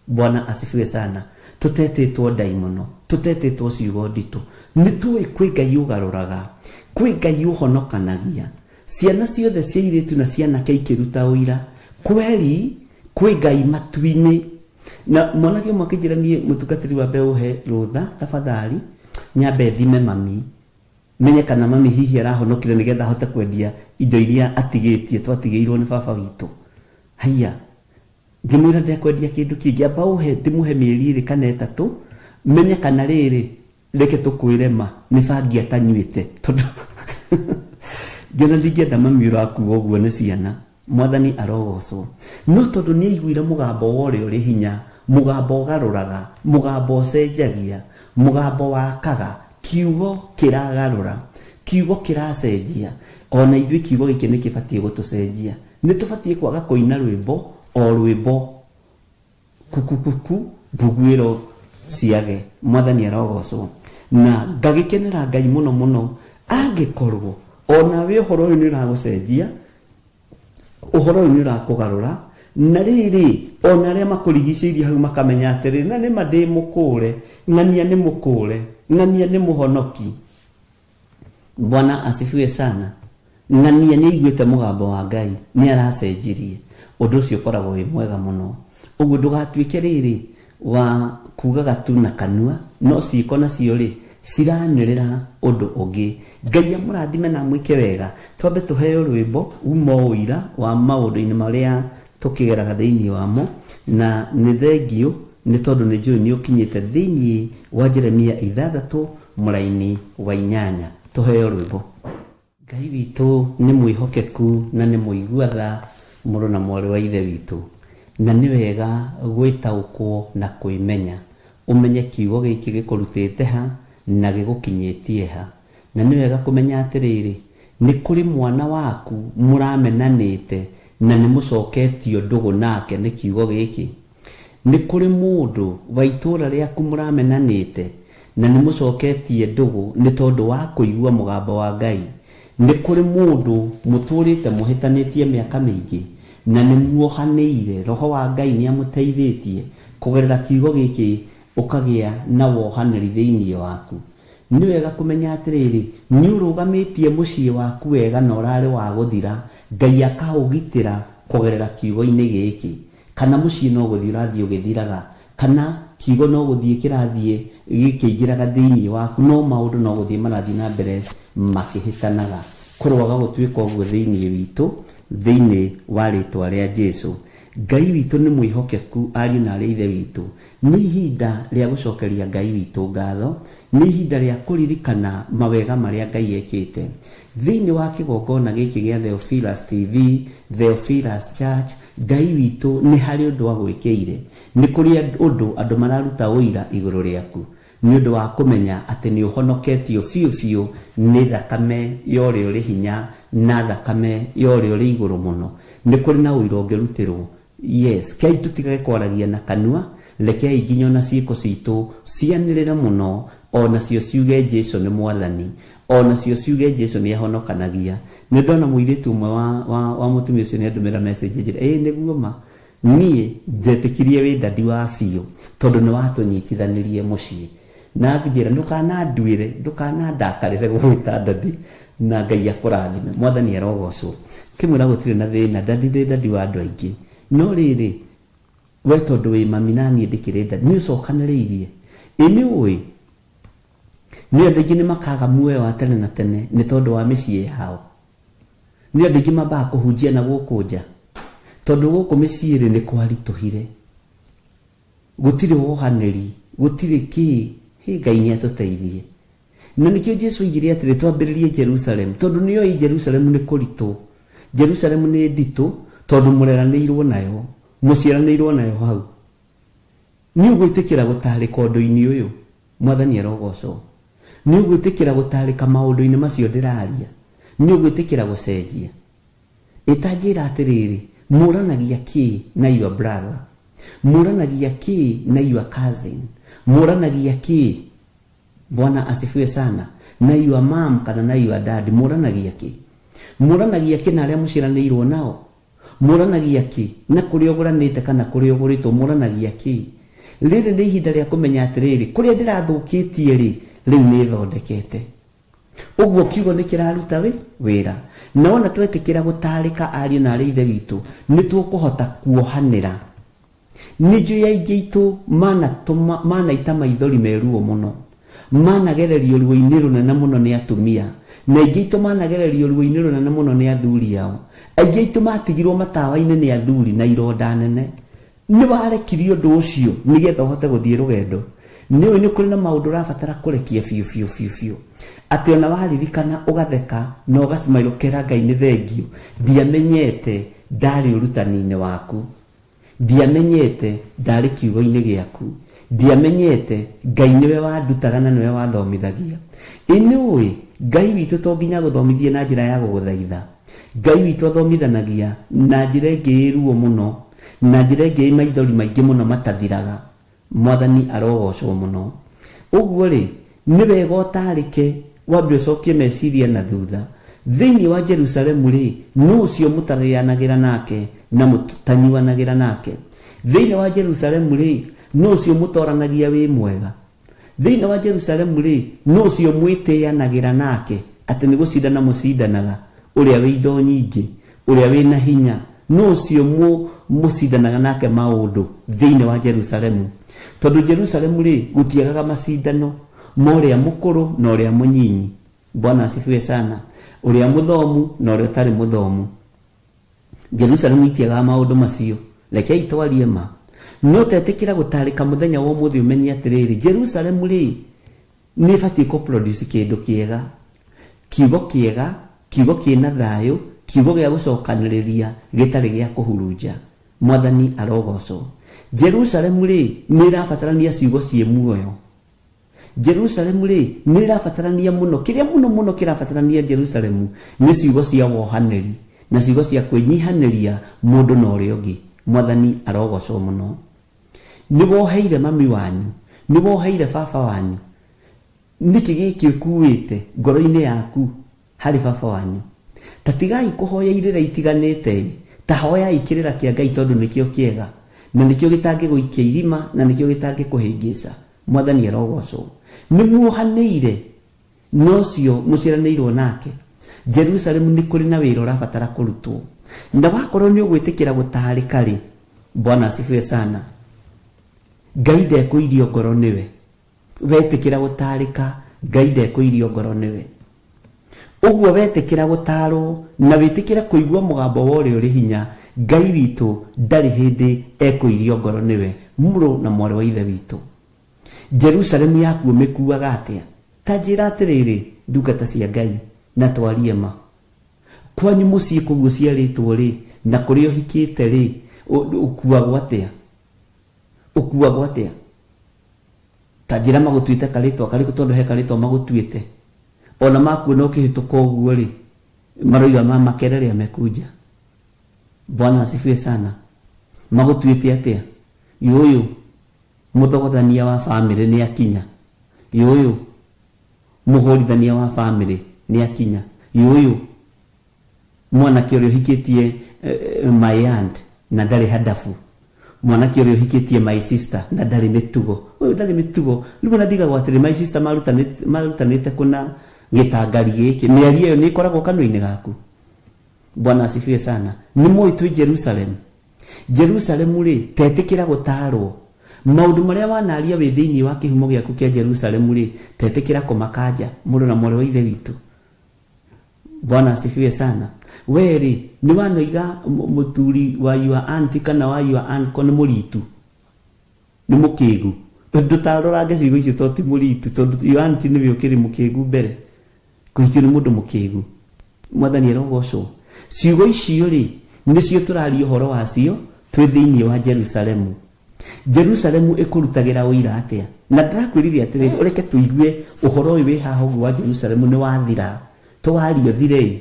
Bwana asifiwe sana. Tũtetĩtwo ndaimono, tũtetĩtwo ciugo nditũ. Nĩ tũĩ kwĩ Ngai ũgarũraga, kwĩ Ngai ũhonokanagia. Ciana ciothe cia airĩtu na cia anake ikĩruta ũira, kweri kwĩ Ngai matu-inĩ. Na mwanake ũmwe akĩnjĩra niĩ mũtungatĩri wa mbeũ he rũtha, tafadhali nyambe thime mami, menye kana mami hihi arahonokire nĩgetha ahote kwendia indo iria atigĩtie, twatigĩirwo nĩ baba witũ. Haiya, ngĩmwĩra ndekwendia kĩndũ kĩngĩ, amba ũhe ndĩmũhe mĩeri ĩrĩ kana ĩtatũ, menye kana rĩrĩ reke tũkwĩre ma nĩ bangi atanyuĩte, tondũ ngĩona ndingĩenda mami ũrakua ũguo nĩ ciana. Mwathani arogocwo. No tondũ nĩ aiguire mũgambo wa ũrĩa ũrĩ hinya, mũgambo ũgarũraga, mũgambo ũcenjagia, mũgambo wakaga, kiugo kĩragarũra, kiugo kĩracenjia. Ona ithuĩ kiugo gĩkĩ nĩ kĩbatiĩ gũtũcenjia. Nĩ tũbatiĩ kwaga kũina rwĩmbo o rwĩmbo kukukuku mbuguĩro ciage. Mwathani arogocwo. Na ngagĩkenera Ngai mũno mũno angĩkorwo onawe ũhoro ũyũ nĩ ũragũcenjia, ũhoro ũyũ nĩ ũrakũgarũra, na rĩrĩ ona arĩa makũrigicĩirie hau makamenya atĩrĩrĩ, na nĩma ndĩ mũkũre, ng'ania nĩ mũkũre, ng'ania nĩ mũhonoki. Bwana asifiwe sana. Ng'ania nĩ aiguĩte mũgambo wa Ngai, nĩ aracenjirie. Ũndũ ũcio ũkoragwo wĩ mwega mũno. Ũguo ndũgatuĩke rĩrĩ wa kugaga tu na kanua, no ciĩko nacio rĩ ciranĩrĩra ũndũ ũngĩ. Ngai amũrathime na amwĩke wega. Twambe tũheo rwĩmbo uma ũira wa maũndũ-inĩ marĩa tũkĩgeraga thĩinĩ wamo, na nĩ thengiũ nĩ tondũ nĩ njũĩ nĩ ũkinyĩte thĩinĩ wa Jeremia 6 mũraini wa 8. Tũheo rwĩmbo. Ngai witũ nĩ mwĩhokeku na nĩ mũigua tha, mũrũ na mwarĩ wa ithe witũ, na nĩ wega gwĩtaũkwo na kwĩmenya. Ũmenye kiugo gĩkĩ gĩkũrutĩte ha, Na gĩgũkinyĩtie ha? Na nĩ wega kũmenya atĩrĩrĩ, nĩ kũrĩ mwana waku mũramenanĩte na nĩ mũcoketio ndũgũ nake nĩ kiugo gĩkĩ. Nĩ kũrĩ mũndũ wa itũũra rĩaku mũramenanĩte na nĩ mũcoketie ndũgũ nĩ tondũ wa kũigua mũgambo wa Ngai. Nĩ kũrĩ mũndũ mũtũũrĩte mũhĩtanĩtie mĩaka mĩingĩ na nĩ muohanĩire, Roho wa Ngai nĩ amũteithĩtie kũgerera kiugo gĩkĩ ũkagĩa na wohanĩri thĩinĩ waku. Nĩ wega kũmenya atĩrĩrĩ, nĩ ũrũgamĩtie mũciĩ waku wega na ũrarĩ wa gũthira, Ngai akaũgitĩra kũgerera kiugo-inĩ gĩkĩ. Kana mũciĩ no gũthiĩ ũrathiĩ ũgĩthiraga, kana kiugo no gũthiĩ kĩrathiĩ gĩkĩingĩraga thĩinĩ waku, no maũndũ no gũthiĩ marathiĩ na mbere makĩhĩtanaga. Kũroaga gũtuĩka ũguo thĩinĩ witũ, thĩinĩ wa rĩtwa rĩa Jesu. Ngai witũ nĩ mwĩhokeku, ariũ na arĩ ithe witũ. Nĩ ihinda rĩa gũcokeria Ngai witũ ngatho, nĩ ihinda rĩa kũririkana mawega marĩa Ngai ekĩte. Thĩinĩ wa kĩgongona gĩkĩ gĩa Theophilus TV, Theophilus Church, Ngai witũ nĩ harĩ ũndũ agwĩkĩire. Nĩ kũrĩ ũndũ andũ mararuta ũira igũrũ rĩaku, nĩ ũndũ wa kũmenya atĩ nĩ ũhonoketio biũ biũ nĩ thakame ya ũrĩa ũrĩ hinya na thakame ya ũrĩa ũrĩ igũrũ mũno. Nĩ kũrĩ na ũira ũngĩrutĩrwo. Yes, kei tũtigage kwaragia na kanua, rekei nginya ona ciĩko citũ cianĩrĩre mũno, onacio ciuge Jesu nĩ mwathani, onacio ciuge Jesu nĩ ahonokanagia. Nĩ ndona mũirĩtu ũmwe wa mũtumia ũcio nĩ andũmĩra message njĩra, ĩĩ nĩguo ma, niĩ njetĩkirie wĩ dadi wa biũ tondũ nĩ watũnyitithanirie mũciĩ. Na ngĩnjĩra ndũkananduĩre, ndũkanandakarĩre gũgwĩta dadi, na Ngai akũrathime. Mwathani arogocwo. Kĩmwĩra gũtirĩ na thĩna, dadi ndĩ dadi wa andũ aingĩ. No rĩrĩ, we tondũ wĩ mami na niĩ ndĩkĩrĩ dadi, nĩ ũcokanĩrĩirie. Ĩ nĩ ũĩ, nĩ andũ aingĩ nĩ makaga muoyo wa tene na tene nĩ tondũ wa mĩciĩ yao. Nĩ andũ aingĩ mambaga kũhunjia na gũkũ nja, tondũ gũkũ mĩciĩ rĩ nĩ kwaritũhire. Gũtirĩ wohanĩri, gũtirĩ kĩ, hĩ Ngai nĩ atũteithie. Na nĩkĩo Jesu oigire atĩrĩ, twambĩrĩrie Jerusalem, tondũ nĩ oĩ Jerusalem nĩ kũritũ. Jerusalem nĩ nditũ tondũ mũreranĩirwo nayo, mũciaranĩirwo nayo hau. Nĩ ũgwĩtĩkĩra gũtarĩka ũndũ-inĩ ũyũ, Mwathani arogocwo. Nĩ ũgwĩtĩkĩra gũtarĩka maũndũ-inĩ macio ndĩraria. Nĩ ũgwĩtĩkĩra gũcenjia. Ĩtanjĩra atĩrĩrĩ, mũranagia kĩ na your brother? Mũranagia kĩ na your cousin? Mũranagia kĩ? Bwana asifiwe sana. Na your mom kana na your dad, mũranagia kĩ? Mũranagia kĩ na arĩa mũciaranĩirwo nao? Mũranagia kĩ na kũrĩa ũgũranĩte kana kũrĩa ũgũrĩtwo? Mũranagia kĩ? Rĩrĩ nĩ ihinda rĩa kũmenya atĩrĩrĩ, kũrĩa ndĩrathũkĩtie rĩ, rĩu nĩ thondekete. Ũguo kiugo nĩ kĩraruta wĩra. Na wona twetĩkĩra gũtarĩka ariũ na arĩ ithe witũ, nĩ tũkũhota kuohanĩra. Nĩ njũĩ aingĩ aitũ manaita maithori me ruo mũno, managererio ruo-inĩ rũnene mũno nĩ atumia, na aingĩ aitũ managererio ruo-inĩ rũnene mũno nĩ athuri ao. Aingĩ aitũ matigirwo matawa-inĩ nĩ athuri na ironda nene. Nĩ warekirie ũndũ ũcio nĩgetha ũhote gũthiĩ rũgendo. Nĩ ũĩ nĩ kũrĩ na maũndũ ũrabatara kũrekia biũ biũ biũ biũ, atĩ ona waririkana ũgatheka na ũgacmail ũkera Ngai nĩ thengio, ndiamenyete ndarĩ ũrutani-inĩ waku, ndiamenyete ndarĩ kiugo-inĩ gĩaku, ndiamenyete Ngai nĩwe wandutaga na nĩwe wathomithagia. Ĩ nĩ ũĩ Ngai witũ to nginya agũthomithie na njĩra ya gũgũthaitha. Ngai witũ athomithanagia na njĩra ĩngĩ ĩ ruo mũno, na njĩra ĩngĩ ĩ maithori maingĩ mũno matathiraga. Mwathani arogocwo mũno. Ũguo rĩ, nĩ wega ũtarĩke, wambe ũcokie meciria na thutha. Thĩinĩ wa Jerusalemu rĩ, nũ ũcio mũtarĩanagĩra nake na mũtanyuanagĩra nake? Thĩinĩ wa Jerusalemu rĩ, nũ ũcio mũtoranagia wĩ mwega? Thĩinĩ wa Jerusalemu rĩ, nũ ũcio mwĩtĩanagĩra nake atĩ nĩ gũcindana mũcindanaga, ũrĩa wĩ indo nyingĩ, ũrĩa wĩ na hinya? Nũ ũcio mũcindanaga nake maũndũ thĩinĩ wa Jerusalemu? Tondũ Jerusalemu rĩ, gũtiagaga macindano ma ũrĩa mũkũrũ na ũrĩa mũnyinyi. Bwana asifiwe sana. Ũrĩa mũthomu na ũrĩa ũtarĩ mũthomu. Jerusalemu itiagaga maũndũ macio. Rekei twarie ma. No tetĩkĩra gũtarĩka mũthenya wa ũmũthĩ ũmenye atĩrĩrĩ, Jerusalemu rĩ, nĩ ĩbatiĩ kũ produce kĩndũ kĩega, kiugo kĩega, kiugo kĩna thayũ, kiugo gĩa gũcokanĩrĩria gĩtarĩ gĩa kũhurunja. Mwathani arogocwo. Jerusalemu rĩ, nĩ ĩrabatarania ciugo ciĩ muoyo. Jerusalemu rĩ nĩ ĩrabatarania mũno, kĩrĩa mũno mũno kĩrabatarania Jerusalemu nĩ ciugo cia wohanĩri na ciugo cia kwĩnyihanĩria mũndũ na ũrĩa ũngĩ. Mwathani arogocwo mũno. Nĩ woheire mami wanyu, nĩ woheire baba wanyu, nĩkĩ gĩkĩ ũkuĩte ngoro-inĩ yaku harĩ baba wanyu? Ta tigai kũhoya irĩra itiganĩte, ta hoyai kĩrĩra kĩa Ngai tondũ nĩkĩo kĩega na nĩkĩo gĩtangĩgũikia irima na nĩkĩo gĩtangĩkũhĩngĩca. Mwathani arogocwo. Nĩ muohanĩire na ũcio mũciaranĩirwo nake. Jerusalemu nĩ kũrĩ na wĩra ũrabatara kũrutwo, na wakorwo nĩ ũgwĩtĩkĩra gũtarĩka rĩ, Bwana asifiwe sana, Ngai ndekũirio ngoro nĩwe. Wetĩkĩra gũtarĩka, Ngai ndekũirio ngoro nĩwe. Ũguo wetĩkĩra gũtarwo na wĩtĩkĩre kũigua mũgambo wa ũrĩa ũrĩ hinya, Ngai witũ ndarĩ hĩndĩ ekũirio ngoro nĩwe, mũrũ na mwarĩ wa ithe witũ. Jerusalemu yaku ũmĩkuaga atĩa? Ta njĩra atĩrĩrĩ, ndungata cia Ngai, na twarie ma. Kwanyu mũciĩ kũu ũciarĩtwo rĩ, na kũrĩa ũhikĩte rĩ, ũkuagwo atĩa? Ũkuagwo atĩa? Ta njĩra magũtuĩte karĩtwa karĩkũ, tondũ he karĩtwa magũtuĩte. Ona makuona ũkĩhĩtũka ũguo rĩ, maroiga ma makerere amekuja. Bwana asifiwe sana. Magũtuĩte atĩa? Yũyũ mũthogothania wa bamĩrĩ nĩ akinya. Yũyũ mũhũrithania wa bamĩrĩ nĩ akinya. Yũyũ mwanake ũrĩa ũhikĩtie my aunt na ndarĩ hadabu. Mwanake ũrĩa ũhikĩtie my sister na ndarĩ mĩtugo. Ũyũ ndarĩ mĩtugo. Rĩmwe na ndigagwo atĩrĩ, my sister marutanĩte kũna gĩtangari gĩkĩ. Mĩario ĩyo nĩ ĩkoragwo kanua-inĩ gaku. Bwana asifiwe sana. Nĩ mũĩ twĩ Jerusalem. Jerusalemu rĩ, tetĩkĩra gũtarwo. Maũndũ marĩa wanaria wĩ thĩinĩ wa kĩhumo gĩaku kĩa Jerusalemu rĩ, tetĩkĩra kũmakanja, mũrũ na mwarĩ wa ithe witũ. Bwana asifiwe sana. We rĩ, nĩ wanoiga mũthuri wa your auntie kana wa your uncle nĩ mũritu, nĩ mũkĩgu. Ndũtarorange ciugo icio tondũ ti mũritu, tondũ your auntie nĩwe ũkĩrĩ mũkĩgu mbere. Kũhikio nĩ mũndũ mũkĩgu. Mwathani arogocwo. Ciugo icio rĩ, nĩcio tũraria ũhoro wacio twĩ thĩinĩ wa Jerusalemu. Jerusalemu ĩkũrutagĩra ũira atĩa? Na ndĩrakwĩrire atĩrĩrĩ, ũreke tũigue ũhoro ũyũ wĩ haha ũguo wa Jerusalemu nĩ wathira. Tũwarie ũthire,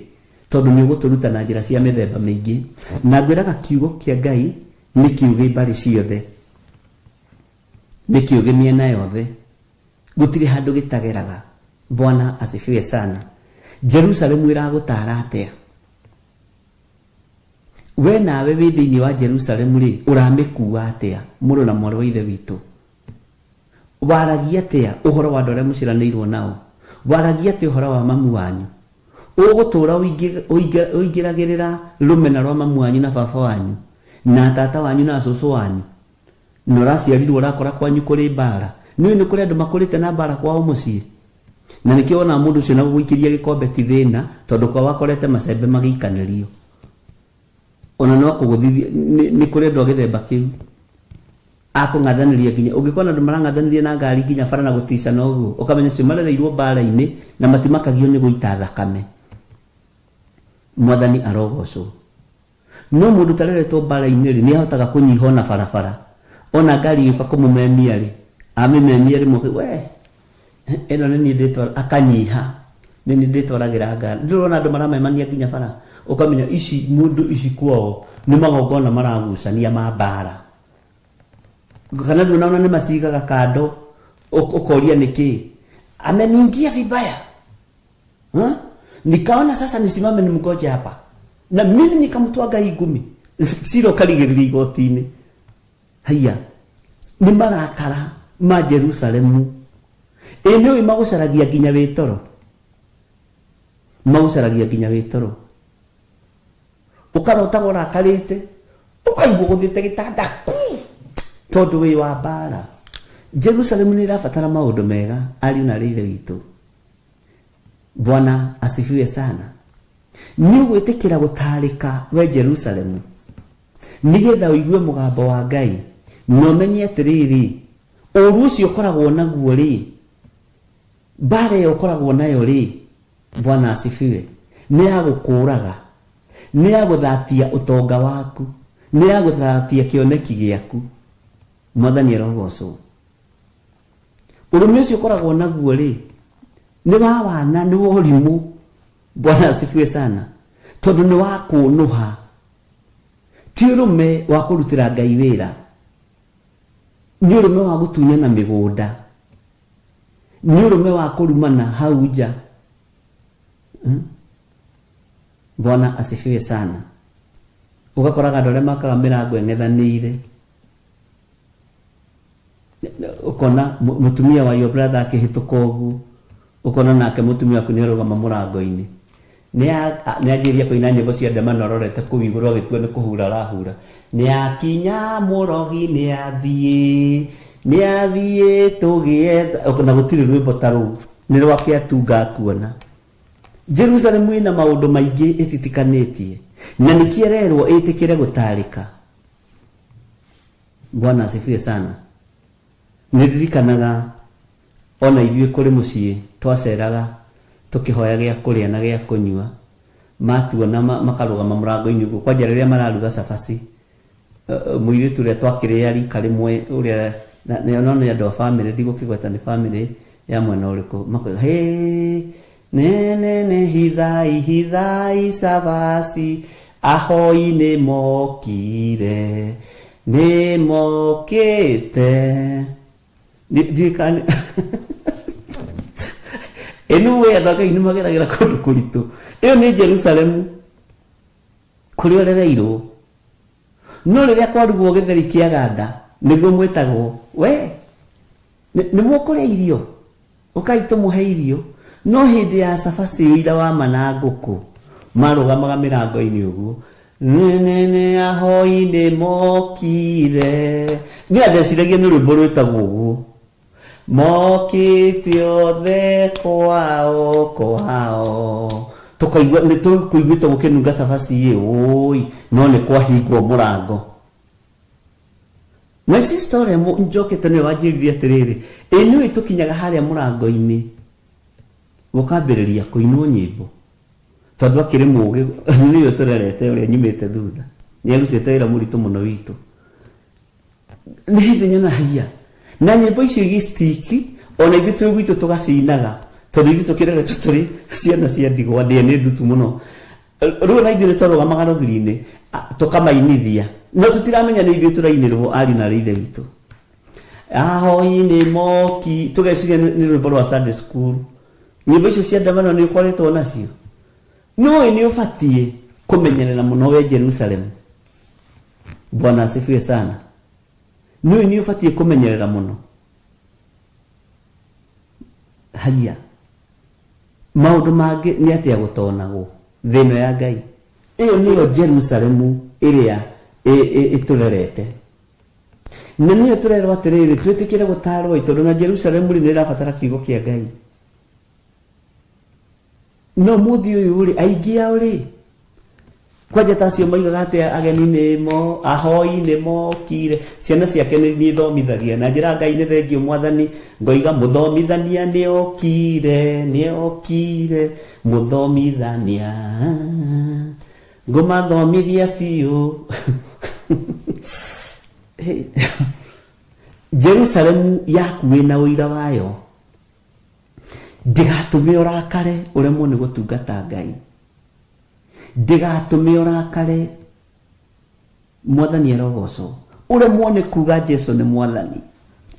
tondũ nĩ ũgũtũruta na njĩra cia mĩthemba mĩingĩ. Na ngwĩraga kiugo kĩa Ngai nĩ kĩũgĩ mbarĩ ciothe, nĩ kĩũgĩ mĩena yothe, gũtirĩ handũ gĩtageraga. Bwana asifiwe sana. Jerusalemu ĩragũtara atĩa? We nawe wĩ thĩinĩ wa Jerusalemu rĩ, ũramĩkua atĩa, mũrũ na mwarĩ wa ithe witũ? Waragia atĩa ũhoro wa andũ arĩa mũciaranĩirwo nao? Waragia atĩa ũhoro wa mamu wanyu? Ũgũtũra ũingĩragĩrĩra rũmena rwa mamu wanyu na baba wanyu na tata wanyu na cũcũ wanyu, na ũraciarirwo ũrakora kwanyu kũrĩ mbara. Nĩũĩ nĩ kũrĩ andũ makũrĩte na mbara kwao mũciĩ, na nĩkĩo wonaga mũndũ ũcio na gũgũikĩria gĩkombe ti thĩna, tondũ kwao akorete macembe magĩikanĩrio. Ona no kũgũthithia. Nĩ kũrĩ andũ a gĩthemba kĩu akũng'athanĩria nginya ũngĩkona andũ marang'athanĩria na ngari nginya bara na gũticana ũguo, ũkamenya acio marereirwo mbara-inĩ na matimakagio nĩ gũita thakame. Mwathani arogocwo. No mũndũ ũtareretwo mbara-inĩ rĩ, nĩ ahotaga kũnyiha ona barabara. Ona ngari ĩgĩũka kũmũmemia rĩ, amĩmemia rĩmwe, we ĩno nĩ niĩ ndĩtwara, akanyiha, nĩ niĩ ndĩtwaragĩra ngari. Ndũrona andũ maramemania nginya bara, ũkamenya ici mũndũ ici kwao nĩ magongona maragucania ma mbara. Kana ndũnaona nĩ macigaga kando, ũkoria nĩkĩ ameniingia vibaya. Ha? Nikaona sasa nisimame nimgoje hapa, na mimi nikamtwaga hii ngumi cira ũkarigĩrĩria igoti-inĩ. Haiya, nĩ marakara ma Jerusalemu. Ĩ nĩũĩ magũcaragia nginya wĩ toro, magũcaragia nginya wĩ toro, ũkarotaga ũrakarĩte, ũkaigua gũthiĩte gĩtanda ku tondũ wĩ wa mbara. Jerusalemu nĩ ĩrabatara maũndũ mega, ariũ na arĩ ithe witũ. Bwana asifiwe sana. Nĩ ũgwĩtĩkĩra gũtarĩka we Jerusalemu, nĩgetha ũigue mũgambo wa Ngai na ũmenye atĩrĩrĩ, ũru ũcio ũkoragwo naguo rĩ, mbara ĩyo ũkoragwo nayo rĩ, Bwana asifiwe, nĩ ya gũkũraga, nĩ ya gũthatia ũtonga waku, nĩ ya gũthatia kĩoneki gĩaku. Mwathani arogocwo. Ũrũme ũcio ũkoragwo naguo rĩ, nĩ wa wana, nĩ wa ũrimũ. Bwana asifiwe sana. Tondũ nĩ wa kũnũha. Ti ũrũme wa kũrutĩra Ngai wĩra. Nĩ ũrũme wa gũtunyana mĩgũnda. Nĩ ũrũme wa kũrumana hau nja. Bwana asifiwe sana. Ũgakoraga andũ arĩa makaga mĩrango ĩng'ethanĩire. Ũkona mũtumia wa your brother akĩhĩtũka ũguo, ũkona nake mũtumia waku nĩarũgama mũrango-inĩ. Nĩanjĩrĩria kũina nyĩmbo cia ndemano arorete kũu igũrũ agĩtua nĩ kũhura arahura. Nĩakinya mũrogi nĩathiĩ, nĩathiĩ tũgĩetha, na gũtirĩ rwĩmbo ta rũu, nĩ rwake atunga akuona. Jerusalemu ĩna maũndũ maingĩ ĩtitikanĩtie, na nĩkĩo ĩrerwo ĩtĩkĩre gũtarĩka. Bwana asifiwe sana. Nĩ ndirikanaga ona ithuĩ kũrĩ mũciĩ twaceraga tũkĩhoya gĩa kũrĩa na gĩa kũnyua, matuona makarũgama mũrango-inĩ ũguo, kwanja rĩrĩa mararuga cabaci, mũirĩtu ũrĩa twakĩrĩa rika rĩmwe ũrĩa no nĩ andũ a bamĩrĩ, ndigũkĩgweta nĩ bamĩrĩ ya mwena ũrĩkũ, makoiga hĩ ne ne ne hithai hithai cabaci, ahoi nĩ mokire, nĩ mokĩte. Ndiũĩ kana anyway, andũ a Ngai nĩ mageragĩra kũndũ kũritũ. Ĩyo nĩ Jerusalemu kũrĩa ũrereirwo. No rĩrĩa kwarugwo gĩtheri kĩa ganda, nĩguo mwĩtagwo, we nĩ mũkũrĩa irio, ũkai tũmũhe irio. No hĩndĩ ya cabaci ũira wa ma na ngũkũ, marũgamaga mĩrango-inĩ ũguo, ne ne ne ahoi nĩ mokire. Niĩ ndeciragia nĩ rwĩmbo rwĩtagwo ũguo, mokĩte othe kwao kwao. Tũkaigua nĩ tũkũiguĩte gũkĩnunga cabaci ĩ, ũi, no nĩ kwahingwo mũrango. My sister ũrĩa njokete nĩwe wanjĩrire atĩrĩrĩ, ĩ nĩũĩ tũkinyaga harĩa mũrango-inĩ gũkambĩrĩria kũinwo nyĩmbo, tondũ akĩrĩ mũgĩ, nĩwe tũrerete ũrĩa nyumĩte thutha, nĩarutĩte wĩra mũritũ mũno witũ. Nĩ hĩndĩ nyona haiya na nyĩmbo icio igĩstiki, ona ithuĩ twĩ gwitũ tũgacinaga, tondũ ithuĩ tũkĩreretwo tũrĩ ciana cia ndigwa, ndĩa nĩ ndutu mũno. Rĩu ona ithuĩ nĩtwarũgamaga rũgiri-inĩ, tũkamainithia, no tũtiramenya nĩ ithuĩ tũrainĩrwo ariũ na arĩ ithe witũ. Ahoi nĩ moki, tũgeciria nĩ rwĩmbo rwa Sunday school. Nyĩmbo icio cia ndemano nĩ ũkoretwo nacio. Nĩũĩ nĩ ũbatiĩ kũmenyerera mũno we Jerusalemu. Bwana asifiwe sana. Nĩũĩ nĩ ũbatiĩ kũmenyerera mũno. Haiya, maũndũ mangĩ nĩ atĩa gũtonagwo thĩ ĩno ya Ngai. Ĩyo nĩyo Jerusalemu ĩrĩa ĩtũrerete. Na nĩyo tũrerwo atĩrĩrĩ, twĩtĩkĩre gũtarwo, tondũ na Jerusalemu rĩ nĩ ĩrabatara kiugo kĩa Ngai. No mũthĩ ũyũ rĩ, aingĩ ao rĩ, kwanja ta acio moigaga atĩ ageni nĩmo, ahoi nĩmokire, ciana ciake nĩ nĩthomithagia. Na njĩra Ngai nĩ thengiũ mwathani, ngoiga mũthomithania nĩokire, nĩokire, mũthomithania, ngũmathomithia biũ. Jerusalemu yaku wĩna ũira wayo, ndĩgatũme ũrakare ũremwo nĩ gũtungata Ngai, ndĩgatũme ũrakare mwathani arogocwo, ũremwo nĩ kuga Jesu nĩ mwathani.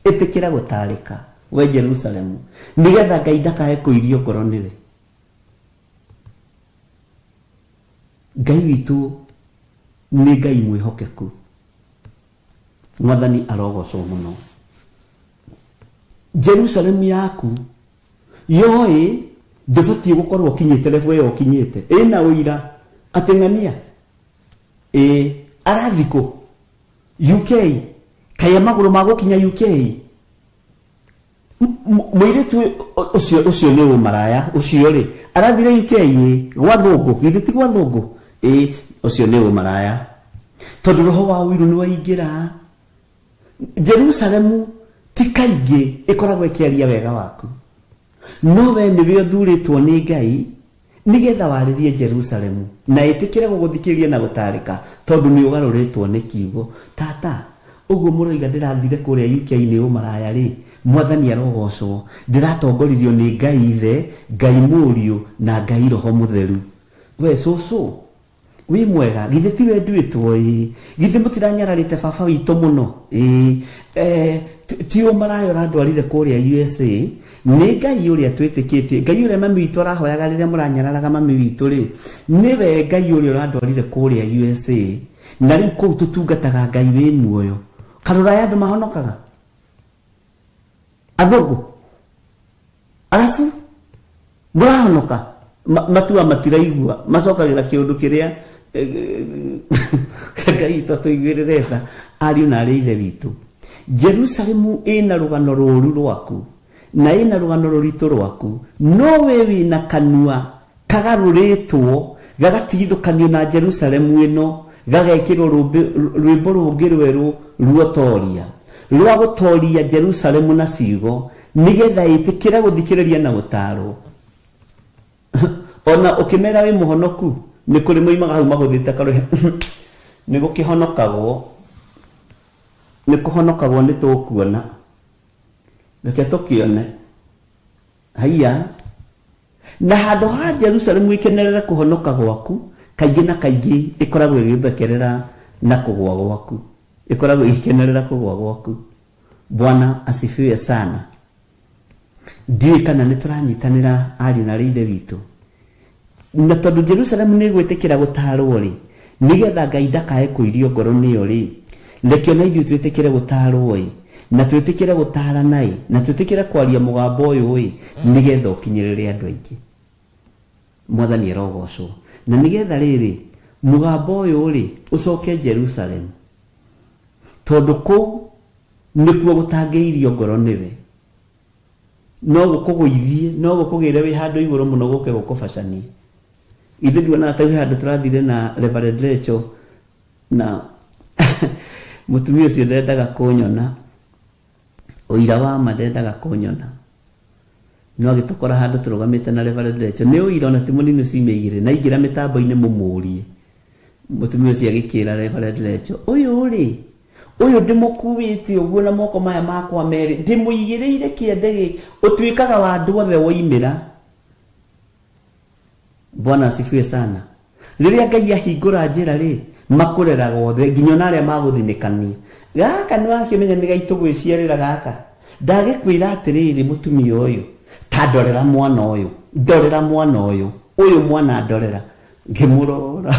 Ĩtĩkĩra gũtarĩka we Jerusalemu, nĩgetha Ngai ndakae kũirio ngoro nĩwe. Ngai witũ nĩ Ngai mwĩhokeku, mwathani arogocwo mũno. Jerusalemu yaku yoĩ ndĩbatiĩ gũkorwo ũkinyĩte level ĩyo ũkinyĩte, ĩna ũira atĩ ng'ania ĩ arathi kũ UK, kaĩ magũrũ ma gũkinya UK. Mũirĩtu ũcio ũcio nĩ ũmaraya ũcio rĩ, arathire UK ĩ gwa thũngũ, githĩ ti gwa thũngũ? Ĩ ũcio nĩ ũmaraya, tondũ roho wa ũiru nĩ waingĩra. Jerusalemu ti kaingĩ ĩkoragwo ĩkĩaria wega waku, no we nĩwe ũthurĩtwo nĩ Ngai nĩgetha warĩrie Jerusalemu na ĩtĩkĩre gũgũthikĩrĩria na gũtarĩka, tondũ nĩ ũgarũrĩtwo nĩ kiugo. Tata, Ũguo mũroiga ndĩrathire kũrĩa UK-inĩ ũmaraya rĩ, Mwathani arogocwo, ndĩratongoririo nĩ Ngai Ithe, Ngai Mũriũ na Ngai Roho Mũtheru. We cũcũ, wĩ mwega, githĩ tiwe nduĩtwo? Ĩĩ. Githĩ mũtiranyararĩte baba witũ mũno? Ĩĩ. Eh, ti ũmaraya ũrandwarire kũrĩa USA, nĩ Ngai ũrĩa twĩtĩkĩtie, Ngai ũrĩa mami witũ arahoyaga rĩrĩa mũranyararaga mami witũ rĩ, nĩwe Ngai ũrĩa ũrandwarire kũrĩa USA, na rĩu kũu tũtungataga Ngai wĩ muoyo. Karũraya andũ mahonokaga? Athũngũ? Arabu? Mũrahonoka? Matua matiraigua, macokagĩra kĩũndũ kĩrĩa Ngai witũ atũiguĩrĩre tha, ariũ na arĩ ithe witũ. Jerusalemu ĩna rũgano rũru rwaku, na ĩna rũgano rũritũ rwaku, no we wĩna kanua kagarũrĩtwo gagatigithũkanio na Jerusalemu ĩno, gagekĩrwo rwĩmbo rũngĩ rwerũ ruotoria, rwa gũtoria Jerusalemu na ciugo, nĩgetha ĩtĩkĩre gũthikĩrĩria na gũtaarwo. Ona ũkĩmera wĩ mũhonoku, nĩ kũrĩ moimaga hau magũthĩte karũhe nĩ gũkĩhonokagwo, nĩ kũhonokagwo nĩ tũkuona. Reke tũkĩone. Haiya. Na handũ ha Jerusalemu ĩkenerere kũhonoka gwaku, kaingĩ na kaingĩ ĩkoragwo ĩgĩgũthekerera na kũgũa gwaku. Ĩkoragwo ĩgĩkenerera kũgũa gwaku. Bwana asifiwe sana. Ndiũĩ kana nĩ tũranyitanĩra ariũ na arĩ ithe witũ. Na tondũ Jerusalemu nĩ ĩgwĩtĩkĩra gũtaarwo rĩ, nĩgetha Ngai ndakae kũirio ngoro nĩyo rĩ, reke ona ithuĩ twĩtĩkĩre gũtaarwo ĩ, na twĩtĩkĩre gũtaarana ĩ, na twĩtĩkĩre kwaria mũgambo ũyũ ĩ, nĩgetha ũkinyĩrĩre andũ aingĩ. Mwathani arogocwo. Na nĩgetha rĩrĩ, mũgambo ũyũ rĩ, ũcoke Jerusalemu, tondũ kũu nĩkuo gũtangĩirio ngoro nĩwe. No gũkũgũithie, no gũkũgĩre wĩ handũ igũrũ mũno gũke gũkũbacanie. Ithuĩ nduonaga ta gwĩ handũ tũrathire na Reverend Rachel na mũtumia ũcio ndendaga kũnyona, ũira wa ma ndendaga kũnyona. No agĩtũkora handũ tũrũgamĩte na Reverend Rachel, nĩ ũira ona ti mũnini ciumia igĩrĩ, na aingĩra mĩtambo-inĩ mũmũrie. Mũtumia ũcio agĩkĩra Reverend Rachel, ũyũ rĩ, ũyũ ndĩmũkuĩte ũguo na moko maya makwa merĩ, ndĩmũigĩrĩire kĩande gĩkĩ, ũtuĩkaga wa andũ othe woimĩra. Bwana asifiwe sana. Rĩrĩa Ngai ahingũra njĩra rĩ, makũreraga othe, nginya ona arĩa magũthinĩkania. Gaka nĩ wakĩmenya nĩ gaitũ gwĩciarĩra gaka. Ndagĩkwĩra atĩrĩrĩ mũtumia ũyũ, ta ndorera mwana ũyũ, ndorera mwana ũyũ, ũyũ mwana ndorera. Ngĩmũrora.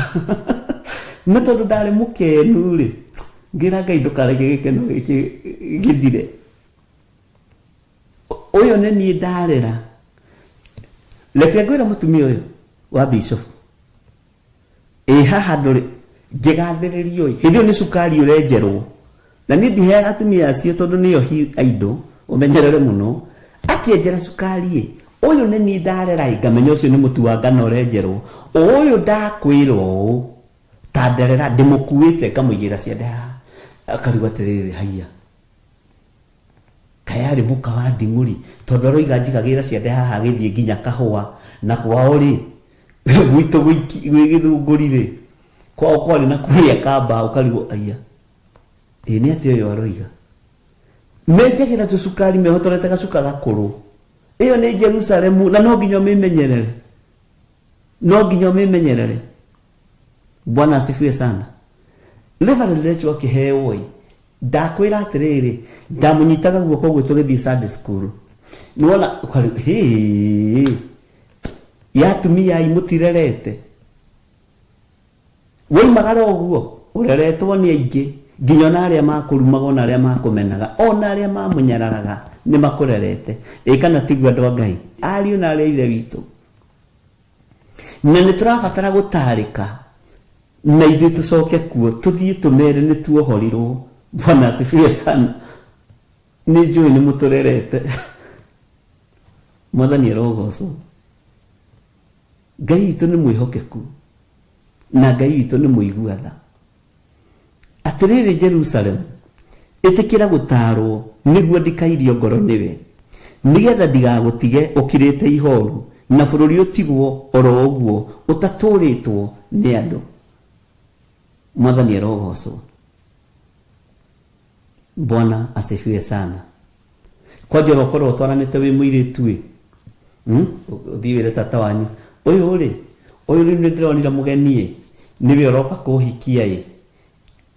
Na tondũ ndarĩ mũkenu rĩ, ngĩra Ngai ndũkareke gĩkeno gĩkĩ gĩthire. Ũyũ nĩ niĩ ndarera. Reke ngwĩre mũtumia ũyũ wa bishop. Ĩ haha ndũrĩ ngĩgathĩrĩrio ĩ, hĩndĩ ĩyo nĩ cukari ũrenjerwo. Na niĩ ndiheaga atumia acio tondũ nĩo hi a indo, ũmenyerere mũno. Akĩenjera cukari ĩ, ũyũ nĩ niĩ ndarera ĩ, ngamenya ũcio nĩ mũtu wa ngano ũrenjerwo. Ũyũ ndakwĩra ũũ, ta nderera, ndĩmũkuĩte ngamũigĩrĩra ciande haha. Akarigwo atĩrĩrĩ, haiya. Kaĩ arĩ mũka wa nding'ũri, tondũ aroiga njigagĩrĩra ciande haha agĩthiĩ nginya kahũa, na kwao rĩ, gwitũ gwĩ gĩthũngũri rĩ, kwao kwarĩ na kũrĩa kamba ũkarigwo aiya, ĩ nĩ atĩa ũyũ aroiga. Menjagĩra tũcukari mehotorete gacuka gakũrũ. Ĩyo nĩ Jerusalemu na no nginya ũmĩmenyerere. No nginya ũmĩmenyerere. Bwana asifiwe sana. Reverend Rachel akĩheo ĩ, ndakwĩra atĩrĩrĩ, ndamũnyitaga guoko ũguo tũgĩthiĩ Sunday school. Nĩwona, ũkarigwo, hĩ, ya atumia ai mũtirerete. Woimagara ũguo, ũreretwo nĩ aingĩ, nginya ona arĩa makũrumaga ona arĩa makũmenaga, ona arĩa mamũnyararaga nĩ makũrerete. Ĩ kana tiguo andũ a Ngai, ariũ na aarĩ a Ithe witũ? Na nĩ tũrabatara gũtarĩka na ithuĩ tũcoke kuo tũthiĩ tũmere nĩ tuohorirwo. Bwana asifiwe sana. Nĩ njũĩ nĩ mũtũrerete. Mwathani arogocwo. Ngai witũ nĩ mwĩhokeku na Ngai witũ nĩ mũigua tha. Atĩrĩrĩ Jerusalemu, ĩtĩkĩra gũtaarwo nĩguo ndikairio ngoro nĩwe, nĩgetha ndigagũtige ũkirĩte ihooru na bũrũri ũtigwo o ro ũguo ũtatũũrĩtwo nĩ andũ. Mwathani arogocwo. Bwana asifiwe sana. Kwanja ũrokorwo ũtwaranĩte wĩ mũirĩtu ĩ, Ũthiĩ wĩre tata wanyu, ũyũ rĩ, ũyũ rĩu nĩ ndĩronire mũgeni ĩ, nĩwe ũroka kũhikia ĩ.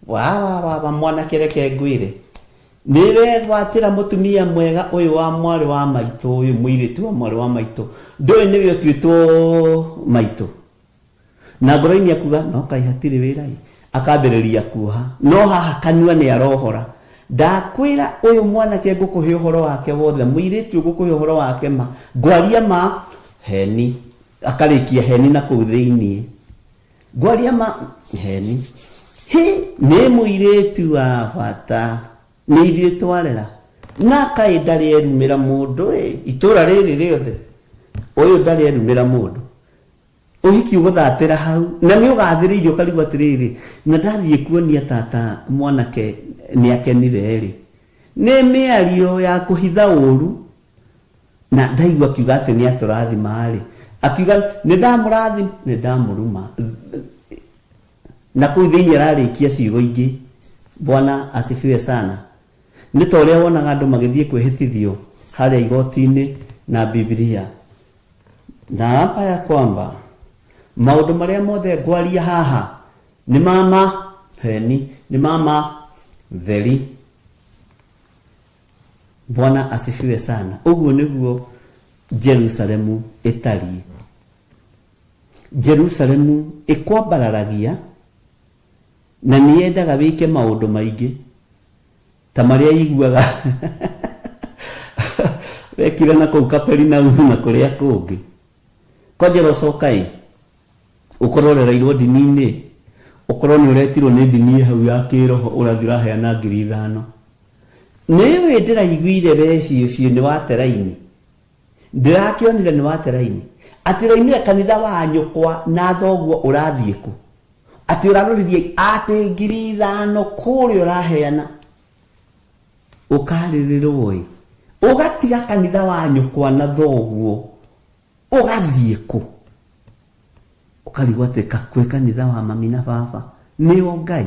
Wa wa wa wa mwanake reke ngwĩre. Nĩwe gwatĩra mũtumia mwega ũyũ wa mwarĩ wa maitũ ũyũ mũirĩtu wa mwarĩ wa maitũ. Ndũĩ nĩwe ũtuĩtwo maitũ. Na ngoro-inĩ akuga no kaĩ hatirĩ wĩra ĩ, akambĩrĩria kuoha. No haha kanua nĩ arohora. Ndakwĩra ũyũ mwanake ngũkũhe ũhoro wake wothe, mũirĩtu ũyũ ngũkũhe ũhoro wake ma, ngwaria ma heni, akarĩkia heni na kũu thĩiniĩ. Ngwaria ma heni. Hĩ, nĩ mũirĩtu wa bata, nĩ ithuĩ twarera. Na kaĩ ndarĩ erumĩra mũndũ ĩ, itũra rĩrĩ rĩothe, ũyũ ndarĩ erumĩra mũndũ. Ũhiki ũgũthatĩra hau, na nĩ ũgathĩrĩirio ũkarigwo atĩrĩrĩ, na ndathiĩ kuonia tata mwanake nĩ akenire rĩ. Nĩ mĩario ya kũhitha ũru, na ndaigua akiuga atĩ nĩ atũrathima rĩ. Akiuga nĩ ndamũrathima, nĩ ndamũruma. Na kũu thĩinĩ ararĩkia ciugo ingĩ. Bwana asifiwe sana. Nĩ ta ũrĩa wonaga andũ magĩthiĩ kwĩhĩtithio harĩa igoti-inĩ na Bibilia. Na hapa ya kwamba maũndũ marĩa mothe ngwaria haha nĩ mama heni, nĩ mama theri. Bwana asifiwe sana. Ũguo nĩguo Jerusalemu ĩtariĩ. Jerusalemu ĩkwambararagia na nĩ yendaga wĩke maũndũ maingĩ ta marĩa iguaga wekire na kũu Kaperinaumu na kũrĩa kũngĩ. Kwanjĩra ũcoka ĩ, ũkorwo ũrereirwo ndini-inĩ, ũkorwo nĩ ũretirwo nĩ ndini hau ya kĩroho ũrathiĩ ũraheana 5,000. Nĩũĩ ndĩraiguire we biũ biũ nĩ wate raini. Ndĩrakĩonire nĩ wate raini. Atĩ ũraumire kanitha wa nyũkwa na thoguo ũrathiĩ kũ? Atĩ ũraroririe atĩ 5,000 kũrĩa ũraheana. Ũkarĩrĩrwo ĩ. Ũgatiga kanitha wa nyũkwa na thoguo. Ũgathiĩ kũ? Ũkarigwo atĩ kwĩ kanitha wa mami na baba. Nĩo Ngai.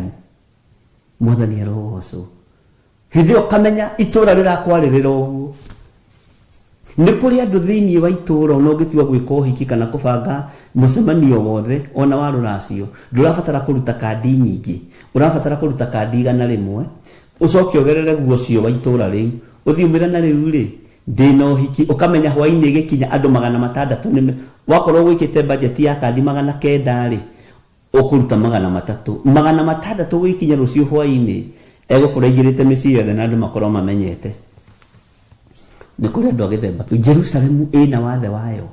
Mwathani arogocwo. Hĩndĩ ĩyo ũkamenya itũũra rĩrakwarĩrĩra ũguo. Nĩ kũrĩ andũ thĩinĩ wa itũũra ona ũngĩtua gwĩka ũhiki kana kũbanga mũcemanio wothe ona wa rũracio, ndũrabatara kũruta kandi nyingĩ, ũrabatara kũruta kandi 100, ũcoke ũgerere guo ũcio wa itũũra rĩu, ũthiĩ ũmĩre na rĩu rĩ, ndĩna ũhiki, ũkamenya hwaĩ-inĩ ĩgĩkinya andũ 600 nĩ wakorwo gwĩkĩte budget ya kandi 900 rĩ, ũkũruta 300. 600 gũgĩkinya rũciũ hwaĩ-inĩ, egũkorwo aingĩrĩte mĩciĩ yothe na andũ makorwo mamenyete. Nĩ kũrĩ andũ a gĩthemba kĩu. Jerusalemu ĩna wathe wayo,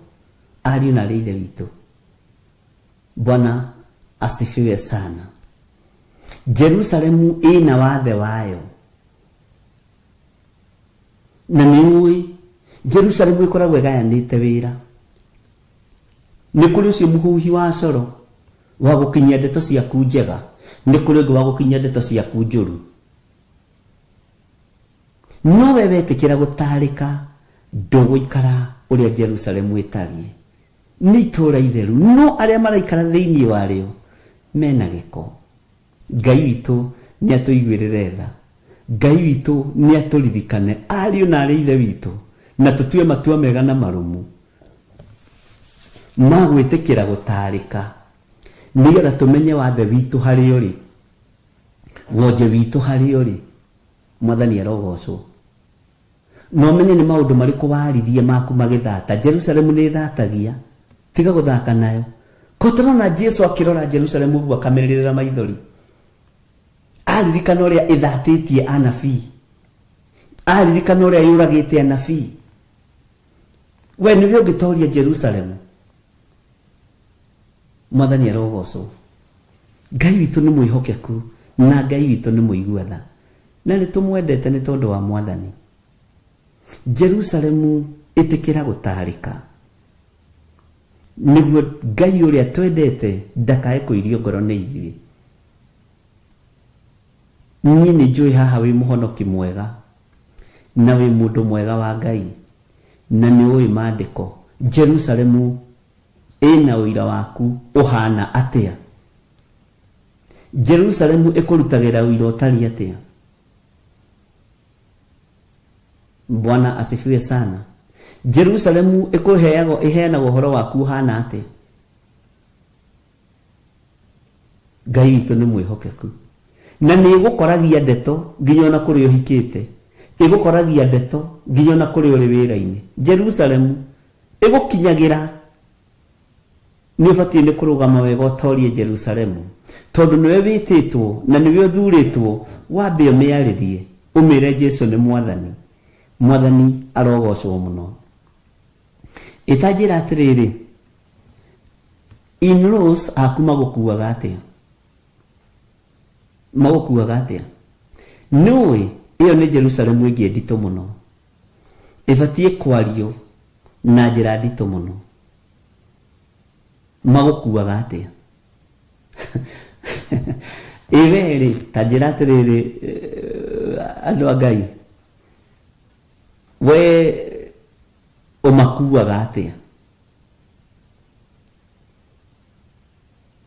ariũ na arĩ ithe witũ. Bwana asifiwe sana. Jerusalemu ĩna wathe wayo. Na nĩ ũĩ, Jerusalemu ĩkoragwo ĩgayanĩte wĩra. Nĩ kũrĩ ũcio mũhuhi wa coro wa gũkinyia ndeto ciaku njega, nĩ kũrĩ ũngĩ wa gũkinyia ndeto ciaku njũru. No we wetĩkĩra gũtarĩka, ndũgũikara ũrĩa Jerusalemu ĩtariĩ. Nĩ itũũra itheru, no arĩa maraikara thĩinĩ warĩo mena gĩko. Ngai witũ nĩ atũiguĩrĩre tha. Ngai witũ nĩ atũririkane, ariũ na arĩ ithe witũ, na tũtue matua mega na marũmu ma gwĩtĩkĩra gũtarĩka, nĩgetha tũmenye wathe witũ harĩa ũrĩ, wonje witũ harĩa ũrĩ. Mwathani arogocwo. Na ũmenye nĩ maũndũ marĩkũ waririe maku magĩthata. Jerusalemu nĩ ĩthatagia, tiga gũthaka nayo. Ko tũrona Jesu akĩrora Jerusalemu ũguo akamĩrĩrĩra maithori. Aririkana ũrĩa ĩthatĩtie anabii. Aririkana ũrĩa yũragĩte anabii. We nĩwe ũngĩtoria Jerusalemu. Mwathani arogocwo. Ngai witũ nĩ mwĩhokeku na Ngai witũ nĩ mũigua tha. Na nĩ tũmwendete nĩ tondũ wa Mwathani. Jerusalemu ĩtĩkĩra gũtarĩka. Nĩguo Ngai ũrĩa twendete ndakae kũirio ngoro nĩ ithuĩ. Niĩ nĩ njũĩ haha wĩ mũhonoki mwega na wĩ mũndũ mwega wa Ngai na nĩ ũĩ maandĩko. Jerusalemu ĩna ũira waku ũhana atĩa? Jerusalemu ĩkũrutagĩra ũira ũtariĩ atĩa? Bwana asifiwe sana. Jerusalemu ĩkũheagwo ĩheanagwo ũhoro waku ũhana atĩa? Ngai witũ nĩ mwĩhokeku na nĩ ĩgũkoragia ndeto nginya ona kũrĩa ũhikĩte, ĩgũkoragia ndeto nginya ona kũrĩa ũrĩ wĩra-inĩ. Jerusalemu ĩgũkinyagĩra. Nĩ ũbatiĩ nĩ kũrũgama wega ũtorie Jerusalemu, tondũ nĩwe wĩtĩtwo na nĩwe ũthurĩtwo. Wambe ũmĩarĩrie, ũmĩre Jesu nĩ Mwathani. Mwathani arogocwo mũno. Ĩtanjĩra atĩrĩrĩ, in-laws aku magũkuaga atĩa? Magũkuaga atĩa? Nĩũĩ ĩyo nĩ Jerusalemu ĩngĩ nditũ mũno, ĩbatiĩ kwario na njĩra nditũ mũno. Magũkuaga atĩa? Ĩ we rĩ, ta njĩra atĩrĩrĩ, andũ a Ngai, we ũmakuaga atĩa?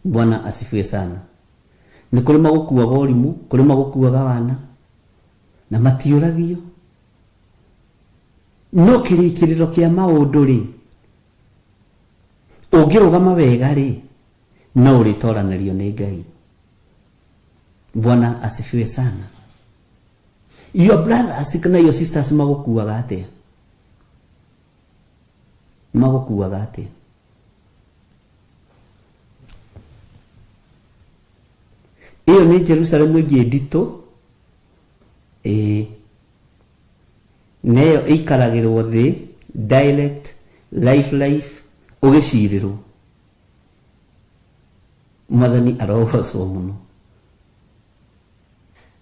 Bwana asifiwe sana. Nĩ kũrĩ magũkuaga ũrimũ, kũrĩ magũkuaga wana na matiũragio, no kĩrĩkĩrĩro kĩa maũndũ rĩ, ũngĩrũgama wega rĩ, no ũrĩtoranĩrio nĩ Ngai. Bwana asifiwe sana. Your brothers kana your sisters magũkuaga atĩa? Magũkuaga atĩa? Ĩyo nĩ Jerusalemu ĩngĩ nditũ, ĩĩ, na ĩyo ĩikaragĩrwo thĩ direct life life ũgĩcirĩrwo. Mwathani arogocwo mũno.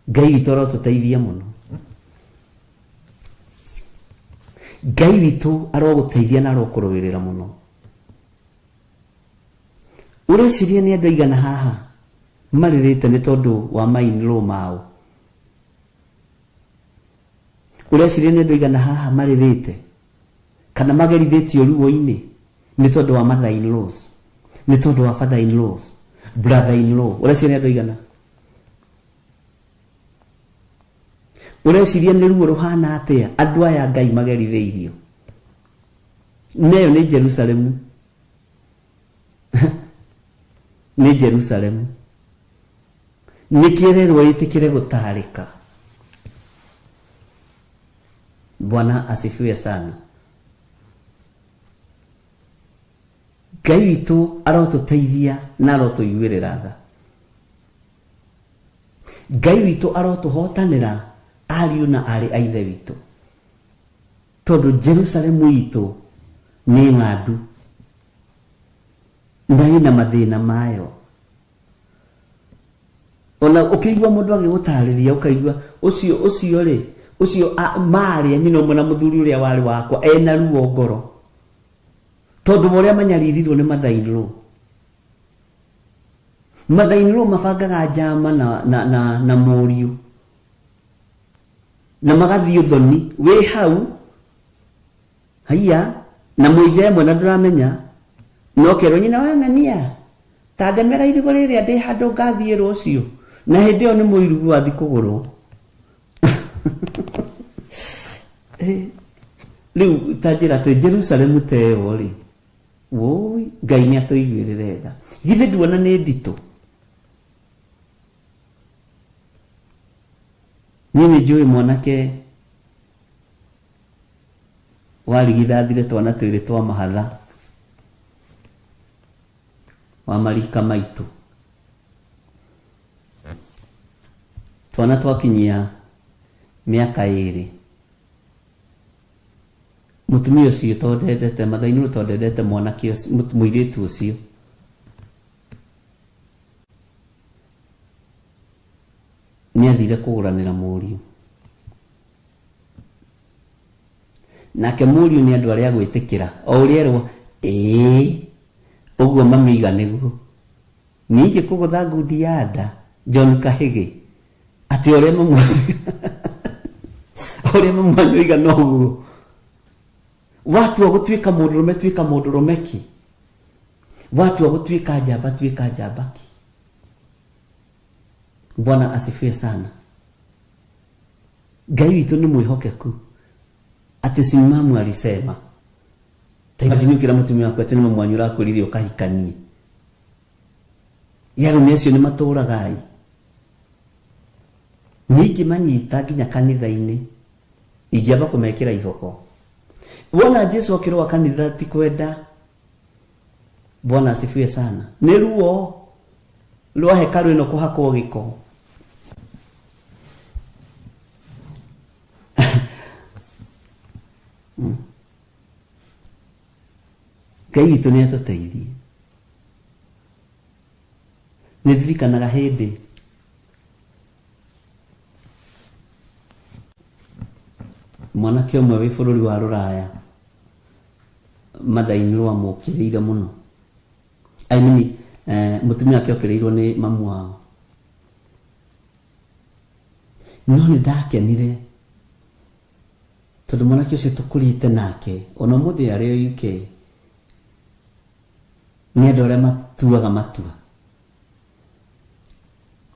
Ngai witũ arotũteithia mũno. Ngai witũ arogũteithia na arokũrũĩrĩra mũno. Ũreciria nĩ andũ aigana haha marĩrĩte nĩ tondũ wa ma-in-law mao? Ũreciria nĩ andũ aigana haha marĩrĩte kana magerithĩtio ruo-inĩ nĩ tondũ wa mother in laws, nĩ tondũ wa father in laws, brother in law? Ũreciria nĩ andũ aigana? Ũreciria nĩ ruo rũhana atĩa andũ aya Ngai magerithĩirio? Neyo nĩ Jerusalemu, nĩ Jerusalemu. Nĩkĩo ĩrerwo ĩtĩkĩre gũtarĩka. Bwana asifiwe sana. Ngai witũ arotũteithia na arotũiguĩrĩra tha. Ngai witũ arotũhotanĩra, ariũ na arĩ a ithe witũ, tondũ Jerusalemu itũ nĩ ng'andu na ĩna mathĩna mayo. Ona ũkĩigua mũndũ agĩgũtarĩria, ũkaigua ũcio ũcio rĩ, ũcio marĩ a nyina ũmwe na mũthuri ũrĩa warĩ wakwa, ena ruo ngoro tondũ wa ũrĩa manyaririrwo nĩ mother-in-law. Mother-in-law mabangaga njama na mũriũ na magathiĩ ũthoni wĩ hau haiya na mwĩnja ĩmwe na ndũramenya, no kerwo nyina wa ng'ania ta ndemera irigũ rĩrĩa ndĩ handũ ngathiĩ rũciũ, na hĩndĩ ĩyo nĩ mũirugu wathi kũgũrwo. Rĩu ta njĩra atĩ Jerusalemu ta ĩyo rĩ, woi, Ngai nĩ atũiguĩrĩre tha. Githĩ nduona nĩ nditũ? Niĩ nĩ njũĩ mwanake warigithathire twana twĩrĩ twa mahatha wa marika maitũ. Twana twakinyia mĩaka 2, mũtumia ũcio tondũ ndendete mathainĩ, tondũ ndendete mwanake ũcio, mũirĩtu ũcio, nĩ athire kũgũranĩra mũriũ nake. Mũriũ nĩ andũ arĩa gwĩtĩkĩra o ũrĩa erwo, ĩĩ ũguo mamiga nĩguo ningĩ kũgũtha ngundi ya nda. John Kahĩgĩ atĩ ũrĩa mamwanyu oiga noguo. Watua gũtuĩka mũndũrũme, tuĩka mũndũrũme ki. Watua gũtuĩka njamba, tuĩka njamba ki. Bwana asifiwe sana. Ngai witũ nĩ mwĩhokeku. Atĩ si mamu alisema. Ta imagine ũkĩra mũtumia waku atĩ nĩ mamu wanyu ũrakwĩrire ũkahikanie. Ĩ arũme acio nĩ matũraga ĩ. Niĩ ingĩmanyita nginya kanitha-inĩ ingĩamba kũmekĩra ihoko. Wona Jesu akĩrũa kanitha ti kwenda. Bwana asifiwe sana. Nĩ ruo rwa hekarũ ĩno kũhakwo gĩko. Ngai witũ nĩ atũteithie. Nĩ ndirikanaga hĩndĩ mwanake ũmwe wĩ bũrũri wa rũraya mother-in-law amũkĩrĩire mũno. I mean, mũtumia wake okĩrĩirwo nĩ mamu wao. No nĩ ndakenire tondũ mwanake ũcio tũkũrĩte nake ona ũmũthĩ arĩ o UK nĩ andũ arĩa matuaga matua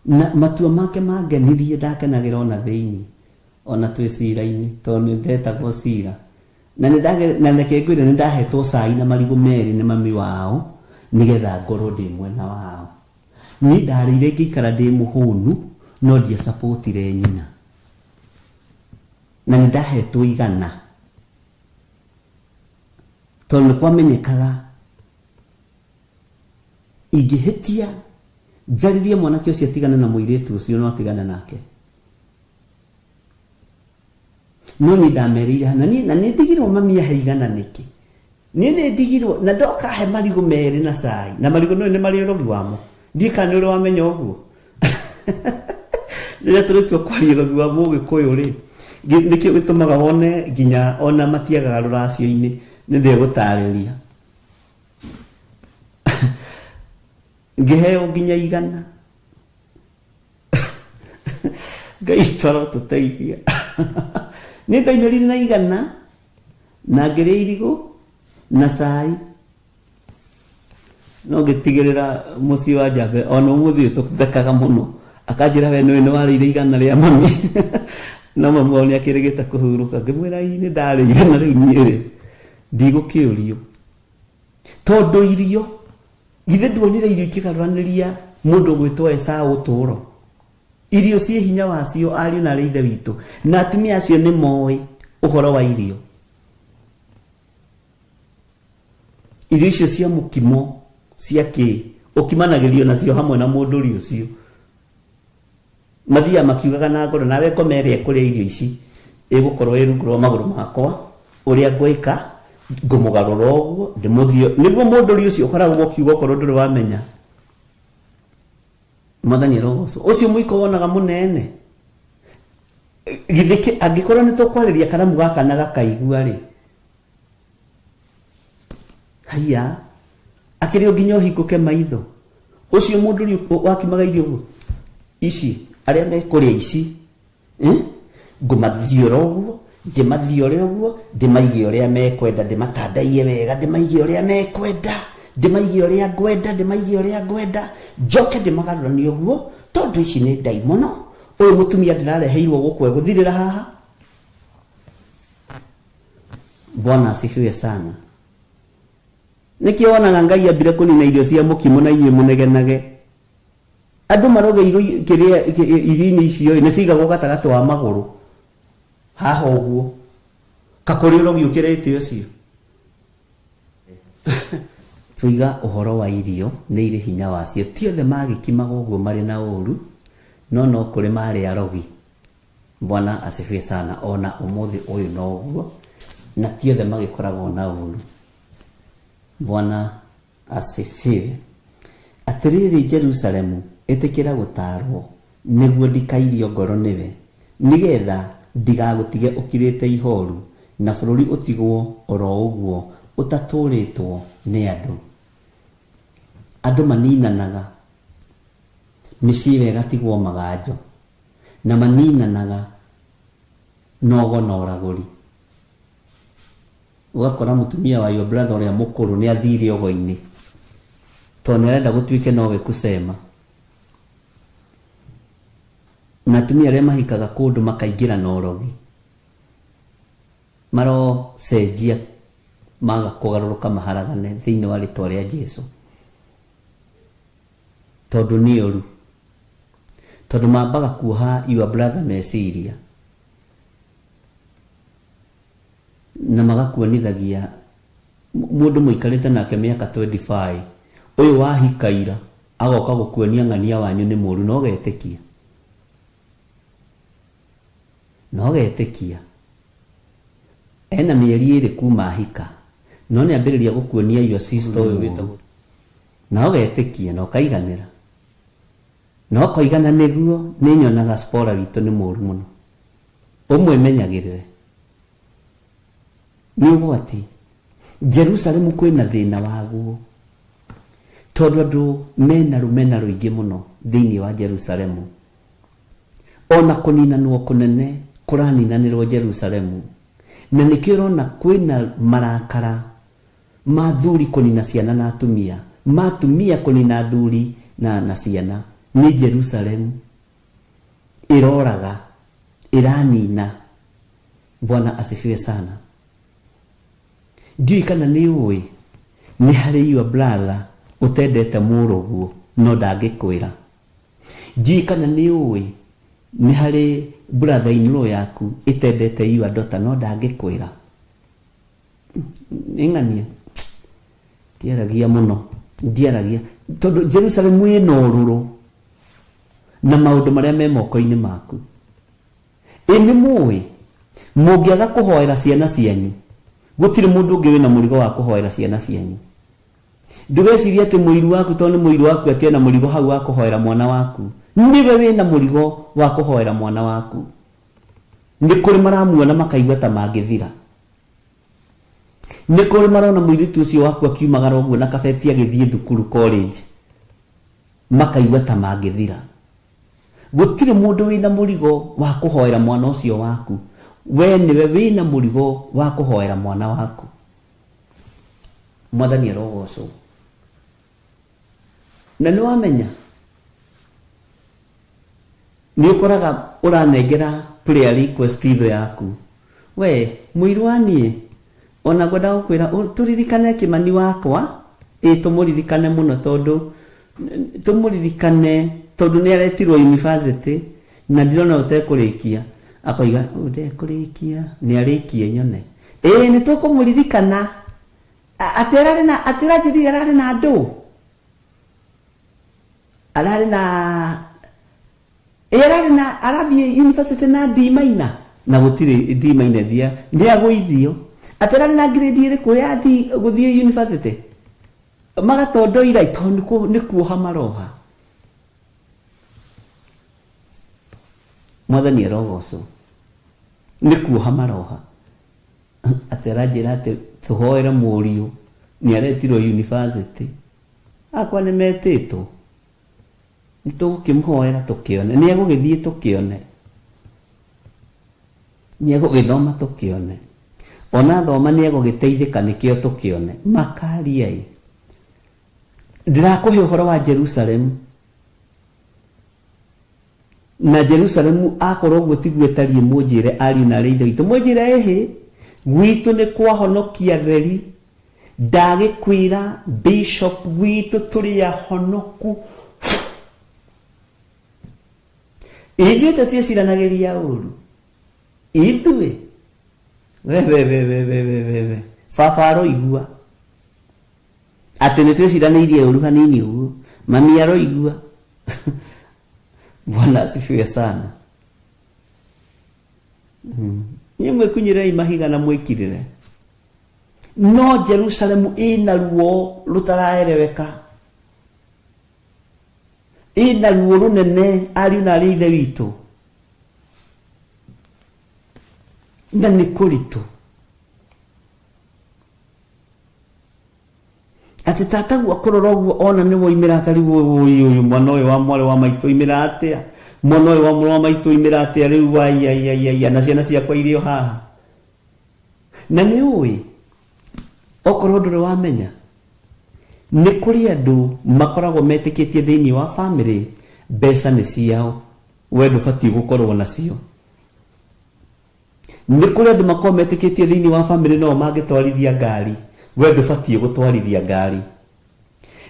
na matua make mangenirie ndakenagĩra ona thĩinĩ ona twĩ cira-inĩ tondũ nĩ ndetagwo cira na nĩ na reke ngwĩre nĩ ndahetwo cai na marigũ merĩ nĩ mami wao nĩgetha ngorwo ndĩ mwena wao. Niĩ ndarĩire ngĩikara ndĩ mũhũnu no ndiasapotire nyina na nĩ ndahetwo igana tondũ nĩ kwamenyekaga ingĩhĩtia njarĩrie mwanake ũcio atigane na mũirĩtu ũcio no atigane nake. No niĩ ndamerĩire na niĩ na nĩ ndigirwo mami ahe igana nĩkĩ. Niĩ nĩ ndigirwo na ndoka he marigũ merĩ na cai na marigũ nĩ marĩ ũrogi wamo. Ndiũĩ kana nĩ ũrĩ wamenya ũguo. Rĩrĩa tũrĩtua kwaria ũrogi wa mũgĩkũyũ rĩ, nĩkĩo gĩtũmaga wone nginya ona matiagaga rũracio-inĩ nĩ ndĩgũtarĩria. Ngĩheo nginya igana. Ngai witũ arotũteithia. Niĩ ndaimĩrire na igana na ngĩrĩa irigũ na cai no ngĩtigĩrĩra mũciĩ wa Njambe ona ũmũthĩ ũyũ tũthekaga mũno akanjĩra we nĩwe nĩwarĩire igana rĩa mami no mami wao nĩakĩrĩgĩte kũhurũka ngĩmwĩra ii nĩ ndarĩire na rĩu niĩ rĩ ndigũkĩũrio tondũ irio githĩ nduonire irio ikĩgarũranĩria mũndũ ũgwĩtwo Esau ũtũũro. Irio ciĩ hinya wacio ariũ na arĩ ithe witũ na atumia acio nĩ moĩ ũhoro wa irio. Irio icio cia mũkimo cia kĩ ũkimanagĩrio nacio hamwe na mũndũri ũcio. Mathiaga makiugaga na ngoro nawe ngoma ĩrĩa ĩkũrĩa irio ici ĩgũkorwo ĩ rungu rwa magũrũ makwa ũrĩa ngwĩka ngũmũgarũra ũguo ndĩmũthio nĩguo mũndũri ũcio ũkoragwo ũkiuga okorwo ndũrĩ wamenya. Mwathani arogocwo. Ũcio mũiko wonaga mũnene githĩ angĩkorwo nĩ tũkwarĩria karamu gaka na gakaigua rĩ haiya akĩrĩ o nginya ũhingũke maitho. Ũcio mũndũri wakimaga irio ũguo ici arĩa mekũrĩa ici ngũmathiũra ũguo ndĩmathiũre ũguo ndĩmaige ũrĩa mekwenda ndĩmatandaiye wega ndĩmaige ũrĩa mekwenda ndĩmaige ũrĩa ngwenda ndĩmaige ũrĩa ngwenda njoke ndĩmagarũranie ũguo tondũ ici nĩ ndaimono. Ũyũ mũtumia ndĩrareheirwo gũkũ egũthirĩra haha. Bwana asifiwe sana. Nĩkĩo wonaga Ngai ambire kũnina irio cia mũkimo na inyuĩ mũnegenage. Andũ marogeirwo kĩrĩa irio-inĩ icio nĩ ciigagwo gatagatĩ wa magũrũ haha ũguo kakũrĩ ũrogi ũkĩrĩte ũcio. Tũiga ũhoro wa irio nĩ irĩ hinya wacio. Ti othe magĩkimaga ũguo marĩ na ũru no no kũrĩ marĩ arogi. Bwana asifiwe sana. Ona ũmũthĩ ũyũ noguo na ti othe magĩkoragwo na ũru. Bwana asifiwe. Atĩrĩrĩ Jerusalemu ĩtĩkĩra gũtaarwo nĩguo ndikairio ngoro nĩwe nĩgetha ndigagũtige ũkirĩte ihoru na bũrũri ũtigwo oro ũguo ũtatũrĩtwo nĩ andũ. Andũ maninanaga mĩciĩ ĩyo ĩgatigwo maganjo na maninanaga nogo na ũragũri. Ũgakora mũtumia wa your brother ũrĩa mũkũrũ nĩ athire ogo-inĩ tondũ nĩ arenda gũtuĩke nowe kusema. Na atumia arĩa mahikaga kũndũ makaingĩra na ũrogi. Marocenjia maga kũgarũrũka maharagane thĩinĩ wa rĩtwa rĩa Jesu. Tondũ nĩ ũru. Tondũ mambaga kuoha your brother meciria. Na magakuonithagia mũndũ mũikarĩte nake mĩaka 25 ũyũ wahika ira agoka gũkuonia ng'ania wanyu nĩ mũru na ũgetĩkia. Na ũgetĩkia. Ena mĩeri ĩrĩ kuma ahika no nĩ ambĩrĩria gũkuonia your sister ũyũ wĩtagwo na ũgetĩkia na ũkaiganĩra. Na ũkoigana nĩguo nĩ nyonaga spora witũ nĩ mũru mũno. Ũmwĩmenyagĩrĩre. Nĩ ũgwati. Jerusalemu kwĩna thĩna waguo. Tondũ andũ mena rũmena rũingĩ mũno thĩinĩ wa Jerusalemu. Ona kũninanwo kũnene kũraninanĩrwo Jerusalemu. Na nĩkĩo ũrona kwĩna marakara ma thuri kũnina ciana na atumia, ma atumia kũnina athuri na ciana. Nĩ Jerusalemu ĩroraga, ĩranina. Bwana asifiwe sana. Ndiũĩ kana nĩ ũĩ nĩ harĩ your brother ũtendete mũrũguo no ndangĩkwĩra. Ndiũĩ kana nĩ ũĩ nĩ harĩ brother in law yaku ĩtendete your daughter no ndangĩkwĩra. Nĩ ng'ania. Ndiaragia mũno. Ndiaragia. Tondũ Jerusalemu ĩna ũrũrũ na maũndũ marĩa me moko-inĩ maku. Ĩ nĩ mũĩ mũngĩaga kũhoera ciana cianyu gũtirĩ mũndũ ũngĩ wĩna mũrigo wa kũhoera ciana cianyu. Ndũgecirie atĩ mũiru waku tondũ nĩ mũiru waku atĩ ena mũrigo hau wa kũhoera mwana waku. Nĩwe wĩna mũrigo wa kũhoera mwana waku. Nĩ kũrĩ maramuona makaigua ta mangĩthira. Nĩ kũrĩ marona mũirĩtu ũcio waku akiumagara ũguo na kabeti agĩthiĩ thukuru college makaigua ta mangĩthira. Gũtirĩ mũndũ wĩna mũrigo wa kũhoera mwana ũcio waku. We nĩwe wĩna mũrigo wa kũhoera mwana waku. Mwathani arogocwo. Na nĩ wamenya nĩ ũkoraga ũranengera prayer request thũ yaku. We mũiru wa niĩ ona ngwenda gũkwĩra tũririkane Kĩmani wakwa, ĩ tũmũririkane mũno tondũ tũmũririkane tondũ nĩ aretirwo university na ndirona ũtekũrĩkia. Akoiga ũyũ ndekũrĩkia, nĩ arĩkie nyone. Ĩ nĩ tũkũmũririkana. Atĩ ararĩ na atĩ aranjĩrire ararĩ na andũ. Ararĩ na ĩ ararĩ na arathiĩ university na D minor na gũtirĩ D minor thia nĩ agũithio. Atĩ ararĩ na grade ĩrĩkũ ya D gũthiĩ university? Magatondoira tondũ nĩ kuoha maroha. Mwathani arogocwo. Nĩ kuoha maroha. Atĩ aranjĩra atĩ tũhoere mũriũ nĩ aretirwo university. Akwa nĩ metĩtwo. Nĩ tũgũkĩmũhoera tũkĩone. Nĩ egũgĩthiĩ tũkĩone. Nĩ egũgĩthoma tũkĩone. Ona thoma nĩ egũgĩteithĩka nĩkĩo tũkĩone. Makaria ĩ. Ndĩrakũhe ũhoro wa Jerusalemu. Na Jerusalemu akorwo ũguo tiguo ĩtariĩ mũnjĩre ariũ na arĩ ithe witũ. Mũnjĩre ĩhĩ gwitũ nĩ kwahonokia theri. Ndagĩkwĩra bishop gwitũ tũrĩ ahonoku. Ithuĩ tũtiĩciranagĩria ũru. Ithuĩ we we we we we we we we baba aroigua atĩ nĩ twĩciranĩirie ũru hanini ũguo. Mami aroigua. Bwana asifiwe sana. Niĩ mwĩkunyĩrei mahiga na mwĩkirĩre. No Jerusalemu ĩna ruo rũtaraereweka. Ĩna ruo rũnene ariũ na arĩ ithe witũ. Na nĩ kũritũ. Atĩ tataguo akũrora ũguo ona nĩ woimĩra akarigwo ũyũ ũyũ mwana ũyũ wa mwarĩ wa maitũ oimĩra atĩa? Mwana ũyũ wa mũrũ wa maitũ oimĩra atĩa rĩu ai ai ai ai na ciana ciakwa irĩ o haha. Na nĩ ũĩ okorwo ndũrĩ wamenya nĩ kũrĩ andũ makoragwo metĩkĩtie thĩinĩ wa family mbeca nĩ ciao we ndũbatiĩ gũkorwo nacio. Nĩ kũrĩ andũ makoragwo metĩkĩtie thĩinĩ wa bamĩrĩ no mangĩtwarithia ngari, we ndũbatiĩ gũtwarithia ngari.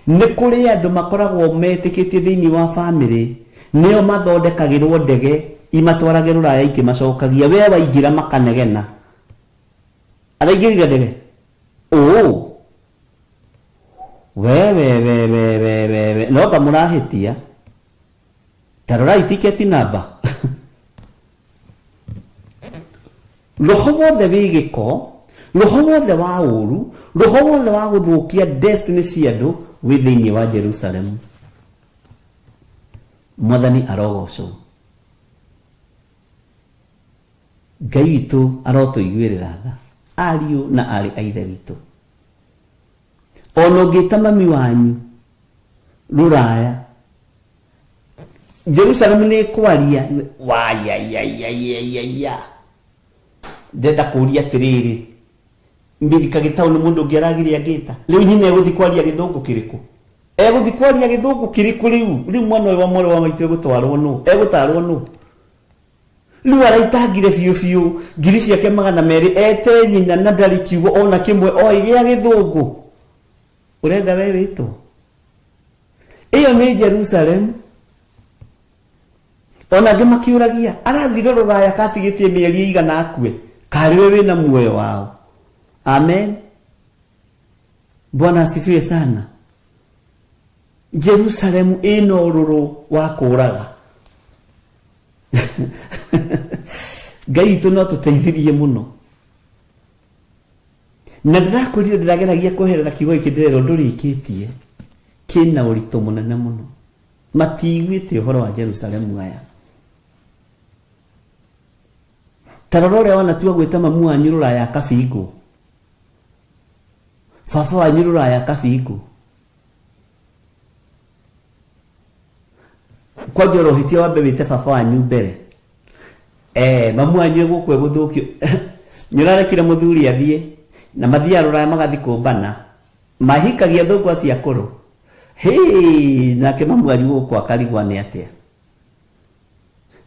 Nĩ kũrĩ andũ makoragwo metĩkĩtie thĩinĩ wa bamĩrĩ nĩo mathondekagĩrwo ndege imatwarage rũraya ikĩmacokagia, we waingĩra makanegena. Araingĩrire ndege? Ũũ. We we we we we we we no anga mũrahĩtia. Ta rorai ticket number. Roho wothe wĩ gĩko, roho wothe wa ũru, roho wothe wa gũthũkia destiny cia andũ wĩ thĩinĩ wa Jerusalemu. Mwathani arogocwo. Ngai witũ arotũiguĩrĩra tha, ariũ na aarĩ a Ithe witũ. Ona ũngĩta mami wanyu rũraya, Jerusalemu nĩ ĩkwaria wayayayayaya. Ndĩrenda kũria atĩrĩrĩ, Milika Gĩtaũ nĩ mũndũ ũngĩ aragire angĩta? Rĩu nyina egũthiĩ kwaria gĩthũngũ kĩrĩkũ? Egũthiĩ kwaria gĩthũngũ kĩrĩkũ rĩu? Rĩu mwana ũyũ wa mwarĩ wa maitũ egũtwarwo nũ? Egũtarwo nũ? Rĩu araitangire biũ biũ ngiri ciake 200 ete nyina na ndarĩ kiugo ona kĩmwe oĩ gĩa gĩthũngũ. Ũrenda we wĩtwo? Ĩyo nĩ Jerusalemu. Ona angĩ makĩũragia arathire rũraya katigĩtie mĩeri ĩigana akue, karĩ we wĩna muoyo wao. Amen. Bwana asifiwe sana. Jerusalemu ĩna ũrũrũ wa kũraga. Ngai witũ no tũteithirie mũno. Na ndĩrakwĩrire ndĩrageragia kweherera kiugo gĩkĩ ndĩrerwo ndũrĩkĩtie, kĩna ũritũ mũnene mũno. Matiiguĩte ũhoro wa Jerusalemu aya. Ta rora ũrĩa wanatua gwĩta mamu wanyu rũraya akabingwo, baba wanyu rũraya akabingwo. Kwanja ũrohĩtia wambe wĩte baba wanyu mbere. Mamu wanyu egũkũ egũthũkio. Nĩũrarekire mũthuri athiĩ, na mathiaga rũraya magathiĩ kũmbana. Mahikagia athũngũ acio akũrũ. Hĩ, nake mamu wanyu gũkũ akarigwo nĩ atĩa.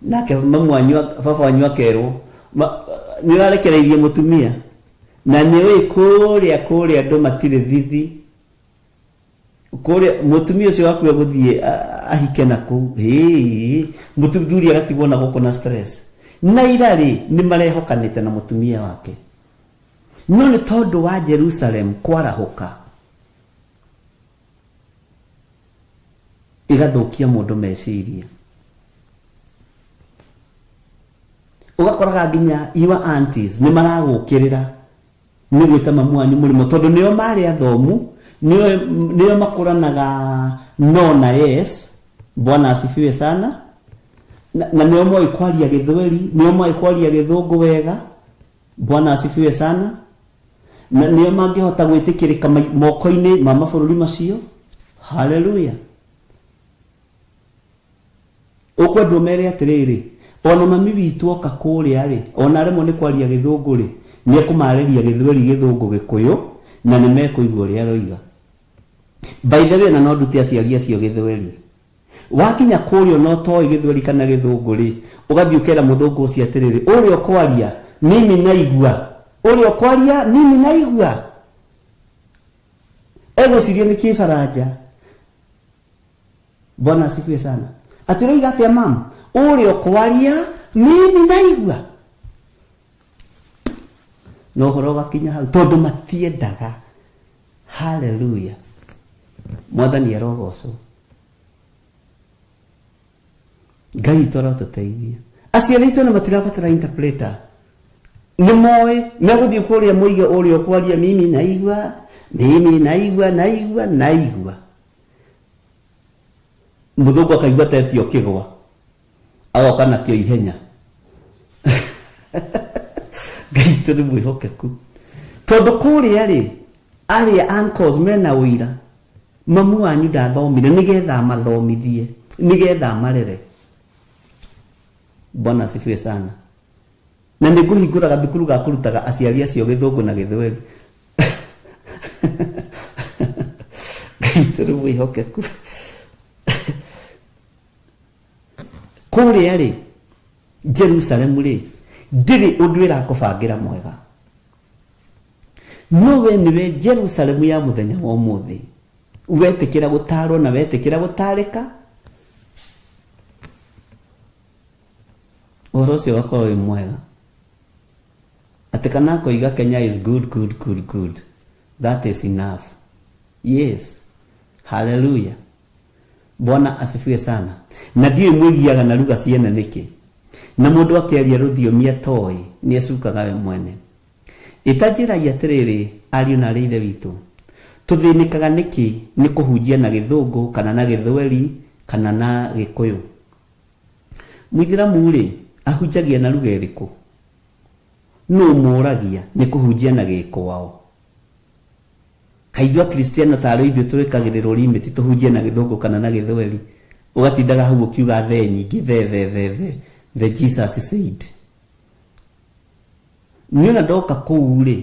Nake mamu wanyu, baba wanyu akerwo, nĩũrarekereirie mũtumia. Na nĩũĩ kũrĩa kũrĩa andũ matirĩ thithi. Kũrĩa mũtumia ũcio waku egũthiĩ ahike na kũu. Hĩ, mũthuri agatigwo na gũkũ na stress. Na ira rĩ, nĩ marehokanĩte na mũtumia wake. No nĩ tondũ wa Jerusalem kwarahũka, ĩgathũkia mũndũ meciria. Ũgakoraga nginya your aunties nĩ maragũkĩrĩra nĩ gwĩta mamu wanyu mũrĩmo, tondũ nĩo marĩ athomu, nĩo makũranaga no na yes. Bwana asifiwe sana. Na nĩo moĩ kwaria gĩthweri, nĩo moĩ kwaria gĩthũngũ wega. Bwana asifiwe sana. Na nĩo mangĩhota gwĩtĩkĩrĩka moko-inĩ ma mabũrũri macio. Haleluya. Ũkwendwo mere atĩrĩrĩ, ona mami witũ oka kũrĩa rĩ, ona aremwo nĩ kwaria gĩthũngũ rĩ, nĩ ekũmarĩria gĩthweri, gĩthũngũ, gĩkũyũ, na nĩ mekũigua ũrĩa aroiga. By the way, na no ndute aciari acio gĩthweri. Wakinya kũrĩa ona ũtoĩ gĩthweri kana gĩthũngũ rĩ, ũgathiĩ ũkera mũthũngũ ũcio atĩrĩrĩ, ũrĩa ũkwaria mimi naigua, ũrĩa ũkwaria mimi naigua. Egwĩciria nĩ kĩbaranja. Bwana asifiwe sana. Atĩ ũroiga atĩa mam? Ũrĩa ũkwaria mimi naigua. Na ũhoro ũgakinya hau tondũ matiendaga. Haleluya. Mwathani arogocwo. Ngai witũ arotũteithia. Aciari aitũ ona matirabatara interpreter. Nĩ moĩ megũthiĩ kũrĩa moige ũrĩa ũkwaria mimi naigua, mimi naigua, naigua, naigua. Mũthũngũ akaigua tetio kĩgwa, agoka nakĩo ihenya. Ngai witũ nĩ mwĩhokeku. Tondũ kũrĩa rĩ, arĩa uncles mena ũira, mamu wanyu ndathomire nĩgetha amathomithie, nĩgetha amarere. Bwana asifiwe sana. Na nĩ ngũhingũra gathukuru ga kũrutaga aciari acio gĩthũngũ na gĩthweri. Ngai witũ nĩ mwĩhokeku. Kũrĩa rĩ, Jerusalemu rĩ, Ndĩrĩ ũndũ ĩrakũbangĩra mwega. No we nĩwe Jerusalemu ya mũthenya wa ũmũthĩ. Wetĩkĩra gũtarwo na wetĩkĩra gũtarĩka, ũhoro ũcio ũgakorwo wĩ mwega. Atĩ kana akoiga Kenya is good, good, good, good. That is enough. Yes. Hallelujah. Bwana asifiwe sana. Na ndiũĩ mwĩgiaga na lugha ciene nĩkĩ. Na mũndũ akĩaria rũthiomi atoĩ nĩ ecukaga we mwene. Ĩta njĩrai atĩrĩrĩ ariũ na arĩ ithe witũ. Tũthĩnĩkaga nĩkĩ nĩ kũhunjia na gĩthũngũ kana na gĩthweri kana na gĩkũyũ? Mũithĩramu rĩ, ahunjagia na lugha ĩrĩkũ? Nũ mũragia nĩ kũhunjia na gĩkwao? Kaĩ ithuĩ akristiano tarĩ ithuĩ twĩkagĩrĩrwo limit tũhunjie na gĩthũngũ kana na gĩthweri? Ũgatindaga hau ũkiuga the nyingĩ, the the the the the Jesus said. Niĩ ona ndoka kũu rĩ,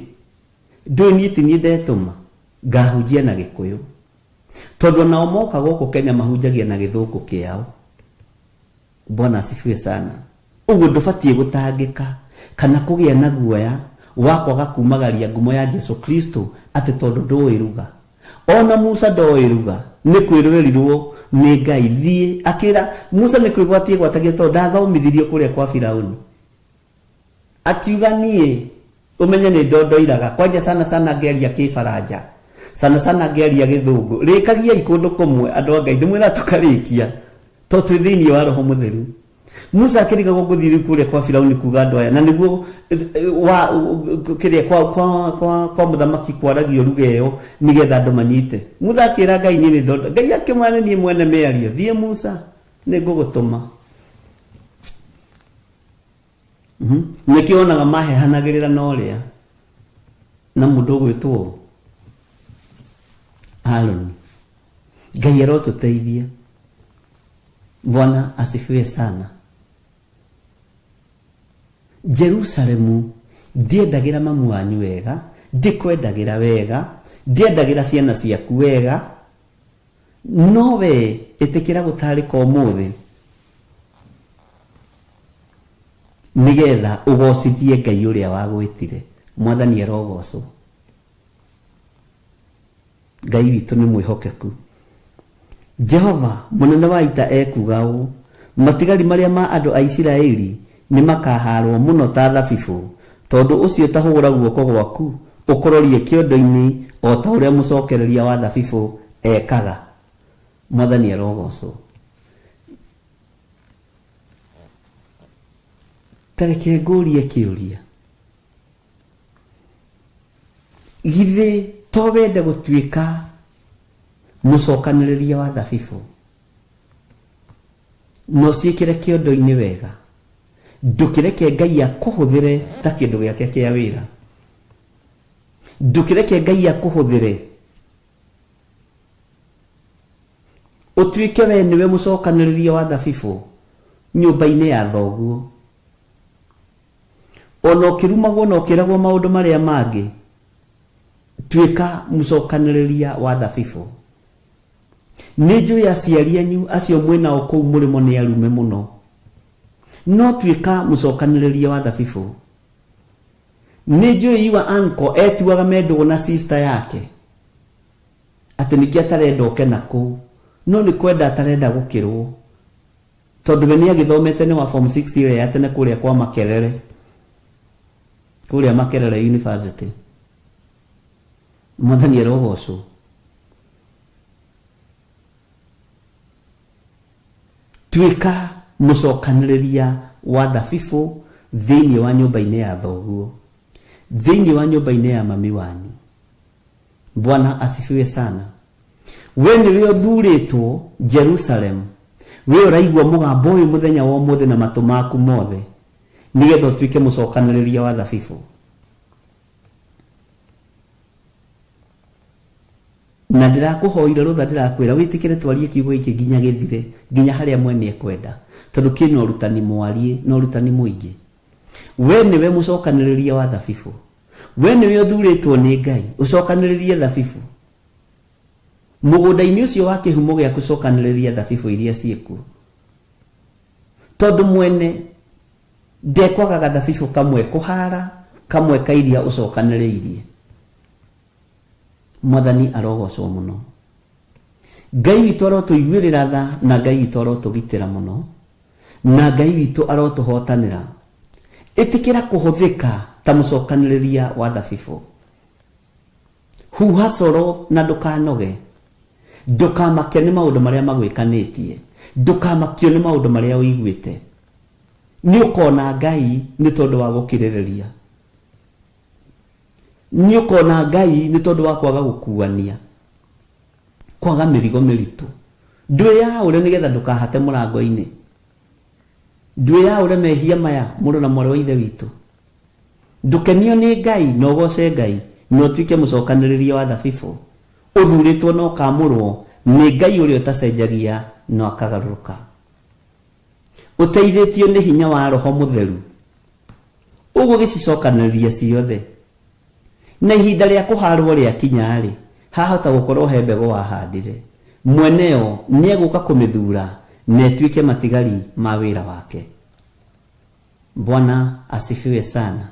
ndũĩ niĩ ti niĩ ndetũma, ngahunjia na gĩkũyũ. Tondũ onao moka gũkũ Kenya mahunjagia na gĩthũngũ kĩao. Bwana asifiwe sana. Ũguo ndũbatiĩ gũtangĩka kana kũgĩa na guoya wa kwaga kumagaria ngumo ya Jesu Kristo atĩ tondũ ndũĩ ruga. Ona Musa ndoĩ ruga, nĩ kwĩrwerirwo nĩ Ngai thiĩ akĩra Musa nĩ kwĩgwatia gwatagia tondũ ndathomithirio kũrĩa kwa Firauni. Akiuga niĩ ũmenye nĩ ndondoiraga kwanja sana sana ngĩaria kĩbaranja sana sana ngĩaria gĩthũngũ. Rĩkagiai kũndũ kũmwe andũ a Ngai, ndĩmwĩra tũkarĩkia tondũ twĩ thĩinĩ wa Roho Mũtheru. Musa akĩrigagwo ngũthiĩ rĩu kũrĩa kwa Firauni kuga andũ aya, na nĩguo wa kĩrĩa kwa kwa kwa kwa mũthamaki kwaragio ruga ĩyo nĩgetha andũ manyite. Musa akĩra Ngai niĩ nĩ ndonda. Ngai akĩmwĩra nĩ niĩ mwene mĩario, thiĩ Musa nĩ ngũgũtũma. Nĩkĩo wonaga mahehanagĩrĩra na ũrĩa na mũndũ ũgwĩtwo Harũni. Ngai arotũteithia. Bwana asifiwe sana. Jerusalemu ndiendagĩra mamu wanyu wega, ndikwendagĩra wega, ndiendagĩra ciana ciaku wega, no we ĩtĩkĩra gũtarĩka ũmũthĩ nĩgetha ũgocithie Ngai ũrĩa wagwĩtire. Mwathani arogocwo. Ngai witũ nĩ mwĩhokeku. Jehova mũnene wa ita ekuga ũũ, matigari marĩa ma andũ a Isiraeli nĩ makahaarwo mũno ta thabibũ, tondũ ũcio ta hũgũra guoko gwaku ũkũrorie kĩondo-inĩ o ta ũrĩa mũcokereria wa thabibũ ekaga. Mwathani arogocwo. Ta reke ngũrie kĩũria, githĩ to wende gũtuĩka mũcokanĩrĩria wa thabibũ na ũciĩkĩre kĩondo-inĩ wega, ndũkĩreke Ngai akũhũthĩre ta kĩndũ gĩake kĩa wĩra. Ndũkĩreke Ngai akũhũthĩre ũtuĩke we nĩwe mũcokanĩrĩria wa thabibũ nyũmba-inĩ ya thoguo. Ona ũkĩrumagwo na ũkĩragwo maũndũ marĩa mangĩ, tuĩka mũcokanĩrĩria wa thabibũ. Nĩ njũĩ aciari anyu acio mwĩnao kũu mũrĩmo nĩ arume mũno, no tuĩka mũcokanĩrĩria wa thabibũ. Nĩ njũĩ your uncle etuaga me ndũgũ na sister yake atĩ nĩkĩo atarenda ũke na kũu, no nĩ kwenda atarenda gũkĩrwo tondũ we nĩ agĩthomete nĩ wa form 6 ĩrĩa ya tene kũrĩa kwa Makerere, kũrĩa Makerere University. Mwathani arogocwo. Tuĩka mũcokanĩrĩria wa thabibũ thĩinĩ wa nyũmba-inĩ ya thoguo, thĩinĩ wa nyũmba-inĩ ya mami wanyu. Bwana asifiwe sana. We nĩwe ũthurĩtwo Jerusalem, we ũraigua mũgambo ũyũ mũthenya wa ũmũthĩ na matũ maku mothe, nĩgetha ũtuĩke mũcokanĩrĩria wa thabibũ. Na ndĩrakũhoire rũtha, ndĩrakwĩra wĩtĩkĩre twarie kiugo gĩkĩ nginya gĩthire, nginya harĩa mwene ekwenda, tondũ kĩna ũrutani mwariĩ na ũrutani mũingĩ. We nĩwe mũcokanĩrĩria wa thabibũ, we nĩwe ũthurĩtwo nĩ Ngai ũcokanĩrĩrie thabibũ mũgũnda-inĩ ũcio wa kĩhumo gĩaku. Cokanĩrĩria thabibũ iria ciĩkuo, tondũ mwene Ndekwaga gathabibũ kamwe kũhara, kamwe ka iria ũcokanĩrĩirie. Mwathani arogocwo mũno. Ngai witũ arotũiguĩrĩra tha, na Ngai witũ arotũgitĩra mũno, na Ngai witũ arotũhotanĩra. Ĩtĩkĩra kũhũthĩka ta mũcokanĩrĩria wa thabibũ. Huha coro na ndũkanoge. Ndũkamakio nĩ maũndũ marĩa magwĩkanĩtie. Ndũkamakio nĩ maũndũ marĩa ũiguĩte. Nĩ ũkona Ngai nĩ tondũ wa gũkirĩrĩria. Nĩ ũkona Ngai nĩ tondũ wa kwaga gũkuania, kwaga mĩrigo mĩritũ. Ndwĩyaũre nĩgetha ndũkahate mũrango-inĩ. Ndwĩyaũre mehia maya, mũrũ na mwarĩ wa Ithe witũ. Ndũkenio nĩ Ngai na ũgoce Ngai na ũtuĩke mũcokanĩrĩria wa thabibũ, ũthurĩtwo na ũkamũrwo nĩ Ngai ũrĩa ũtacenjagia na akagarũrũka. Ũteithĩtio nĩ hinya wa Roho Mũtheru, ũgũgĩcicokanĩrĩria ciothe. Na ihinda rĩa kũharwo rĩakinya-rĩ, hahota gũkorwo he mbegũ wahandire. Mwene yo nĩegũka kũmĩthura na ĩtuĩke matigari ma wĩra wake. Bwana asifiwe sana.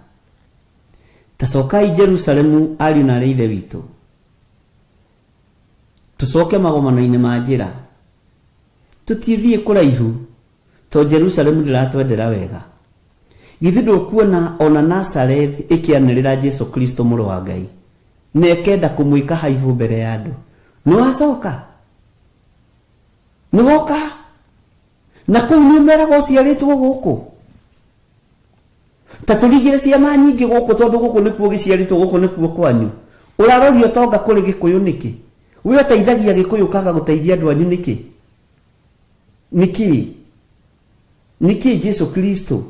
Ta cokai Jerusalemu, ariũ na aarĩ a Ithe witũ, tũcoke magomano-inĩ ma njĩra. Tũtithiĩ kũraihu, to Jerusalemu ndĩratwendera wega. Githĩ ndũkuona ona Nazareth ĩkĩanĩrĩra Jesu Kristo mũrũ wa Ngai, na ĩkenda kũmwĩka haibũ mbere ya andũ? Nĩwacoka? Nĩwoka? Na kũu nĩ ũmeraga ũciarĩtwo gũkũ? Ta tũringĩre ciama nyingĩ gũkũ, tondũ gũkũ nĩkuo gĩciarĩtwo, gũkũ nĩkuo kwanyu. Ũraroria ũtonga kũrĩ Gĩkũyũ nĩkĩ? We ũteithagia Gĩkũyũ ũkaga gũteithia andũ anyu nĩkĩ? Nĩkĩ? Nĩkĩ Jesu Kristo?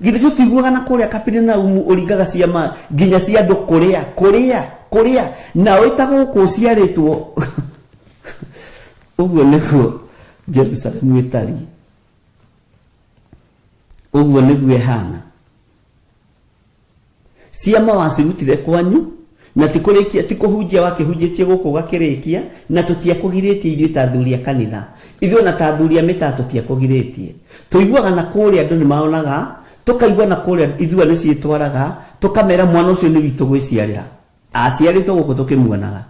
Githĩ tũtiguaga na kũrĩa Kaperinaumu ũringaga ciama nginya cia andũ kũrĩa, kũrĩa, kũrĩa, na wĩta gũkũ ũciarĩtwo. Ũguo nĩguo Jerusalemu ĩtariĩ. Ũguo nĩguo ĩhana. Ciama wacirutire kwanyu, na ti kũrĩkia, ti kũhunjia wakĩhunjĩtie gũkũ ũgakĩrĩkia, na tũtiakũgirĩtie ithuĩ ta athuri a kanitha. Ithuĩ ona ta athuri a mĩtaa tũtiakũgirĩtie. Tũiguaga na kũrĩa andũ nĩ maonaga, tũkaigua na kũrĩa ithua nĩ ciĩtwaraga, tũkamera mwana ũcio nĩ witũ gwĩciarĩra. Aciarĩtwo gũkũ tũkĩmuonaga.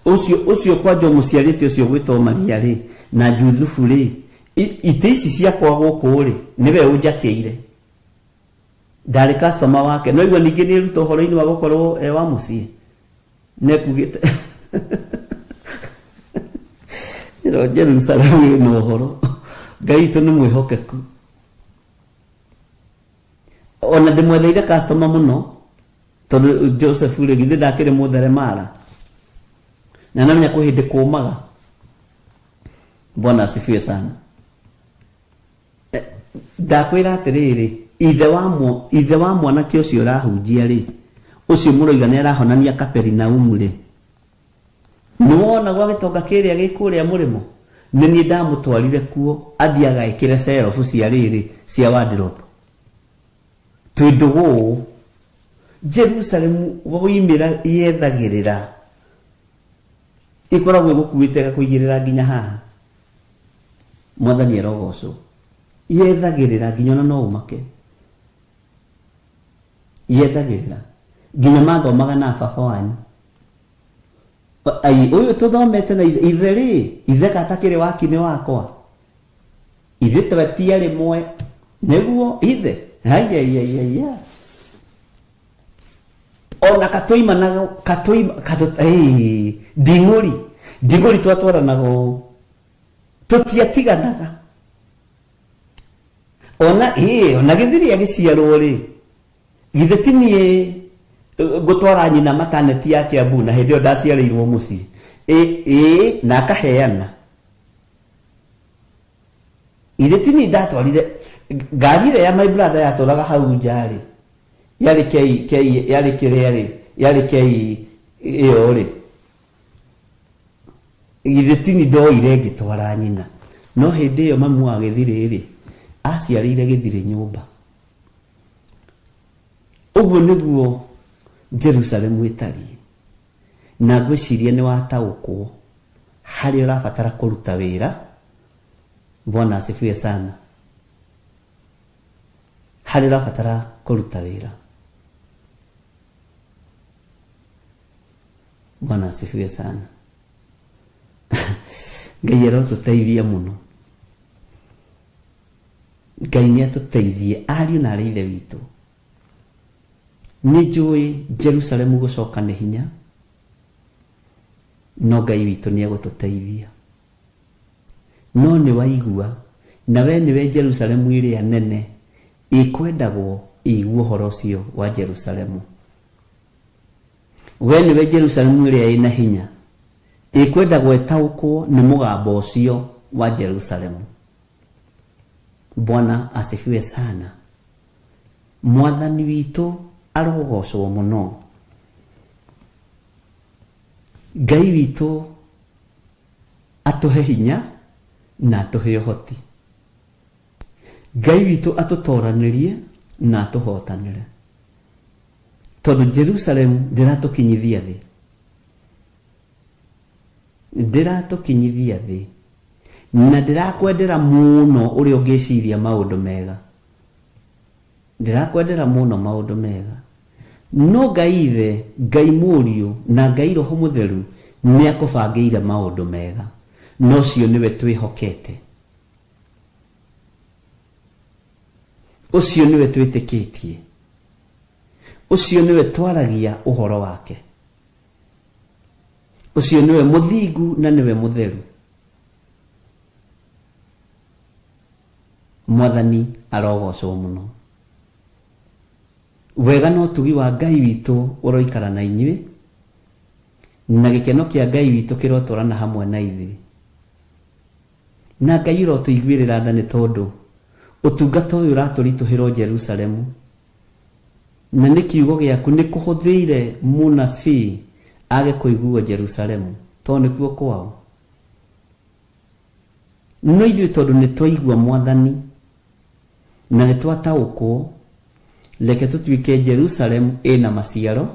Ũcio, ũcio kwanja ũmũciarĩte ũcio ũgwĩtwo Maria rĩ, na Juthubu rĩ, itĩ ici ciakwa gũkũ rĩ, nĩwe ũnjakĩire. Ndarĩ customer wake. No igua ningĩ nĩ eruta ũhoro-inĩ wa gũkorwo e wa mũciĩ. Nekugĩte. Ĩno Jerusalemu ĩna ũhoro. Ngai witũ nĩ mwĩhokeku. Ona ndĩmwetheire customer mũno, tondũ Joseph rĩ, githĩ ndakĩrĩ mũtheremara. Na namenya kwĩ hĩndĩ kũmaga. Bwana asifiwe sana. Ndakwĩra atĩrĩrĩ, ithe wa mũ, ithe wa mwanake ũcio ũrahunjia rĩ, ũcio mũroiga nĩ arahonania Kaperinaumu rĩ, nĩ wona gwa gĩtonga kĩrĩa gĩ kũrĩa mũrĩmo? Nĩ niĩ ndamũtwarire kuo athiĩ agaĩkĩre cerobu cia rĩrĩ, cia wardrobe. Twĩ ndũgũ ũũ. Jerusalemu woimĩra yethagĩrĩra, ĩkoragwo ĩgũkuĩte ĩgakũigĩrĩra nginya haha. Mwathani arogocwo. Yethagĩrĩra nginya ona no ũmake. Yethagĩrĩra nginya mathomaga na baba wanyu. Ai, ũyũ tũthomete na ithe, ithe rĩ, ithe katakĩrĩ wakinĩ wakwa. Ithe twetia rĩmwe. Nĩguo ithe. Ai, ai, ai, ai, ai. Ona katũimanaga, katũima, katũ, ei, nding'ũri. Nding'ũri twatwaranaga ũũ. Tũtiatiganaga. Ona, ĩĩ, ona gĩthiri agĩciarwo rĩ, githĩ ti niĩ ngũtwara nyina maternity ya Kiambu na hĩndĩ ĩyo ndaciarĩirwo mũciĩ. Ĩ, ĩĩ, na akaheana. Githĩ ti niĩ ndatwarire ngari ĩrĩa ya my brother yatũraga hau nja rĩ, yarĩ K, K, yarĩ kĩrĩa rĩ, yarĩ K ĩyo rĩ. Githĩ ti niĩ ndoire ngĩtwara nyina. No hĩndĩ ĩyo mamu wa gĩthirĩ rĩ, aciarĩire gĩthirĩ nyũmba. Ũguo nĩguo Jerusalemu ĩtariĩ. Na ngwĩciria nĩ wataũkwo harĩa ũrabatara kũruta wĩra. Bwana asifiwe sana. Harĩa ũrabatara kũruta wĩra. Bwana asifiwe sana. Ngai arotũteithia mũno. Ngai nĩ atũteithie ariũ na arĩ ithe witũ. Nĩ njũĩ Jerusalemu gũcoka nĩ hinya, no Ngai witũ nĩ egũtũteithia. No nĩ waigua, na we nĩwe Jerusalemu ĩrĩa nene ĩkwendagwo ĩigue ũhoro ũcio wa Jerusalemu. We nĩwe Jerusalemu ĩrĩa ĩna hinya ĩkwendagwo ĩtaũkwo nĩ mũgambo ũcio wa Jerusalemu. Bwana asifiwe sana. Mwathani witũ arogocwo mũno. Ngai witũ atũhe hinya na atũhe ũhoti. Ngai witũ atũtoranĩrie na atũhotanĩre. Tondũ Jerusalemu ndĩratũkinyithia thĩ. Ndĩratũkinyithia thĩ. Na ndĩrakwendera mũno ũrĩa ũngĩciria maũndũ mega. Ndĩrakwendera mũno maũndũ mega. No Ngai Ithe, Ngai Mũriũ na Ngai Roho Mũtheru nĩ akũbangĩire maũndũ mega. Na ũcio nĩwe twĩhokete. Ũcio nĩwe twĩtĩkĩtie. Ũcio nĩwe twaragia ũhoro wake. Ũcio nĩwe mũthingu na nĩwe mũtheru. Mwathani arogocwo mũno. Wega na ũtugi wa Ngai witũ ũroikara na inyuĩ, na gĩkeno kĩa Ngai witũ kĩrotwarana hamwe na ithuĩ. Na Ngai ũrotũiguĩrĩra tha nĩ tondũ ũtungata ũyũ ũratũritũhĩra o Jerusalemu, na nĩ kiugo gĩaku nĩ kũhũthĩire mũnabii age kũiguo Jerusalemu, tondũ nĩkuo kwao. No ithuĩ tondũ nĩ twaigua Mwathani na nĩ twataũkwo, reke tũtuĩke Jerusalemu ĩna maciaro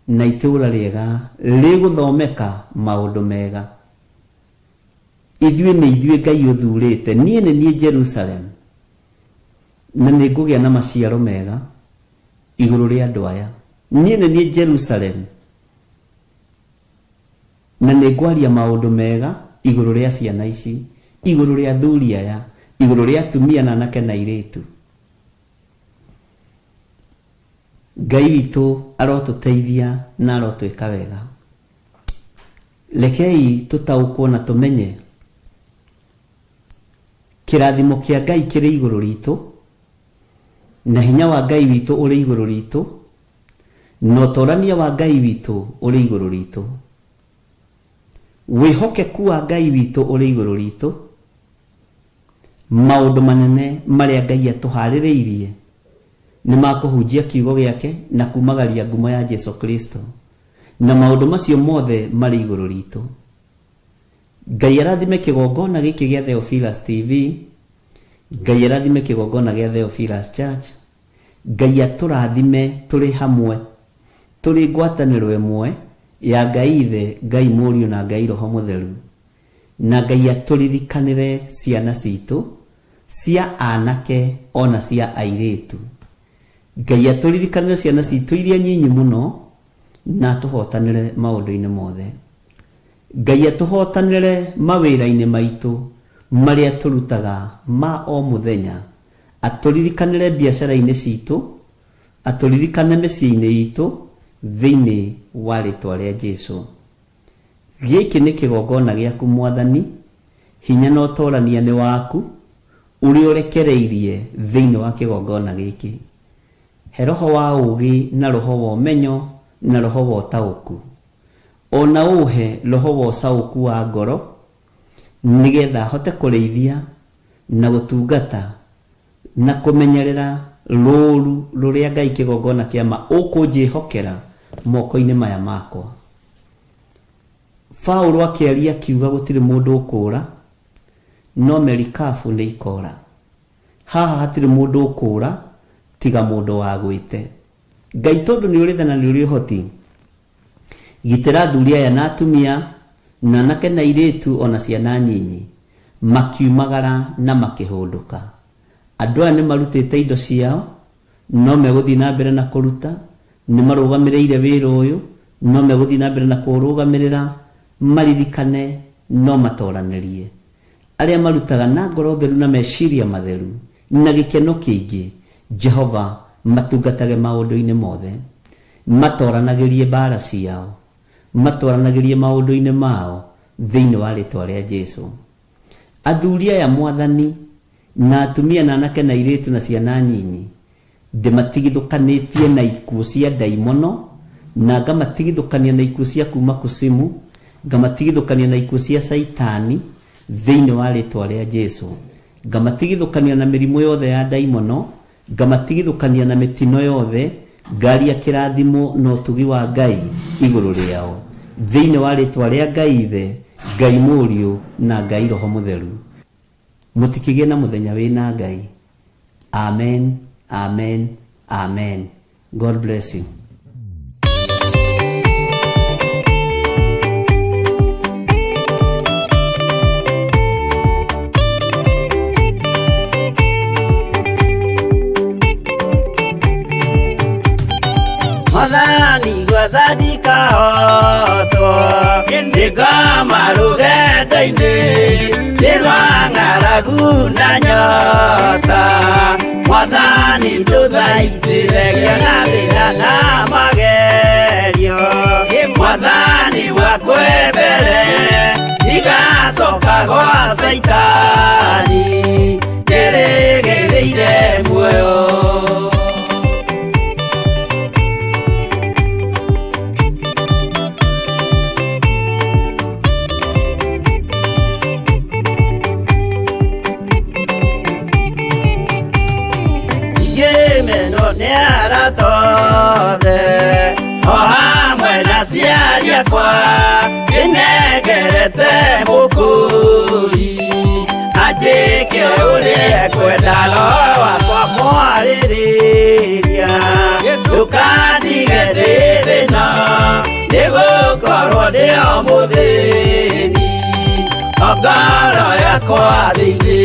na itũũra rĩega rĩgũthomeka maũndũ mega. Ithuĩ nĩ ithuĩ Ngai ũthurĩte, niĩ nĩ niĩ Jerusalemu, na nĩ ngũgĩa na maciaro mega igũrũ rĩa andũ aya. Niĩ nĩ niĩ Jerusalemu, na nĩ ngwaria maũndũ mega igũrũ rĩa ciana ici, igũrũ rĩa athuri aya, igũrũ rĩa atumia na anake na airĩtu. Ngai witũ arotũteithia na arotwĩka wega. Rekei tũtaũkwo na tũmenye kĩrathimo kĩa Ngai kĩrĩ igũrũ ritũ, na hinya wa Ngai witũ ũrĩ igũrũ ritũ, na ũtorania wa Ngai witũ ũrĩ igũrũ ritũ. Wĩhokeku wa Ngai witũ ũrĩ igũrũ ritũ. Maũndũ manene marĩa Ngai atũharĩrĩirie nĩ ma kũhunjia kiugo gĩake na kumagaria ngumo ya Jesu Kristo. Na maũndũ macio mothe marĩ igũrũ ritũ. Ngai arathime kĩgongona gĩkĩ gĩa Theophilus TV. Ngai arathime kĩgongona gĩa Theophilus Church. Ngai atũrathime tũrĩ hamwe, tũrĩ ngwatanĩro ĩmwe ya Ngai Ithe, Ngai Mũriũ na Ngai Roho Mũtheru. Na Ngai atũririkanĩre ciana citũ cia anake ona cia airĩtu. Ngai atũririkanĩre ciana citũ iria nyinyi mũno na atũhotanĩre maũndũ-inĩ mothe. Ngai atũhotanĩre mawĩra-inĩ maitũ marĩa tũrutaga ma o mũthenya. Atũririkanĩre biacara-inĩ citũ, atũririkane mĩciĩ-inĩ itũ thĩinĩ wa rĩtwa rĩa Jesu. Gĩkĩ nĩ kĩgongona gĩaku Mwathani, hinya na ũtorania nĩ waku, ũrĩa ũrekereirie thĩinĩ wa kĩgongona gĩkĩ. He roho wa ũũgĩ na roho wa ũmenyo na roho wa ũtaũku. Ona ũhe roho wa ũcaũku wa ngoro, nĩgetha hote kũrĩithia na gũtungata na kũmenyerera rũũru rũrĩa Ngai kĩgongona kĩa ma ũkũnjĩhokera moko-inĩ maya makwa. Paũlũ akĩaria akiuga gũtirĩ mũndũ ũkũũra, no merikabu nĩ ikora. Haha hatirĩ mũndũ ũkũũra tiga mũndũ wagwĩte. Ngai tondũ nĩ ũrĩ tha na nĩ ũrĩ ũhoti, gitĩra athuri aya na atumia, na anake na airĩtu ona ciana nyinyi, makiumagara na makĩhũndũka. Andũ aya nĩ marutĩte indo ciao, no megũthiĩ na mbere na kũruta, nĩ marũgamĩrĩire wĩra ũyũ, no megũthiĩ na mbere na kũũrũgamĩrĩra, maririkane no matoranĩrie. Arĩa marutaga na ngoro theru na meciria matheru na gĩkeno kĩingĩ, Jehova matungatage maũndũ-inĩ mothe. Matoranagĩrie mbara ciao, matwaranagĩrie maũndũ-inĩ mao thĩinĩ wa rĩtwa rĩa Jesu. Athuri aya Mwathani, na atumia na anake na airĩtu na ciana nyinyi, ndĩmatigithũkanĩtie na ikuũ cia ndaimono, na ngamatigithũkania na ikuũ cia kuma kusimu, ngamatigithũkania na ikuũ cia Saitani thĩinĩ wa rĩtwa rĩa Jesu, ngamatigithũkania na mĩrimũ yothe ya ndaimono, ngamatigithũkania na mĩtino yothe, ngaria kĩrathimo na ũtugi wa Ngai igũrũ rĩao thĩinĩ wa rĩtwa rĩa Ngai Ithe, Ngai Mũriũ na Ngai Roho Mũtheru. Mũtikĩgĩe na mũthenya wĩna Ngai. Amen, amen, amen. God bless you. Mwathani gwathandika hotwo ndĩngoma rũgendo-inĩ nĩ rwa ng'aragu na nyota. Mwathani ndũthaitĩre ngĩona thĩna na magerio. Mwathani wakwe mbere ndigacoka gwa Caitani, ndĩrĩgĩrĩire muoyo. Ngĩmenwo nĩ arata othe o hamwe na aciari akwa, ndĩnengerete mũkũri anjĩke ũrĩa ekwenda, roho wakwa mwarĩrĩria. Ndũkandige ndĩ thĩna, nĩgũkorwo ndĩ o mũthĩni o ngoro yakwa thĩinĩ.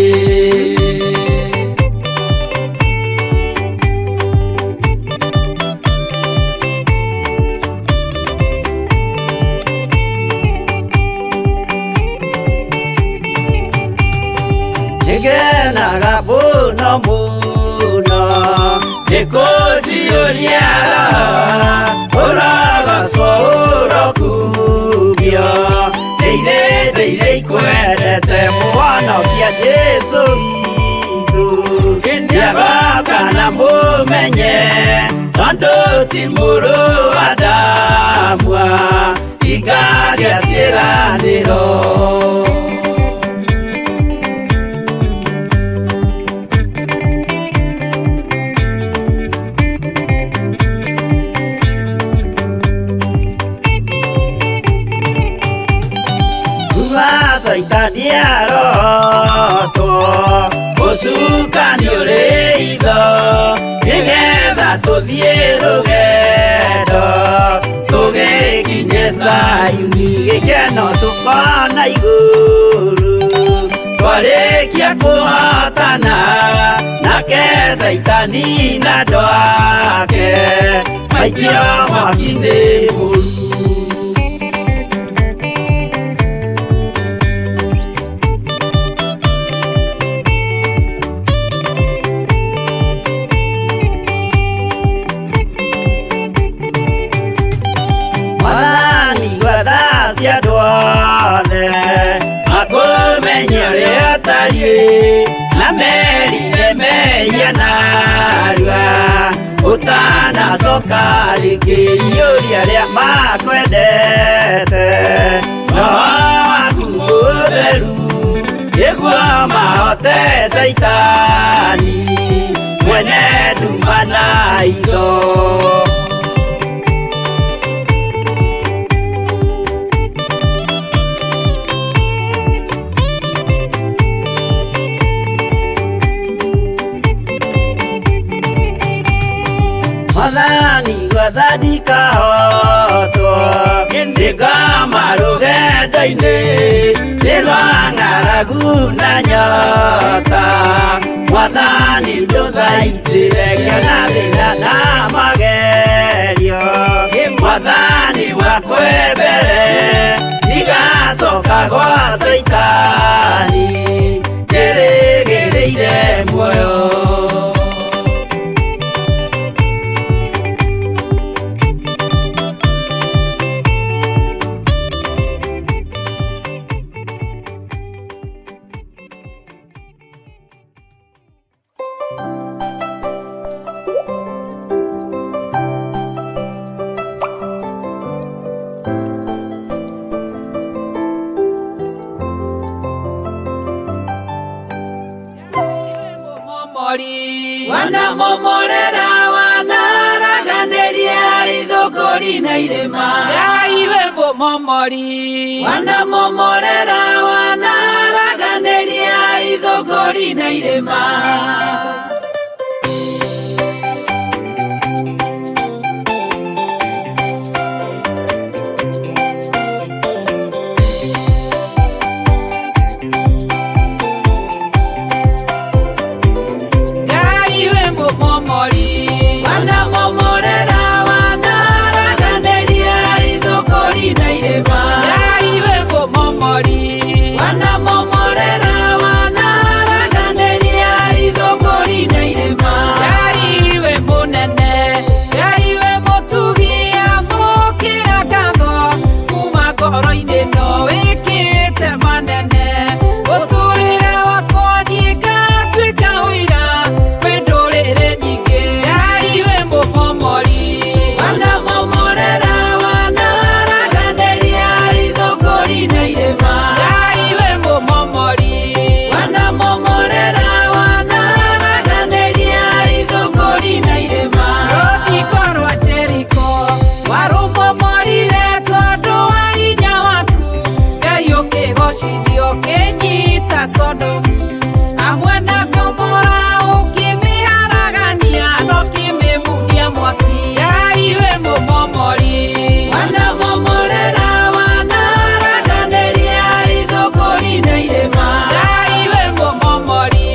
Nĩngenaga mũno mũno nĩkũnjiyũria roho, ũrogocwo ũrokumio. Ndĩire ndĩire ikwendete Mũhonokia Jesũ witũ, nĩagoka na mũmenye tondũ ti mũrũ wa Adamu ingagĩa ciĩranĩro. Kuma Caitani arotwo, ũcukani ũrĩ itho, nĩgetha tũthiĩ rũgendo tũgĩkinye Zayuni, gĩkeno tũkona igũrũ. Twarĩkia kũhotana nake Caitani na andũ ake maikio mwaki-inĩ mũru. Mwathani gwatha cia andũ othe makũmenye ũrĩa ũtariĩ, na merire mehia narua ũtanacoka rĩngĩ. Iyũria arĩa makwendete roho waku mũtheru, nĩguo mahote Caitani mwene nduma na itho. Mwathani gwathandika hotwo ndĩngoma rũgendo-inĩ nĩ rwa ng'aragu na nyota. Mwathani Mwathani ndũthaitĩre ngĩona thĩna na magerio. Mwathani wakwe mbere ndigacoka gwa Caitani, njĩrĩgĩrĩire muoyo. Wanamomorera wanaraganĩria ithũngũri na irĩma. Ngai we mũmomori. Wanamomorera wanaraganĩria ithũngũri na irĩma. Ngai we mũmomori. Wanamomorera wanaraganĩria ithũngũri na irĩma. Ngai we mũmomori. Wanamomorera wanaraganĩria ithũngũri na irĩma. Ngai we mũnene, Ngai we mũtugi, amũkĩra ngatho kuma ngoro-inĩ no wĩkĩte manene. Mũtũrĩre wakwa niĩ ngatuĩka ũira kwĩ ndũrĩrĩ nyingĩ. Ngai we mũmomori. Wanamomorera wanaraganĩria ithũngũri na irĩma. Ngai we mũmomori. Wanamomorera wanaraganĩria ithũngũri na irĩma. Rũthingo rwa Jeriko warũmomorire tondũ wa hinya waku. Ngai ũkĩgocithio ũkĩnyita Sodomu hamwe na Gomora, ũkĩmĩharagania na ũkĩmĩmundia mwaki. Ngai we mũmomori. Wanamomorera wanaraganĩria ithũngũri na irĩma. Ngai we mũmomori.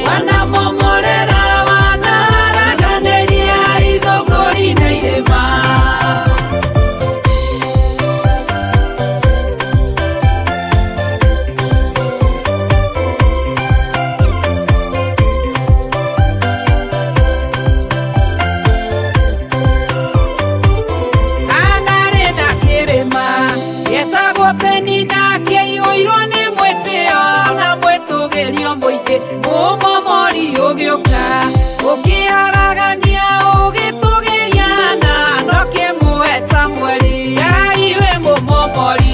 Wanamomorera wanaraganĩria ithũngũri na irĩma. Anarĩ na kĩrĩma gĩtagwo Penina, kĩiyũirwo nĩ mwĩtĩo na mwĩtũgĩrio mũingĩ. Mũmomori ũgĩũka ũkĩharagania ũgĩtũgĩria na ndũkĩmũhe Samueli. Ngai we mũmomori.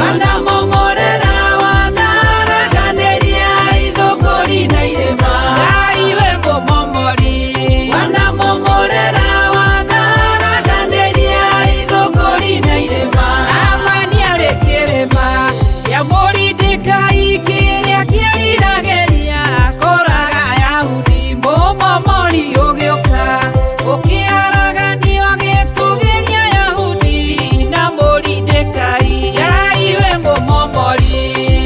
Wanamomorera wanaraganĩria ithũngũri na irĩma. Ngai we mũmomori. Wanamomorera wanaraganĩria ithũngũri na irĩma. Amani arĩ kĩrĩma kĩa Mũrindĩkai kĩrĩa kĩriragĩria kũraga Ayahudi. Mũmomori ũgĩũka ũkĩharaganio ũgĩtũgĩria Ayahudi na Mũrindĩkai. Ngai we mũmomori.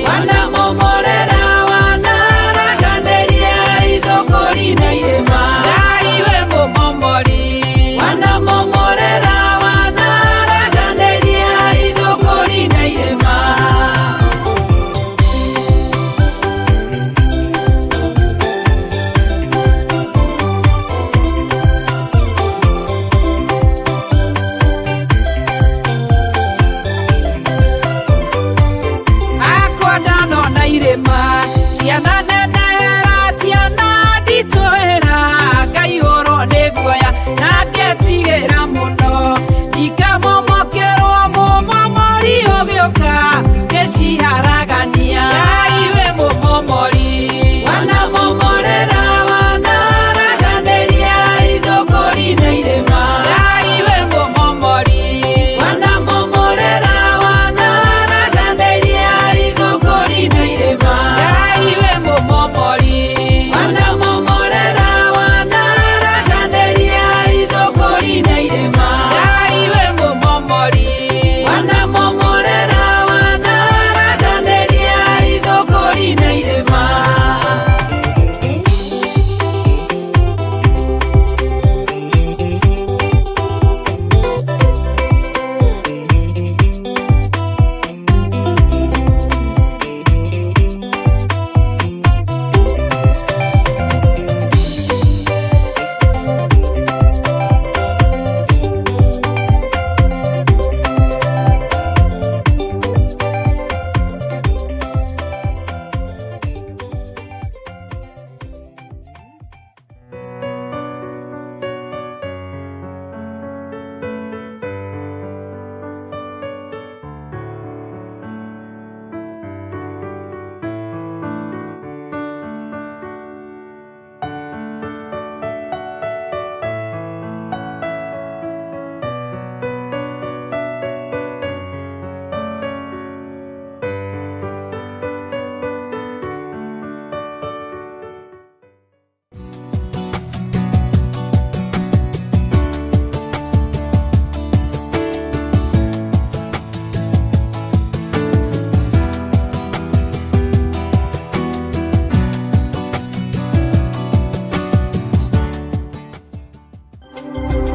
Wanamomorera wanaraganĩria ithũngũri na irĩma. Ngai we mũmomori. Wanamomorera wanaraganĩria ithũngũri na irĩma. Akwa ndanona irĩma ciana